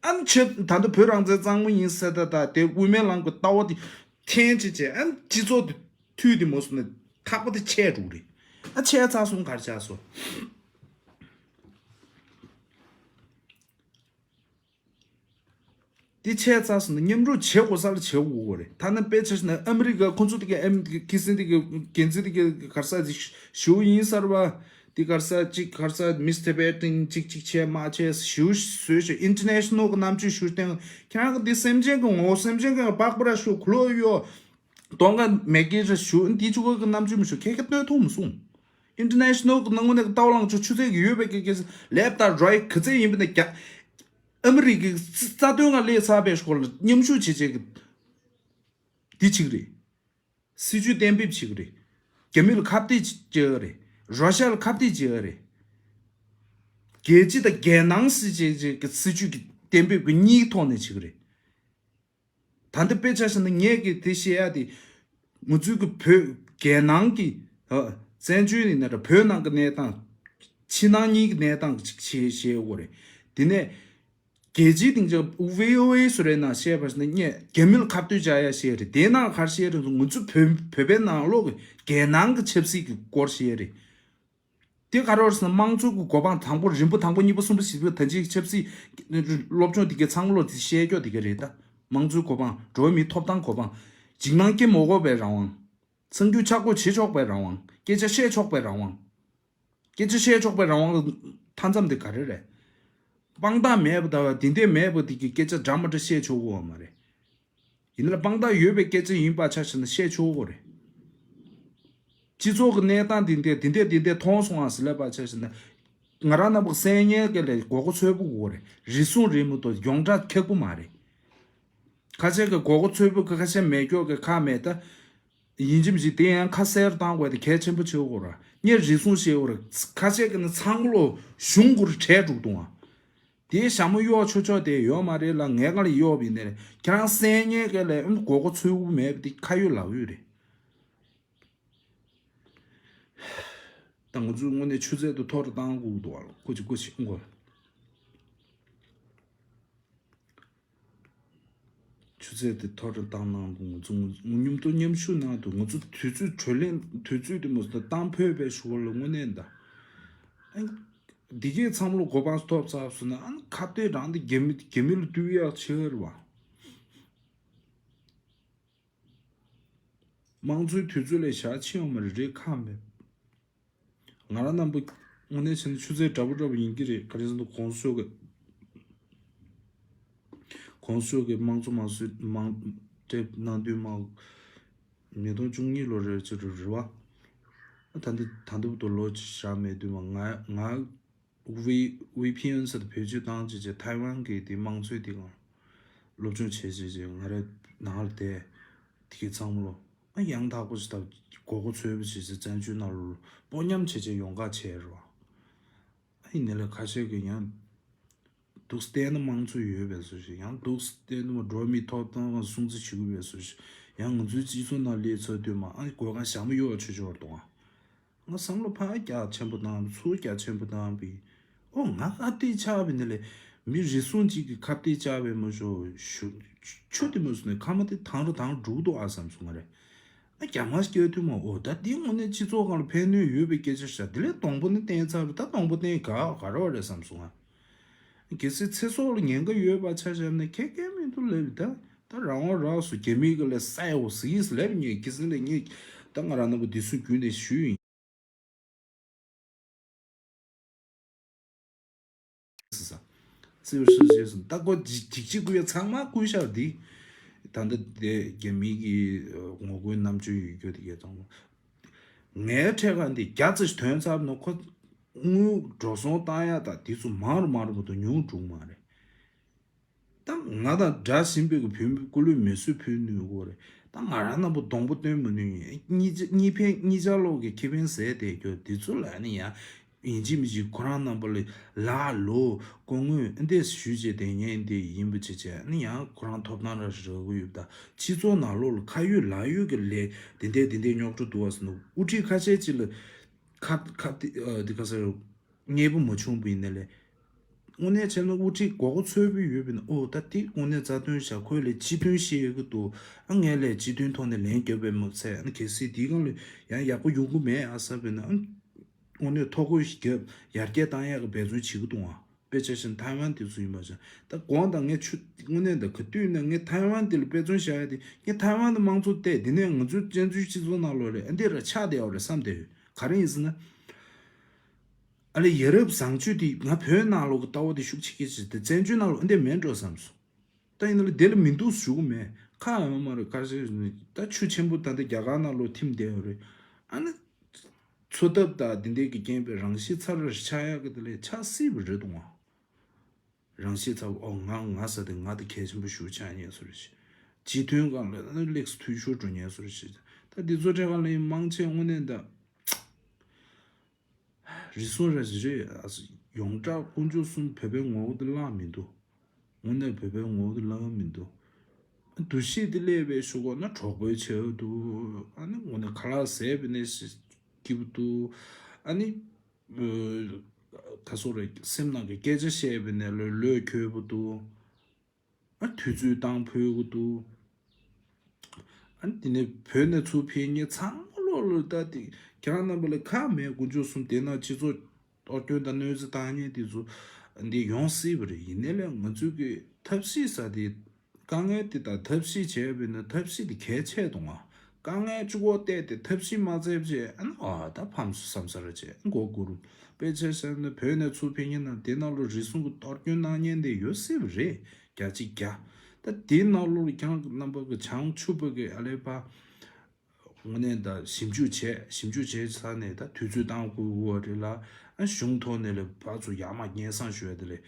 ཨ་ནི་ཆབ་ད་ལྟ་བོད་རང་བཙན་གཙང་མ་ཡིན་ཟེར་ད་ད་དེ་དབུ་མའི་ལམ་གྱི་ལྟ་བ་དེ་འཐེན་ཅི་ཅི་ཨ་ནི་སྤྱི་ཚོགས་དེ་མཐུད་དེ་མོ་སོང་ན་ཐག་པ་དེ་ཆད་འགྲོ་གི་རེད། ཨ་ཆད་ཚར་སོང་ག་རེ་ཆགས་སོང་། དེ་ཆད་ཚར་སོང་ན་མཉམ་རུབ་བྱེད་དགོས་ས་ལ་བྱེད་དགོས་རེད། ཐ་ན་དཔེ་ཆ་བཞག་ན་ཨ་མི་རི་ཀ་ཁོ་ཚོ་དེ་ག་ཨ་མི་ཁི་སིན་དེ་ག་འགན་འཛིན་དེ་ག་ག་རེ་ཟེར་དེ་ཞུ་ཡིན་ཟེར་བ་དེ་ག་རེ་ཟེར་ཅིག་ག་རེ་ཟེར་མིས་ཊི་བེ་ཊིང་ཅིག་ཅིག་བྱས་མ་བྱས་ཞུ་བཟོས་ཞུ་ཨིན་ཊར་ནེ་ཤ་ནལ་གི་རྣམ་དཔྱོད་ཞུ་སྟེང་ཁྱེད་རང་གི་དེ་སེམས་ཅན་གི་ངོ་བོ་སེམས་ཅན་གི་པགས་པ་ར་ཞུ་གུ་ལོ་ཡོ་གདོང་ག་མེ་སྐྱེས་ར་ཞུ་འདི་ཆུ་གོ་གི་རྣམ་དཔྱོད་མི་ཞུ་ཁྱེད་ཀྱི་སྟོན་ཐུབ་མི་སོང་། ཨིན་ཊར་ནེ་ཤ་ནལ་གི་ནང་ངོ་ནས་ལྟ་བ་ལངས་ཕྱོགས་ཆུ་ཚད་ཀྱི་ཡོད་པའི་གི་གི་ལེབ་དང་རའི་གི་ཚད་ཡིན་པ་ནས་རྒྱ། ཨ་མི་རི་ཀའི་རྩ་དོན་ལ་སླེབས་ཚར་བའི་སྐོར་ལ་མཉམ་ཞུགས་བྱེད་བྱེད་ཀྱི་འདི་བྱེད་ཀྱི་རེད། སྲིད་ཇུས་གཏན་འབེབས་བྱེད་ཀྱི་རེད། རྒྱ་མི་ལ་ཁ་གཏད་བྱེད་ཀྱི་རེད། རོ་ཤ་ལ་ཁ་གཏད་བྱེད་ཀྱི་རེད། རྒྱལ་སྤྱི་དང་རྒྱལ་ནང་སྲིད་བྱེད་བྱེད་ཀྱི་སྲིད་ཇུས་ཀྱི་གཏན་འབེབས་ཀྱི་གཉིས་ཐོག་ནས་བྱེད་ཀྱི་རེད། ད་ལྟ་དཔེ་ཆ་བཞག་ན་ངས་ཀྱི་དེ་བཤད་ཡ་དེ། ང་ཚོའི་གི་བོད་རྒྱལ་ནང་གི་ཨ་བཙན་བྱོལ་ཡིན་ན་ར་བོད་ནང་གི་གནས་སྟངས། ཕྱི་ནང་གཉིས་ཀྱི་གནས་སྟངས་ཅིག་བཤད་བཤད་ཡོད་རེད། དེ་ནས་རྒྱལ་སྤྱིའི་སྡིངས་ཆ་ཝི་ཨོ་ཨེ་སུ་རེད་ན་བཤད་པ་ཞིག་ན་ངས་རྒྱ་མི་ལ་ཁ་གཏད་བྱ་ཡ་བཤད་རེད། དེ་ནང་ག་རེ་བཤད་རེད་ང་ཚོ་བོད་བོད་པའི་ནང་ལོགས་ཀྱི་རྒྱལ་ནང་གི་ཆབ་སྲིད་ཀྱི་སྐོར་བཤད་རེད། དེ་ག་རེ་རེད་ཟེར་ན་དམངས་གཙོ་གི་གོ་འཕང་དང་པོ་རིམ་པ་དང་པོ་གཉིས་པ་གསུམ་པ་བཞི་པ་ད་ཅིག་ཆབ་སྲིད་སློབ་སྦྱོང་དེ་གའི་ཚང་མ་ལོ་དེ་བཤད་ཀྱོག་དེ་ག་རེད་ད། དམངས་གཙོའི་གོ་འཕང་འགྲོ་བ་མིའི་ཐོབ་ཐང་གོ་འཕང་། འཇིགས་སྣང་སྐྱེ་མ་དགོས་པའི་རང་དབང་། གསར་འགྱུར་ཆག་སྒོ་བྱེད་ཆོག་པའི་རང་དབང་། སྐད་ཆ་བཤད་ཆོག་པའི་རང་དབང་། སྐད་ཆ་བཤད་ཆོག་པའི་རང་དབང་ལ་མཐའ་མཚམས་དེ་ག་རེ་རེད། དཔང་རྟགས་མེད་པ་དང་དེ་འདྲས་མེད་པ་དེ་གི་སྐད་ཆ་འདྲ་མ་འདྲ་བཤད་ཆོག་གི་ཡོད་མ་རེད། ཡིན་ན་ལ་དཔང་རྟགས་ཡོད་པའི་སྐད་ཆ་ཡིན་པ་ཆ་བཞག་ན་བཤད་ཆོག་གི་རེད། སྤྱི་ཚོགས་ཀྱི་གནས་སྟངས་དེ་འདྲས་དེ་འདྲས་དེ་འདྲས་མཐོང་སོང་ཨ་ཟེར་ལབ་པ་ཆ་བཞག་ན། ང་རང་རྣམ་པ་གསལ་ཉན་གྱི་ལས་མགོ་སྐོར་ཚོད་པོ་དགོས་རེད། རེ་ཟུང་རེད་མི་འདུག་ཡོངས་གྲགས་ཁག་པོ་མ་རེད། ཁ་ཤས་ཀྱི་མགོ་སྐོར་ཚོད་པོ་ཁ་ཤས་མེད་སྐྱོག་གི་ཁ་མེད་ད། ཡིན་གཅིག་མིན་གཅིག་དེ་ཡང་ཁ་གསལ་བཏང་དགོས་དེ་གལ་ཆེན་པོ་ཆེ་བོ་ར། ངས་རེ་ཟུང་བཤད་བོ་ར། ཁ་ཤས་ཀྱི་ནི་ཚང་ལོ་གཞུང་གུར་བྲལ་འགྲོ་གདུང་བ། དེའི་ཞྭ་མོ་གཡོག་ཆོག་ཆོག་དེ་ཡོད་མ་རེད་ལ། ངས་ག་ལ་གཡོག་པ་ཡིན་ནའི་ལས་ཁྱེད་རང་སེམས་ཉེས་ཀྱི་ལས་མགོ་སྐོར་ཚོད་དགོས་མེད་པ་དེ་ཁ་ཡོད་ལག་ཡོད་རེད། ད་ང་ཚོས་དངོས་གནས་ཆུ་ཚད་དེ་མཐོ་རུ་བཏང་དགོས་འདུག་ཨ། སྐུ་མཁྱེན་སྐུ་མཁྱེན་སྐུ་མཁྱེན། ཆུ་ཚད་དེ་མཐོ་རུ་བཏང་གནང་འདུག་ང་ཚོ་མཉམ་དུ་མཉམ་ཞུགས་གནང་འདུག་ང་ཚོ་དུས་ཚོད་གྲོས་གླེང་དུས་ཚོད་དེ་མོ་ཟེར་བཏང་ཕོད་པའི་ཞུ་བ་ལ་དངོས་གནས་ད། ཨ། འདི་གས་ཚང་མ་ལ་གོ་འཕང་ཐོབ་ཚར་སོང་ན་ཨ་ནི་ཁ་གཏད་རང་དེ་རྒྱ་མི་རྒྱ་མི་ལ་བསྡུར་ཡག་ཆེ་བ་རེད་བ། དམངས་གཙོའི་དུས་ཚོད་ལས་ཞག་ཕྱིན་ཡོང་མ་རེད་རེད་ཁག་མེད། ང་རང་རྣམ་པ་དངོས་གནས་བྱས་ན་ཆུ་ཚད་འདྲ་པོ་འདྲ་པོ་ཡིན་གྱི་རེད། ག་རེ་ཟེར་ན་གོང་ས་མཆོག་གི་གོང་ས་མཆོག་གི་དམངས་གཙོ་དམངས་སྲོལ་དམངས་གྲབས་གནང་དུས་མ་ཉིས་སྟོང་བཅུ་གཉིས་ལོ་རེད་ཅེས་རེད་བ། ད་ལྟ་ད་ལྟ་བར་དུ་ལོ་བཞག་མེད་དུས་མ་ང་ང་ཝི་ཝི་པི་ཨེན་ཟེར་བེད་སྤྱོད་བཏང་བྱས་བྱས་ཐའེ་ཝན་གྱི་དེ་དམངས་གཙོའི་དེ་གང་སློབ་སྦྱོང་བྱས་བྱས་བྱས་ང་རའི་ནང་ལ་བསྡད་དེ་གའི་ཚང་མ་ལོ། ཨ་ཡང་དག་པོ་ཞིག་དང་མགོ་སྐོར་ཚོད་པོ་ཞིག་ཟེར་བཙན་བྱོལ་ནང་ལོ་སྤོ་ཉམས་བྱེད་བྱེད་ཡོང་ག་བྱས་རོ། ཨ་ཡིན་ནའི་ལས་ཁ་ཤས་ཀྱིས་ཡང་འདུག་བལྟས་ན་དམངས་གཙོ་ཡོད་པའི་བཟོ་ཞིག་ཡང་འདུག་བལྟས་ན་འགྲོ་བ་མིའི་ཐོབ་ཐང་སྲུང་བརྩི་བྱེད་དགོས་པའི་བཟོ་ཞིག་ཡང་ང་ཚོའི་སྤྱི་ཚོགས་ནང་སླེབས་ཚར་དུས་མ་ཨ་གོ་ག་ཞྭ་མོ་གཡོག་ཆོག་ཆོག་འདུག་ཨ། ང་བསམ་བློ་ཕར་རྒྱ་ཆེན་པོ་བཏང་ཚུར་རྒྱ་ཆེན་པོ་བཏང་བས། ཨོ་ང་ཁ་གཏད་ཆགས་པའི་ནི་ལས་མི་རེ་ཟུང་གཅིག་གི་ཁ་གཏད་ཆགས་པའི་མ་ཞོ་ཞུ་ཆུ་དེ་མ་སོང་ནས་ཁ་མ་དེ་དང་རུ་དང་རུ་འགྲོ་གི་འདུག་ཨ་བསམ་སོང་ང་རེ། ཨ་རྒྱ་མ་སྐྱོད་དུས་མ་ཨོ་ད་འདི་དངོས་གནས་སྤྱི་ཚོགས་སྒང་ལ་ཕན་ནུས་ཡོད་པའི་སྐད་ཆ་བཤད་དེ་ལས་སྡོང་པོ་ནི་བསྟན་ཚར་རུ་ད་སྡོང་པོ་བསྟན་ག་ག་རེ་བ་རེད་བསམ་སོང་ང་། གལ་སྲིད་ཚེ་སྲོག་ལ་ཉེན་ཁ་ཡོད་པ་ཆ་བཞག་ན་ཁྱད་ཁྱད་མི་འདུག་ལབ་ད། ད་རང་དབང་རག་སོང་རྒྱ་མི་གི་ལ་ས་ཡ་འོ་ཟིག་ལབ་ཉེ་གི་སྲིད་ལ་ཉེ་ད་ང་རང་ནང་པོ་འདི་སུ་རྒྱུན་ནས་ཞུས་ཡིན། སྲིད་པ་སྲིད་ཞེས་སོང་ད་ཀོ་འཇིགས་འཇིགས་བྱེད་ཀུ་ཡ་ཚང་མ་ཀུ་ཤ་འདི། ད་ལྟ་དེ་རྒྱ་མི་གི་ངོ་རྒོལ་རྣམ་དཔྱོད་ཡོད་རྒྱུ་དེ་གས་ཙང་། ངའི་ཕྲད་ཀ་འདི་བརྒྱ་ཙམ་ཞིག་ཐོན་ཚར་ན་ཁོ་དངུལ་འགྲོ་སོང་བཏང་ཡ་ད་དེ་ཚོ་མང་རུ་མང་རུ་མ་གཏོགས་ཉུང་འགྲོ་གི་མ་རེད། ད་ང་དང་འདྲ་བཞིན་པའི་གི་བོད་མི་སྐུ་ལུས་མེ་གསོད་ཕུལ་ནུས་སྐོར་རེད། ད་ང་རང་རྣམ་པ་སྡོང་པོ་སྟོན་མི་ནུས་ཡིན། གཉིས་ཆ་གཉིས་ཕན་གཉིས་ཆ་ལོག་གི་ཁེ་ཕན་ཟད་དེ་རྒྱུ་དེ་ཚོ་ལ་ནི་ཡང་ཡིན་གཅིག་མིན་གཅིག་ཁོ་རང་རྣམ་པ་ལ་ལ་ལོ་སྐུ་ངོས་འདི་ཞུས་བྱས་དེ་ངས་འདི་ཡིན་པ་བྱེད་བྱས་ནི་ཡང་ཁོ་རང་ཐོབ་ཐང་ར་རག་གི་ཡོད། ད་སྤྱི་ཚོགས་ནང་ལོགས་ལ་ཁ་ཡོད་ལག་ཡོད་ཀྱི་ལས་དེ་འདྲས་དེ་འདྲས་རྙོག་དྲ་འདུག་བ་ཟེར་ན་དབུ་ཁྲིད་ཁ་ཤས་ཅིག་ལ་ཁ་ཁ་དེ་ཨ་དེ་ག་ཟེར་མཉེས་པོ་མ་བྱུང་བ་ཡིན་ན་ལས། དངོས་གནས་བྱས་ན་དབུ་ཁྲིད་མགོ་སྐོར་ཚོད་པོ་ཡོད་པས་ན་ཨོ་ད་དེ་དངོས་གནས་རྩ་དོན་བཞག་ཁོས་ལས་སྤྱི་དོན་ཤེས་ཡོད་ཀྱི་འདུག་ཨ་ངས་ལས་སྤྱི་དོན་ཐོག་ནས་ལན་རྒྱབ་པའི་མ་ཚད་ཨ་གལ་སྲིད་དེའི་སྒང་ལ་ཡང་ཡག་པོ་ཡོང་གི་མེད་ཨ་བསམ་པས་ན་ཨ་དངོས་གནས་ཐོ་འགོད་ཞིག་བརྒྱབ་ཡར་རྒྱས་བཏང་ཡག་གི་འབད་བརྩོན་བྱེད་ཀྱི་འདུག་ཨ། དཔེ་ཆ་བཞིན་ཐའེ་ཝན་དེ་ཚོ་ཡིན་པ་བཞིན་ད་དགོངས་དག་ངས་ཆུ་དངོས་གནས་ད་ག་དུས་ན་ངས་ཐའེ་ཝན་དེ་ལ་དཔེ་མཚོན་བཞག་ཡ་དེ་ངས་ཐའེ་ཝན་དུ་དམངས་གཙོ་བལྟས་དེ་ནས་ང་ཚོའི་བཙན་འཛུལ་སྤྱི་ཚོགས་ནང་ལོགས་ལ་ཨ་འདི་ར་ཆགས་བསྡད་ཡོད་རེད་བསམ་བསྡད་ཡོད། ག་རེ་ཡིན་ཟེར་ན། ཨ་ལེ་ཡ་རབས་བཟང་སྤྱོད་དེ་ང་བོད་ནང་ལོགས་ཀྱི་ལྟ་བ་དེ་ཤུགས་ཆེ་གི་ཆེ་དེ་བཙན་བྱོལ་ནང་ལོགས་འདི་མེད་འགྲོ་བསམ་སོང་། ད་ཡིན་ན་ལ་དེ་ལ་མི་འདུག་ཞུ་གི་མེད་ཁ་ཡོང་མ་རེད་ཁ་ཤས་ནི་ད་ཆུ་ཆེན་པོ་ད་ལྟ་རྒྱ་གར་ནང་ལོགས་ཐིམ་བསྡད་ཡོད་རེད། ཨ་ནི་འཚོ་ཐབས་དང་དེ་འདྲས་ཀྱི་རྐྱེན་པས་རང་ཤི་ཚར་ར་ཆགས་ཡག་གི་དེ་ལས་ཆགས་སྲིད་པ་རེད་འདུག་ཨང་། རང་ཤི་ཚར་ཨོ་ང་ང་ཟེར་དེ་ང་དེ་གལ་ཆེན་པོ་ཞུ་ཆགས་ཉེན་སོ་རེད་ཤི། སྤྱི་མཐུན་སྒང་ལ་ཨ་ནི་ལེགས་འཐུས་ཤོར་འགྲོ་ཉེན་སོ་རེད་ཤི། ད་འདི་ཚོ་འཕྲད་སྒང་ལ་ཡིན་མང་ཆེ་དངོས་གནས་ད། རེ་ཟུང་རེ་རེ་ཡོངས་གྲགས་དཀོན་མཆོག་གསུམ་བོད་པའི་ངོ་བོ་དེ་བླངས་མི་འདུག་དངོས་གནས་བོད་པའི་ངོ་བོ་དེ་བླངས་མི་འདུག་འདུ་ཤེས་དེ་སླེབས་པའི་ཤུགས་ན་གྲོགས་པོའི་ཆེ་བ་འདུག་ཨ་ནི་དངོས་གནས་ཁ་ལག་ཟས་པའི་ནས་སྐྱིད་པོ་འདུག་ཨ་ནི་ད་སོ་རེ་སེམས་ནང་གི་སྐད་ཆ་བཤད་པའི་ནས་ལོས་ལོས་འཁྱོལ་པོ་འདུག་ཨ་དུས་ཚོད་བཏང་ཕོད་གི་འདུག་ཨ་དེ་ནས་བོད་ནས་ཚུར་ཕེབས་མཁན་ཚང་མ་ལོག་ལོ་ད་དེ་ཁྱེད་རང་རྣམ་པ་ལ་ཁག་མེད་དཀོན་མཆོག་གསུམ་དེ་ན་སྤྱི་ཚོགས་གཏོར་སྐྱོན་དང་གནོད་འཚེ་བཏང་མཁན་དེ་ཚོ་འདི་ཡོང་སྲིད་པ་རེད། ཡིན་ནའི་ལས་ང་ཚོས་ཀྱི་ཐབས་ཤེས་ས་དེ་དཀའ་ངལ་དེ་དང་ཐབས་ཤེས་བྱས་པས་ན་ཐབས་ཤེས་དེ་གལ་ཆེ་དུ་ང་དཀའ་ངལ་གཅིག་པོ་བལྟས་ཏེ་ཐབས་ཤེས་མ་བྱས་བྱས་ཨ་ནི་ཨ་ད་ཕམ་སོ་བསམ་ས་ར་བྱས་མགོ་སྒུར་དཔེ་ཆ་བཤད་ན་བོད་ནས་ཚུར་ཕེབས་མཁན་ན་དེ་ནང་ལོ་རེ་ཟུང་གི་གཏོར་སྐྱོན་གནང་མཁན་དེ་ཡོད་སྲིད་པ་རེད། རྒྱ་གཅིག་རྒྱ། ད་དེའི་ནང་ལོགས་ལ་ཁྱེད་རང་རྣམ་པ་གི་བྱང་ཆུབ་པ་གི་ཨ་ལེ་ཕ། དངོས་གནས་ད་ཞིབ་འཇུག་བྱས་ཞིབ་འཇུག་བྱས་ཚར་ནས་ད་དུས་ཚོད་བཏང་དགོས་དགོས་པ་རེད་ལ་ཨ་གཞུང་ཐོག་ནས་ལས་ཕར་ཚུར་ཡར་མར་སྙན་སེང་ཞུ་ཡ་དེ་ལས་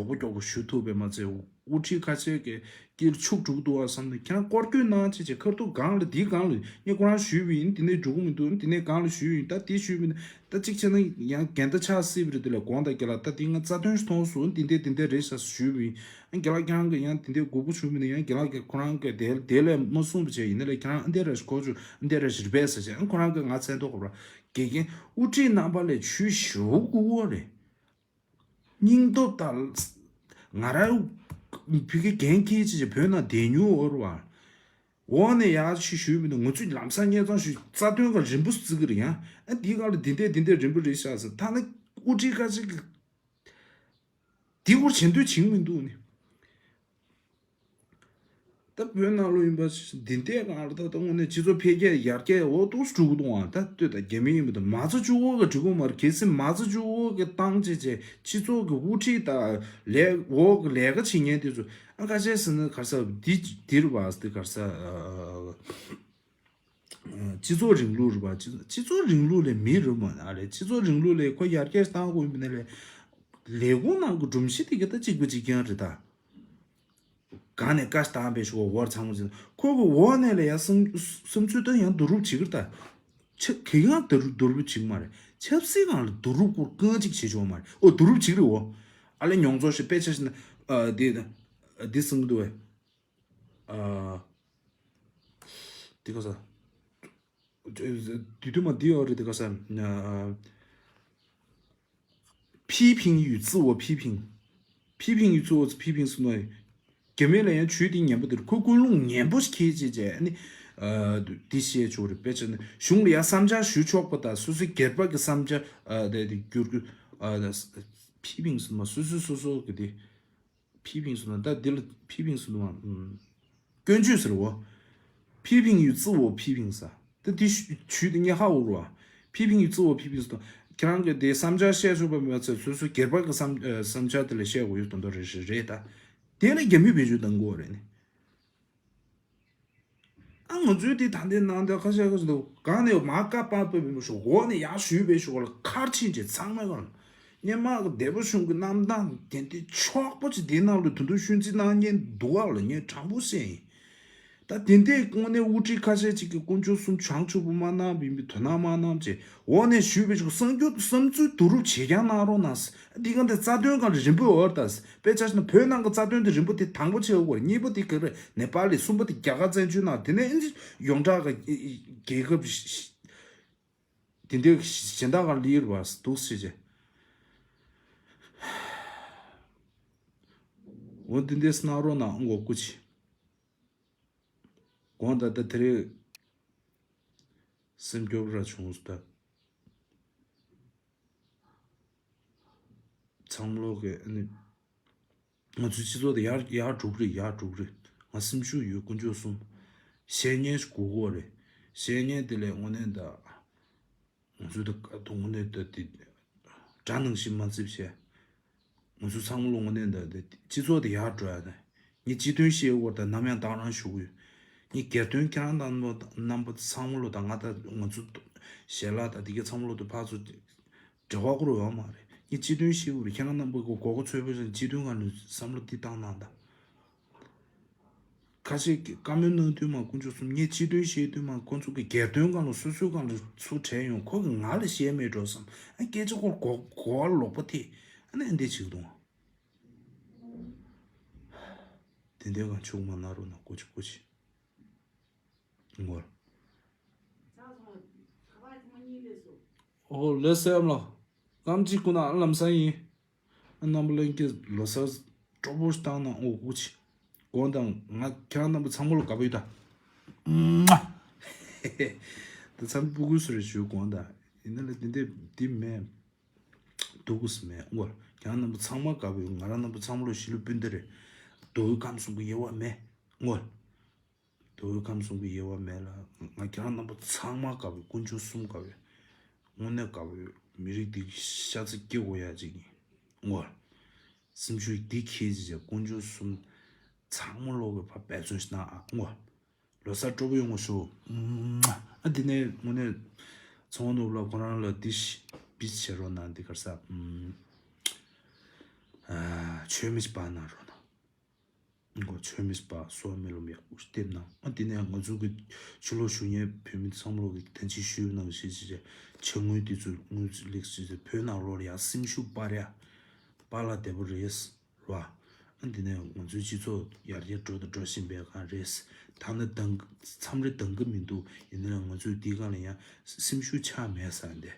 མགྱོགས་པོ་མགྱོགས་པོ་ཞུ་ཐུབ་པས་མ་ཚད། དབུ་ཁྲིད་ཁ་ཤས་ཀྱི་དཀྱིལ་ཆུག་འགྲོ་གི་འདུག་བ་བསམ་ནས། ཁྱེད་རང་སྐོར་སྐྱོད་གནང་བྱས་བྱས། ཁ་ཐུག་སྒང་ལ་འདི་སྒང་ལ་ངས་ཁོ་རང་ཞུས་པ་ཡིན། འདི་ནས་འགྲོ་གི་མི་འདུག་འདི་ནས་སྒང་ལ་ཞུས་ཡིན། ད་འདི་ཞུས་པ་ཡིན། ད་གཅིག་བྱས་ན་ཡང་འགལ་ཟླ་ཆགས་སྲིད་པ་རེད། དེ་ལས་དགོངས་དག་རྒན་ལགས། ད་འདི་ང་རྩ་དོན་ཞིག་མཐོང་སོང་། འདི་འདྲ་འདི་འདྲ་རེད་ཤག་ཞུས་པ་ཡིན། རྒན་ལགས་ཁྱེད་རང་གིས་ཡང་འདི་འདྲའི་དགོས་མཁོ་བྱུང་བ་ཡིན་ན། ཡང་རྒན་ལགས་ཀྱིས་ཁོ་རང་གིས་དེ་དེ་ལས་མ་གསུངས་པ་བྱས། ཡིན་ན་ལས་ཁྱེད་རང་འདི་འདྲ་རེད་ཤག་གོ་ཆོག་འདི་འདྲ་རེད་ཤག་རེད་པས་ཟེར་བྱས། ཁོ་རང་གིས་ང་མཚན་ཐོག་གོ་ར། དགེ་རྒན་དབུ་ཁྲིད་རྣམ་པ་ལས་ཆོས་ཞུ་དགོས་པ་རེད། སྙིང་སྟོབས་དང་། ང་རང་བོད་ཀྱི་འགན་འཁྱེར་བྱས་བྱས་བོད་ནང་བསྡད་མྱོང་ཡོད་རེད་བ། འོག་ནས་ཡར་ཞུ་ཞུས་མི་འདུག་ང་ཚོས་ལམ་སང་སྙན་སེང་ཞུས། རྩ་དོན་ག་རིམ་པ་བརྩི་གི་རེད། ཡང་ཨ་འདིའི་སྒང་ལ་འདི་འདྲས་འདི་འདྲས་རིམ་པ་རེད་ཤག་ཟེར། ཐ་ན་དབུ་ཁྲིད་ཁ་ཤས་ཀྱིས་འདི་སྐོར་བྱེད་འདོད་བྱེད་མི་འདུག་ནི། ད་བོད་ནང་ལོགས་ཡིན་པ་འདི་འདྲས་སྒང་ལ་ད་ད་དངོས་གནས་སྤྱི་ཚོགས་འཕེལ་རྒྱས་ཡར་རྒྱས་འོ་ཏོག་ཙམ་འགྲོ་གི་འདུག་ཨང་། ད་ལྟོས་ད་རྒྱ་མི་ཡིན་པ་དང་མ་རྩ་གཅིག་པོ་གིས་འགྲིག་གི་མ་རེད། གལ་སྲིད་མ་རྩ་གཅིག་པོ་གིས་བཏང་བྱས་བྱས་སྤྱི་ཚོགས་ཀྱི་དབུ་ཁྲིད་དང་ལས་འོག་གི་ལས་ཀ་བྱེད་མཁན་དེ་ཚོ། ཨ་ཁ་ཤས་ཟེར་ན་ག་རེ་ཟེར། འདི་འདིར་བ་འདི་ག་རེ་ཟེར། སྤྱི་ཚོགས་རིང་ལུགས་རེད་པ། སྤྱི་སྤྱི་ཚོགས་རིང་ལུགས་ལས་མི་རེད་མ་ཨ་རེད། སྤྱི་ཚོགས་རིང་ལུགས་ལས་ཁོ་ཡར་རྒྱས་བཏང་དགོས་ཡིན་པ་ན་ལས། ལས་ཁུངས་ནང་གི་སྒྲོམ་གཞི་དེ་ག་ད་གཅིག་པ་གཅིག་རྐྱང་རེད་ད། གང་ནས་བཀའ་བཏང་པའི་ཞུ་བ་བོར་ཚང་མ་ཟིན། ཁོ་གི་འོག་ནས་ལ་ཡང་བསམ་བསམ་ཚུལ་ད་ཡང་བསྡུ་རུབ་བྱེད་ཀྱི་རེད་ད། ཆ་གི་ཡང་བསྡུ་རུབ་བསྡུ་རུབ་བྱེད་ཀྱི་མ་རེད། ཆབ་སྲིད་སྒང་ལ་བསྡུ་རུབ་སྐོར་རྐང་གཅིག་བྱེད་ཆོག་མ་རེད། ཨོ་བསྡུ་རུབ་བྱེད་ཀྱི་རེད་འོ། ཨ་ལས་མྱོང་ཚོར་ཞིག་དཔེ་ཆ་བཞག་ན། ཨ་འདི་འདི་གསུང་གི་འདུག་བས། ཨ། འདི་ག་ས། དུས་དུས་མ་འདི་ཡོད་རེད། འདི་ག་ས། ཨ། 批评与自我批评། 批评与自我批评 ཟེར་ན། རྒྱ་མི་ལ་ཡང་ཆོས་འདི་ངན་པ་འདི་རེད། ཁོ་ཀུན་སློང་ངན་པོ་ཞིག་འཁྱེར་བྱས་བྱས་ནི། ཨ། འདི་བཤད་ཆོག་རེད། དཔེ་བྱས་ན་གཞུང་ལ་ཡང་བསམ་འཆར་ཞུ་ཆོག་པ་དང་། སོ་སོའི་སྒེར་པ་གི་བསམ་འཆར། ཨ། དེ་དེ་བསྒྱུར་བསྒྱུར། ཨ། 批评 ཟེར་ན་སོ་སོ་སོ་སོ་གི་དེ། 批评 ཟེར་ན་ད་འདི་ལ་批评 ཟེར་འདུག་ཨང་། ཨུམ། སྐྱོན་བརྗོད་ཟེར་བ། 批评与自我批评 ཟེར། ད་འདི་ཞུ་ཆུས་དེ་ངས་ཧ་འུར་བ། 批评与自我批评 ཟེར་དང་། ཁྱེད་རང་གི་དེ་བསམ་འཆར་བཤད་ཆོག་པ་མ་ཚད་སོ་སོ་སྒེར་པ་གི་བསམ་ཨ་བསམ་འཆར་དེ་ལ་བཤད་དགོས་ཡོད་དོན་དག་རེད་རེད་རེད་ད། དེ་ལ་རྒྱ་མི་བེད་སྤྱོད་གཏང་དགོས་རེད་ནི། ཨ་ང་ཚོའི་དེ་ད་ལྟའི་ནང་དེ་ཁ་ཤས་ཁ་ཤས་འདུག་གང་ནས་མ་བཀའ་པ་པོས་མི་ཤོག་འོག་ནས་ཡར་ཞུས་པའི་ཤོག་ལ་ཁར་ཕྱིན་ཅིག་ཚང་མས་གང་། སྔོན་མ་གི་སྡེ་པ་གཞུང་གི་རྣམ་ཐར་དེ་འདྲའི་ཕྱོགས་པོ་ཅིག་དེའི་ནང་ལ་དུ་འདུག་ཤུན་རྩི་གནང་མཁན་འདུག་ཨ་ལ་ངས་དྲང་པོ་བཤད་ཡིན། ད་དེ་འདྲའི་དངོས་གནས་དབུ་ཁྲིད་ཁ་ཤས་ཅིག་གིས་དཀོན་མཆོག་གསུམ་བྱང་ཆུབ་པོ་མ་གནང་བ་ཡིན་པའི་དོ་སྣང་མ་གནང་བྱས། འོག་ནས་ཞུས་པའི་ཆུ་བསམ་རྒྱུ་བསམ་ཚུལ་བསྡུ་རུབ་བྱེད་རྐྱང་གནང་རོགས་གནང་། འདི་ག་འདི་རྩ་དོན་གང་ལ་རིམ་པ་འོར་ད། དཔེ་ཆ་ཞིག་ན་བོད་ནང་གི་རྩ་དོན་དེ་རིམ་པ་དེ་དང་པོ་ཆེ་བ་གོ་རེད། གཉིས་པ་དེ་ག་རེ་ནེ་པ་ལི། གསུམ་པ་དེ་རྒྱ་གར་བཙན་བྱོལ་ནང་། དེ་ནས་ཨིན་ཇི་ཡོངས་གྲགས་ཀྱི་རྒྱལ་ཁབ་དེ་འདྲའི་གཞན་དག་གང་ལ་ཡོད་པ་འདུག་ཟེར་བྱས། འོ་འདི་འདྲས་གནང་རོགས་གནང་། ཨང་གོ་སྐུ་མཁྱེན། དགོངས་དག་ད་དེ་རེད། སེམས་སྐྱོ་པོ་ར་བྱུང་སོང་ད། ཚང་མ་ལོག་གི་ཨ་ནི། ང་ཚོའི་སྤྱི་ཚོགས་དེ་ཡར་ཡར་འགྲོ་གི་རེད། ཡར་འགྲོ་གི་རེད། ང་སེམས་ཤུགས་ཡོད། དཀོན་མཆོག་གསུམ། བཤད་མཁན་ཞིག་དགོས་ཀྱི་རེད། བཤད་མཁན་དེ་ལས་དངོས་གནས་ད། ང་ཚོའི་ད་དངོས་གནས་ད་དེ་དགྲ་ནང་བཞིན་མ་བརྩིས་བྱས། ང་ཚོ་ཚང་མ་ལོ་དངོས་གནས་ད་དེ་སྤྱི་ཚོགས་དེ་ཡར་འགྲོ་ཡ་ད། ངས་སྤྱི་དོན་བཤད་དགོས་ད་ནམ་ཡང་ད་ག་རང་ཞུ་གི་ཡོད། ངས་སྒེར་དོན་ཁྱེད་རང་དང་རྣམ་པ་ཚང་མ་ལོ་ད་ང་ད་ང་ཚོ་ཞལ་ལག་ད་དེ་ག་ཚང་མ་ལོ་ད་ཕར་ཚུར་འབྲེལ་བ་ཁོ་རང་ཡོད་མ་རེད། ངས་སྤྱི་དོན་བཤད་དགོས་རེད། ཁྱེད་རང་རྣམ་པ་གི་མགོ་སྐོར་ཚོད་དཔག་བྱས་ནས་སྤྱི་དོན་སྒང་ནས་བསམ་བློ་འདི་བཏང་གནང་ད། ཁ་ཤས་ཀྱིས་བཀའ་མོལ་གནང་དུས་མ་དཀོན་མཆོག་གསུམ། ངས་སྤྱི་དོན་བཤད་དུས་མ་ཁོ་ཚོ་གི་སྒེར་དོན་སྒང་ལ་སོ་སོའི་སྒང་ལ་ཚུར་དྲན་ཡོང་། ཁོ་གིས་ང་ལ་བཤད་མེད་འགྲོ་བསམ། ཨ་སྐད་ཆ་ཁོ་གོ་གོ་བ་ལོག་པ་དེ་ཨ་ནི་འདི་བྱེད་དུང་། དེ་འདྲའི་གང་ཆུག་མ་གནང་རོགས་གནང་། སྐུ་མཁྱེན་སྐུ་མཁྱེན། ངོ་། ཨོ་ལེ་སེམས་ལ། གམ་ཅིག་ཁོ་ན་ལམ་སང་ཡིན། རྣམ་པ་ལྷན་རྒྱས་ལོ་གསར་སྤྲོ་པོ་ཞིག་བཏང་གནང་། ཨོ་སྐུ་མཁྱེན། དགོངས་དག་ང་ཁྱེད་རང་རྣམ་པ་ཚང་མ་ལ་དགའ་པོ་ཡོད་ད། ད་ཚང་མ་སྤུ་གུ་སུ་རེད་ཞུ་དགོངས་དག་ཡིན་ན་ལ་དེ་འདྲས་འདི་མེད། སྡུག་གུ་སུ་མེད་ངོ་། ཁྱེད་རང་རྣམ་པ་ཚང་མ་དགའ་པོ་ཡོད། ང་རང་རྣམ་པ་ཚང་མ་ལ་ཞི་ལུ་སྤུན་ཟླ་རེད། མདོ་དབུས་ཁམས་གསུམ་གྱི་དབྱེ་བ་མེད་ངོ་། མདོ་དབུས་ཁམས་གསུམ་གྱི་དབྱེ་བ་མེད་ལ། ང་ཁྱེད་རང་རྣམ་པ་ཚང་མ་དགའ་པོ་ཡོད། དཀོན་མཆོག་གསུམ་དགའ་པོ་ཡོད། དངོས་གནས་དགའ་པོ་ཡོད། མི་རིགས་འདི་ཤ་ཚ་སྐྱེ་དགོས་ཡ་ཅིག་ཡིན་ངོ་། སེམས་ཤུགས་འདི་འཁྱེར་ཅིག་བྱས་དཀོན་མཆོག་གསུམ་ཚང་མ་ལོག་གི་ཕར་འབད་བརྩོན་ཞིག་གནང་ཨ་ངོ་། ལོ་གསར་སྤྲོ་པོ་ཡོང་བ་ཞུ། ཨ་འདི་ནས་དངོས་གནས་ཚོང་ནོར་ལ་ཁོ་རང་ལ་འདི་ཤི་བི་བྱེད་རོགས་གནང་། འདི་གར་ས། ཆོས་མེད་པ་ན་རོ་ན། ངོ་ཆོས་མེད་པ་སོ་མེ་ལོམ་ཡག་པོ་ལྟེབ་ན། ཨ་དེ་ནས་ང་ཚོ་གི་ཕྱི་ལོགས་བཞུགས་མཁན་བོད་མི་ཚང་མ་ལོག་གི་ཐན་ཅི་ཞུས་ནང་ཞེས་ཞེས་ཆེ་དངུལ་དེ་ཚོ་དངུལ་ལེགས་ཞེས་བོད་ནང་ལོག་ཡ་སེམས་ཤུགས་སྤར་ཡ་སྤར་ལ་བདེ་པོ་རེད། ར། ཨ་འདི་ནས་ང་ཚོའི་སྤྱི་ཚོགས་ཡར་རྒྱས་འགྲོ་དང་འགྲོ་བཞིན་པའི་སྒང་རེད། ཐ་ན་འདང་མཚམས་རེ་འདང་གི་མི་འདུག་ཡིན་ན་ང་ཚོས་འདི་སྒང་ལ་ཡང་སེམས་ཤུགས་ཆག་མེད་ས་འདི།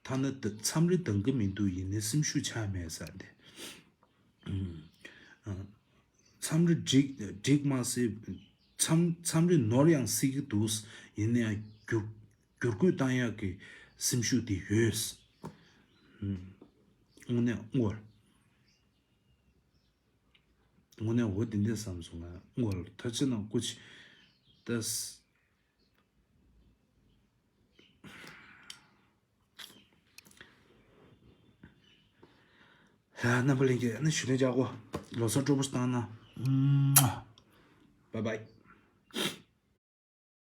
ཐ་ན་ད་མཚམས་རེ་འདང་གི་མི་འདུག་ཡིན་ནའི་སེམས་ཤུགས་ཆག་མེད་ས་འདི། ཨ་མཚམས་རེ་འགྲིག་འགྲིག་མ་སྲིད། མཚམས་མཚམས་རེ་ནོར་ཡང་སྲིད་ཀྱི་འདུག་ཡིན་ན་ཡང་བསྒྱུར་བསྒྱུར་བཀོད་བཏང་ཡག་གི་སེམས་ཤུགས་དེ་ཡོད། དངོས་གནས་དངོས། དངོས་གནས་འོ་དེ་འདྲ་བསམ་སོང་ང་། དངོས་ཐ་ཆད་ན་སྐུ་མཁྱེན། ཏེས། ཡ་རྣམ་པ་ལྷན་རྒྱས་ནི་ཞུ་ལན་རྒྱག་གོ། ལོ་གསར་སྤྲོ་པོ་ཞིག་བཏང་ན། Bye bye.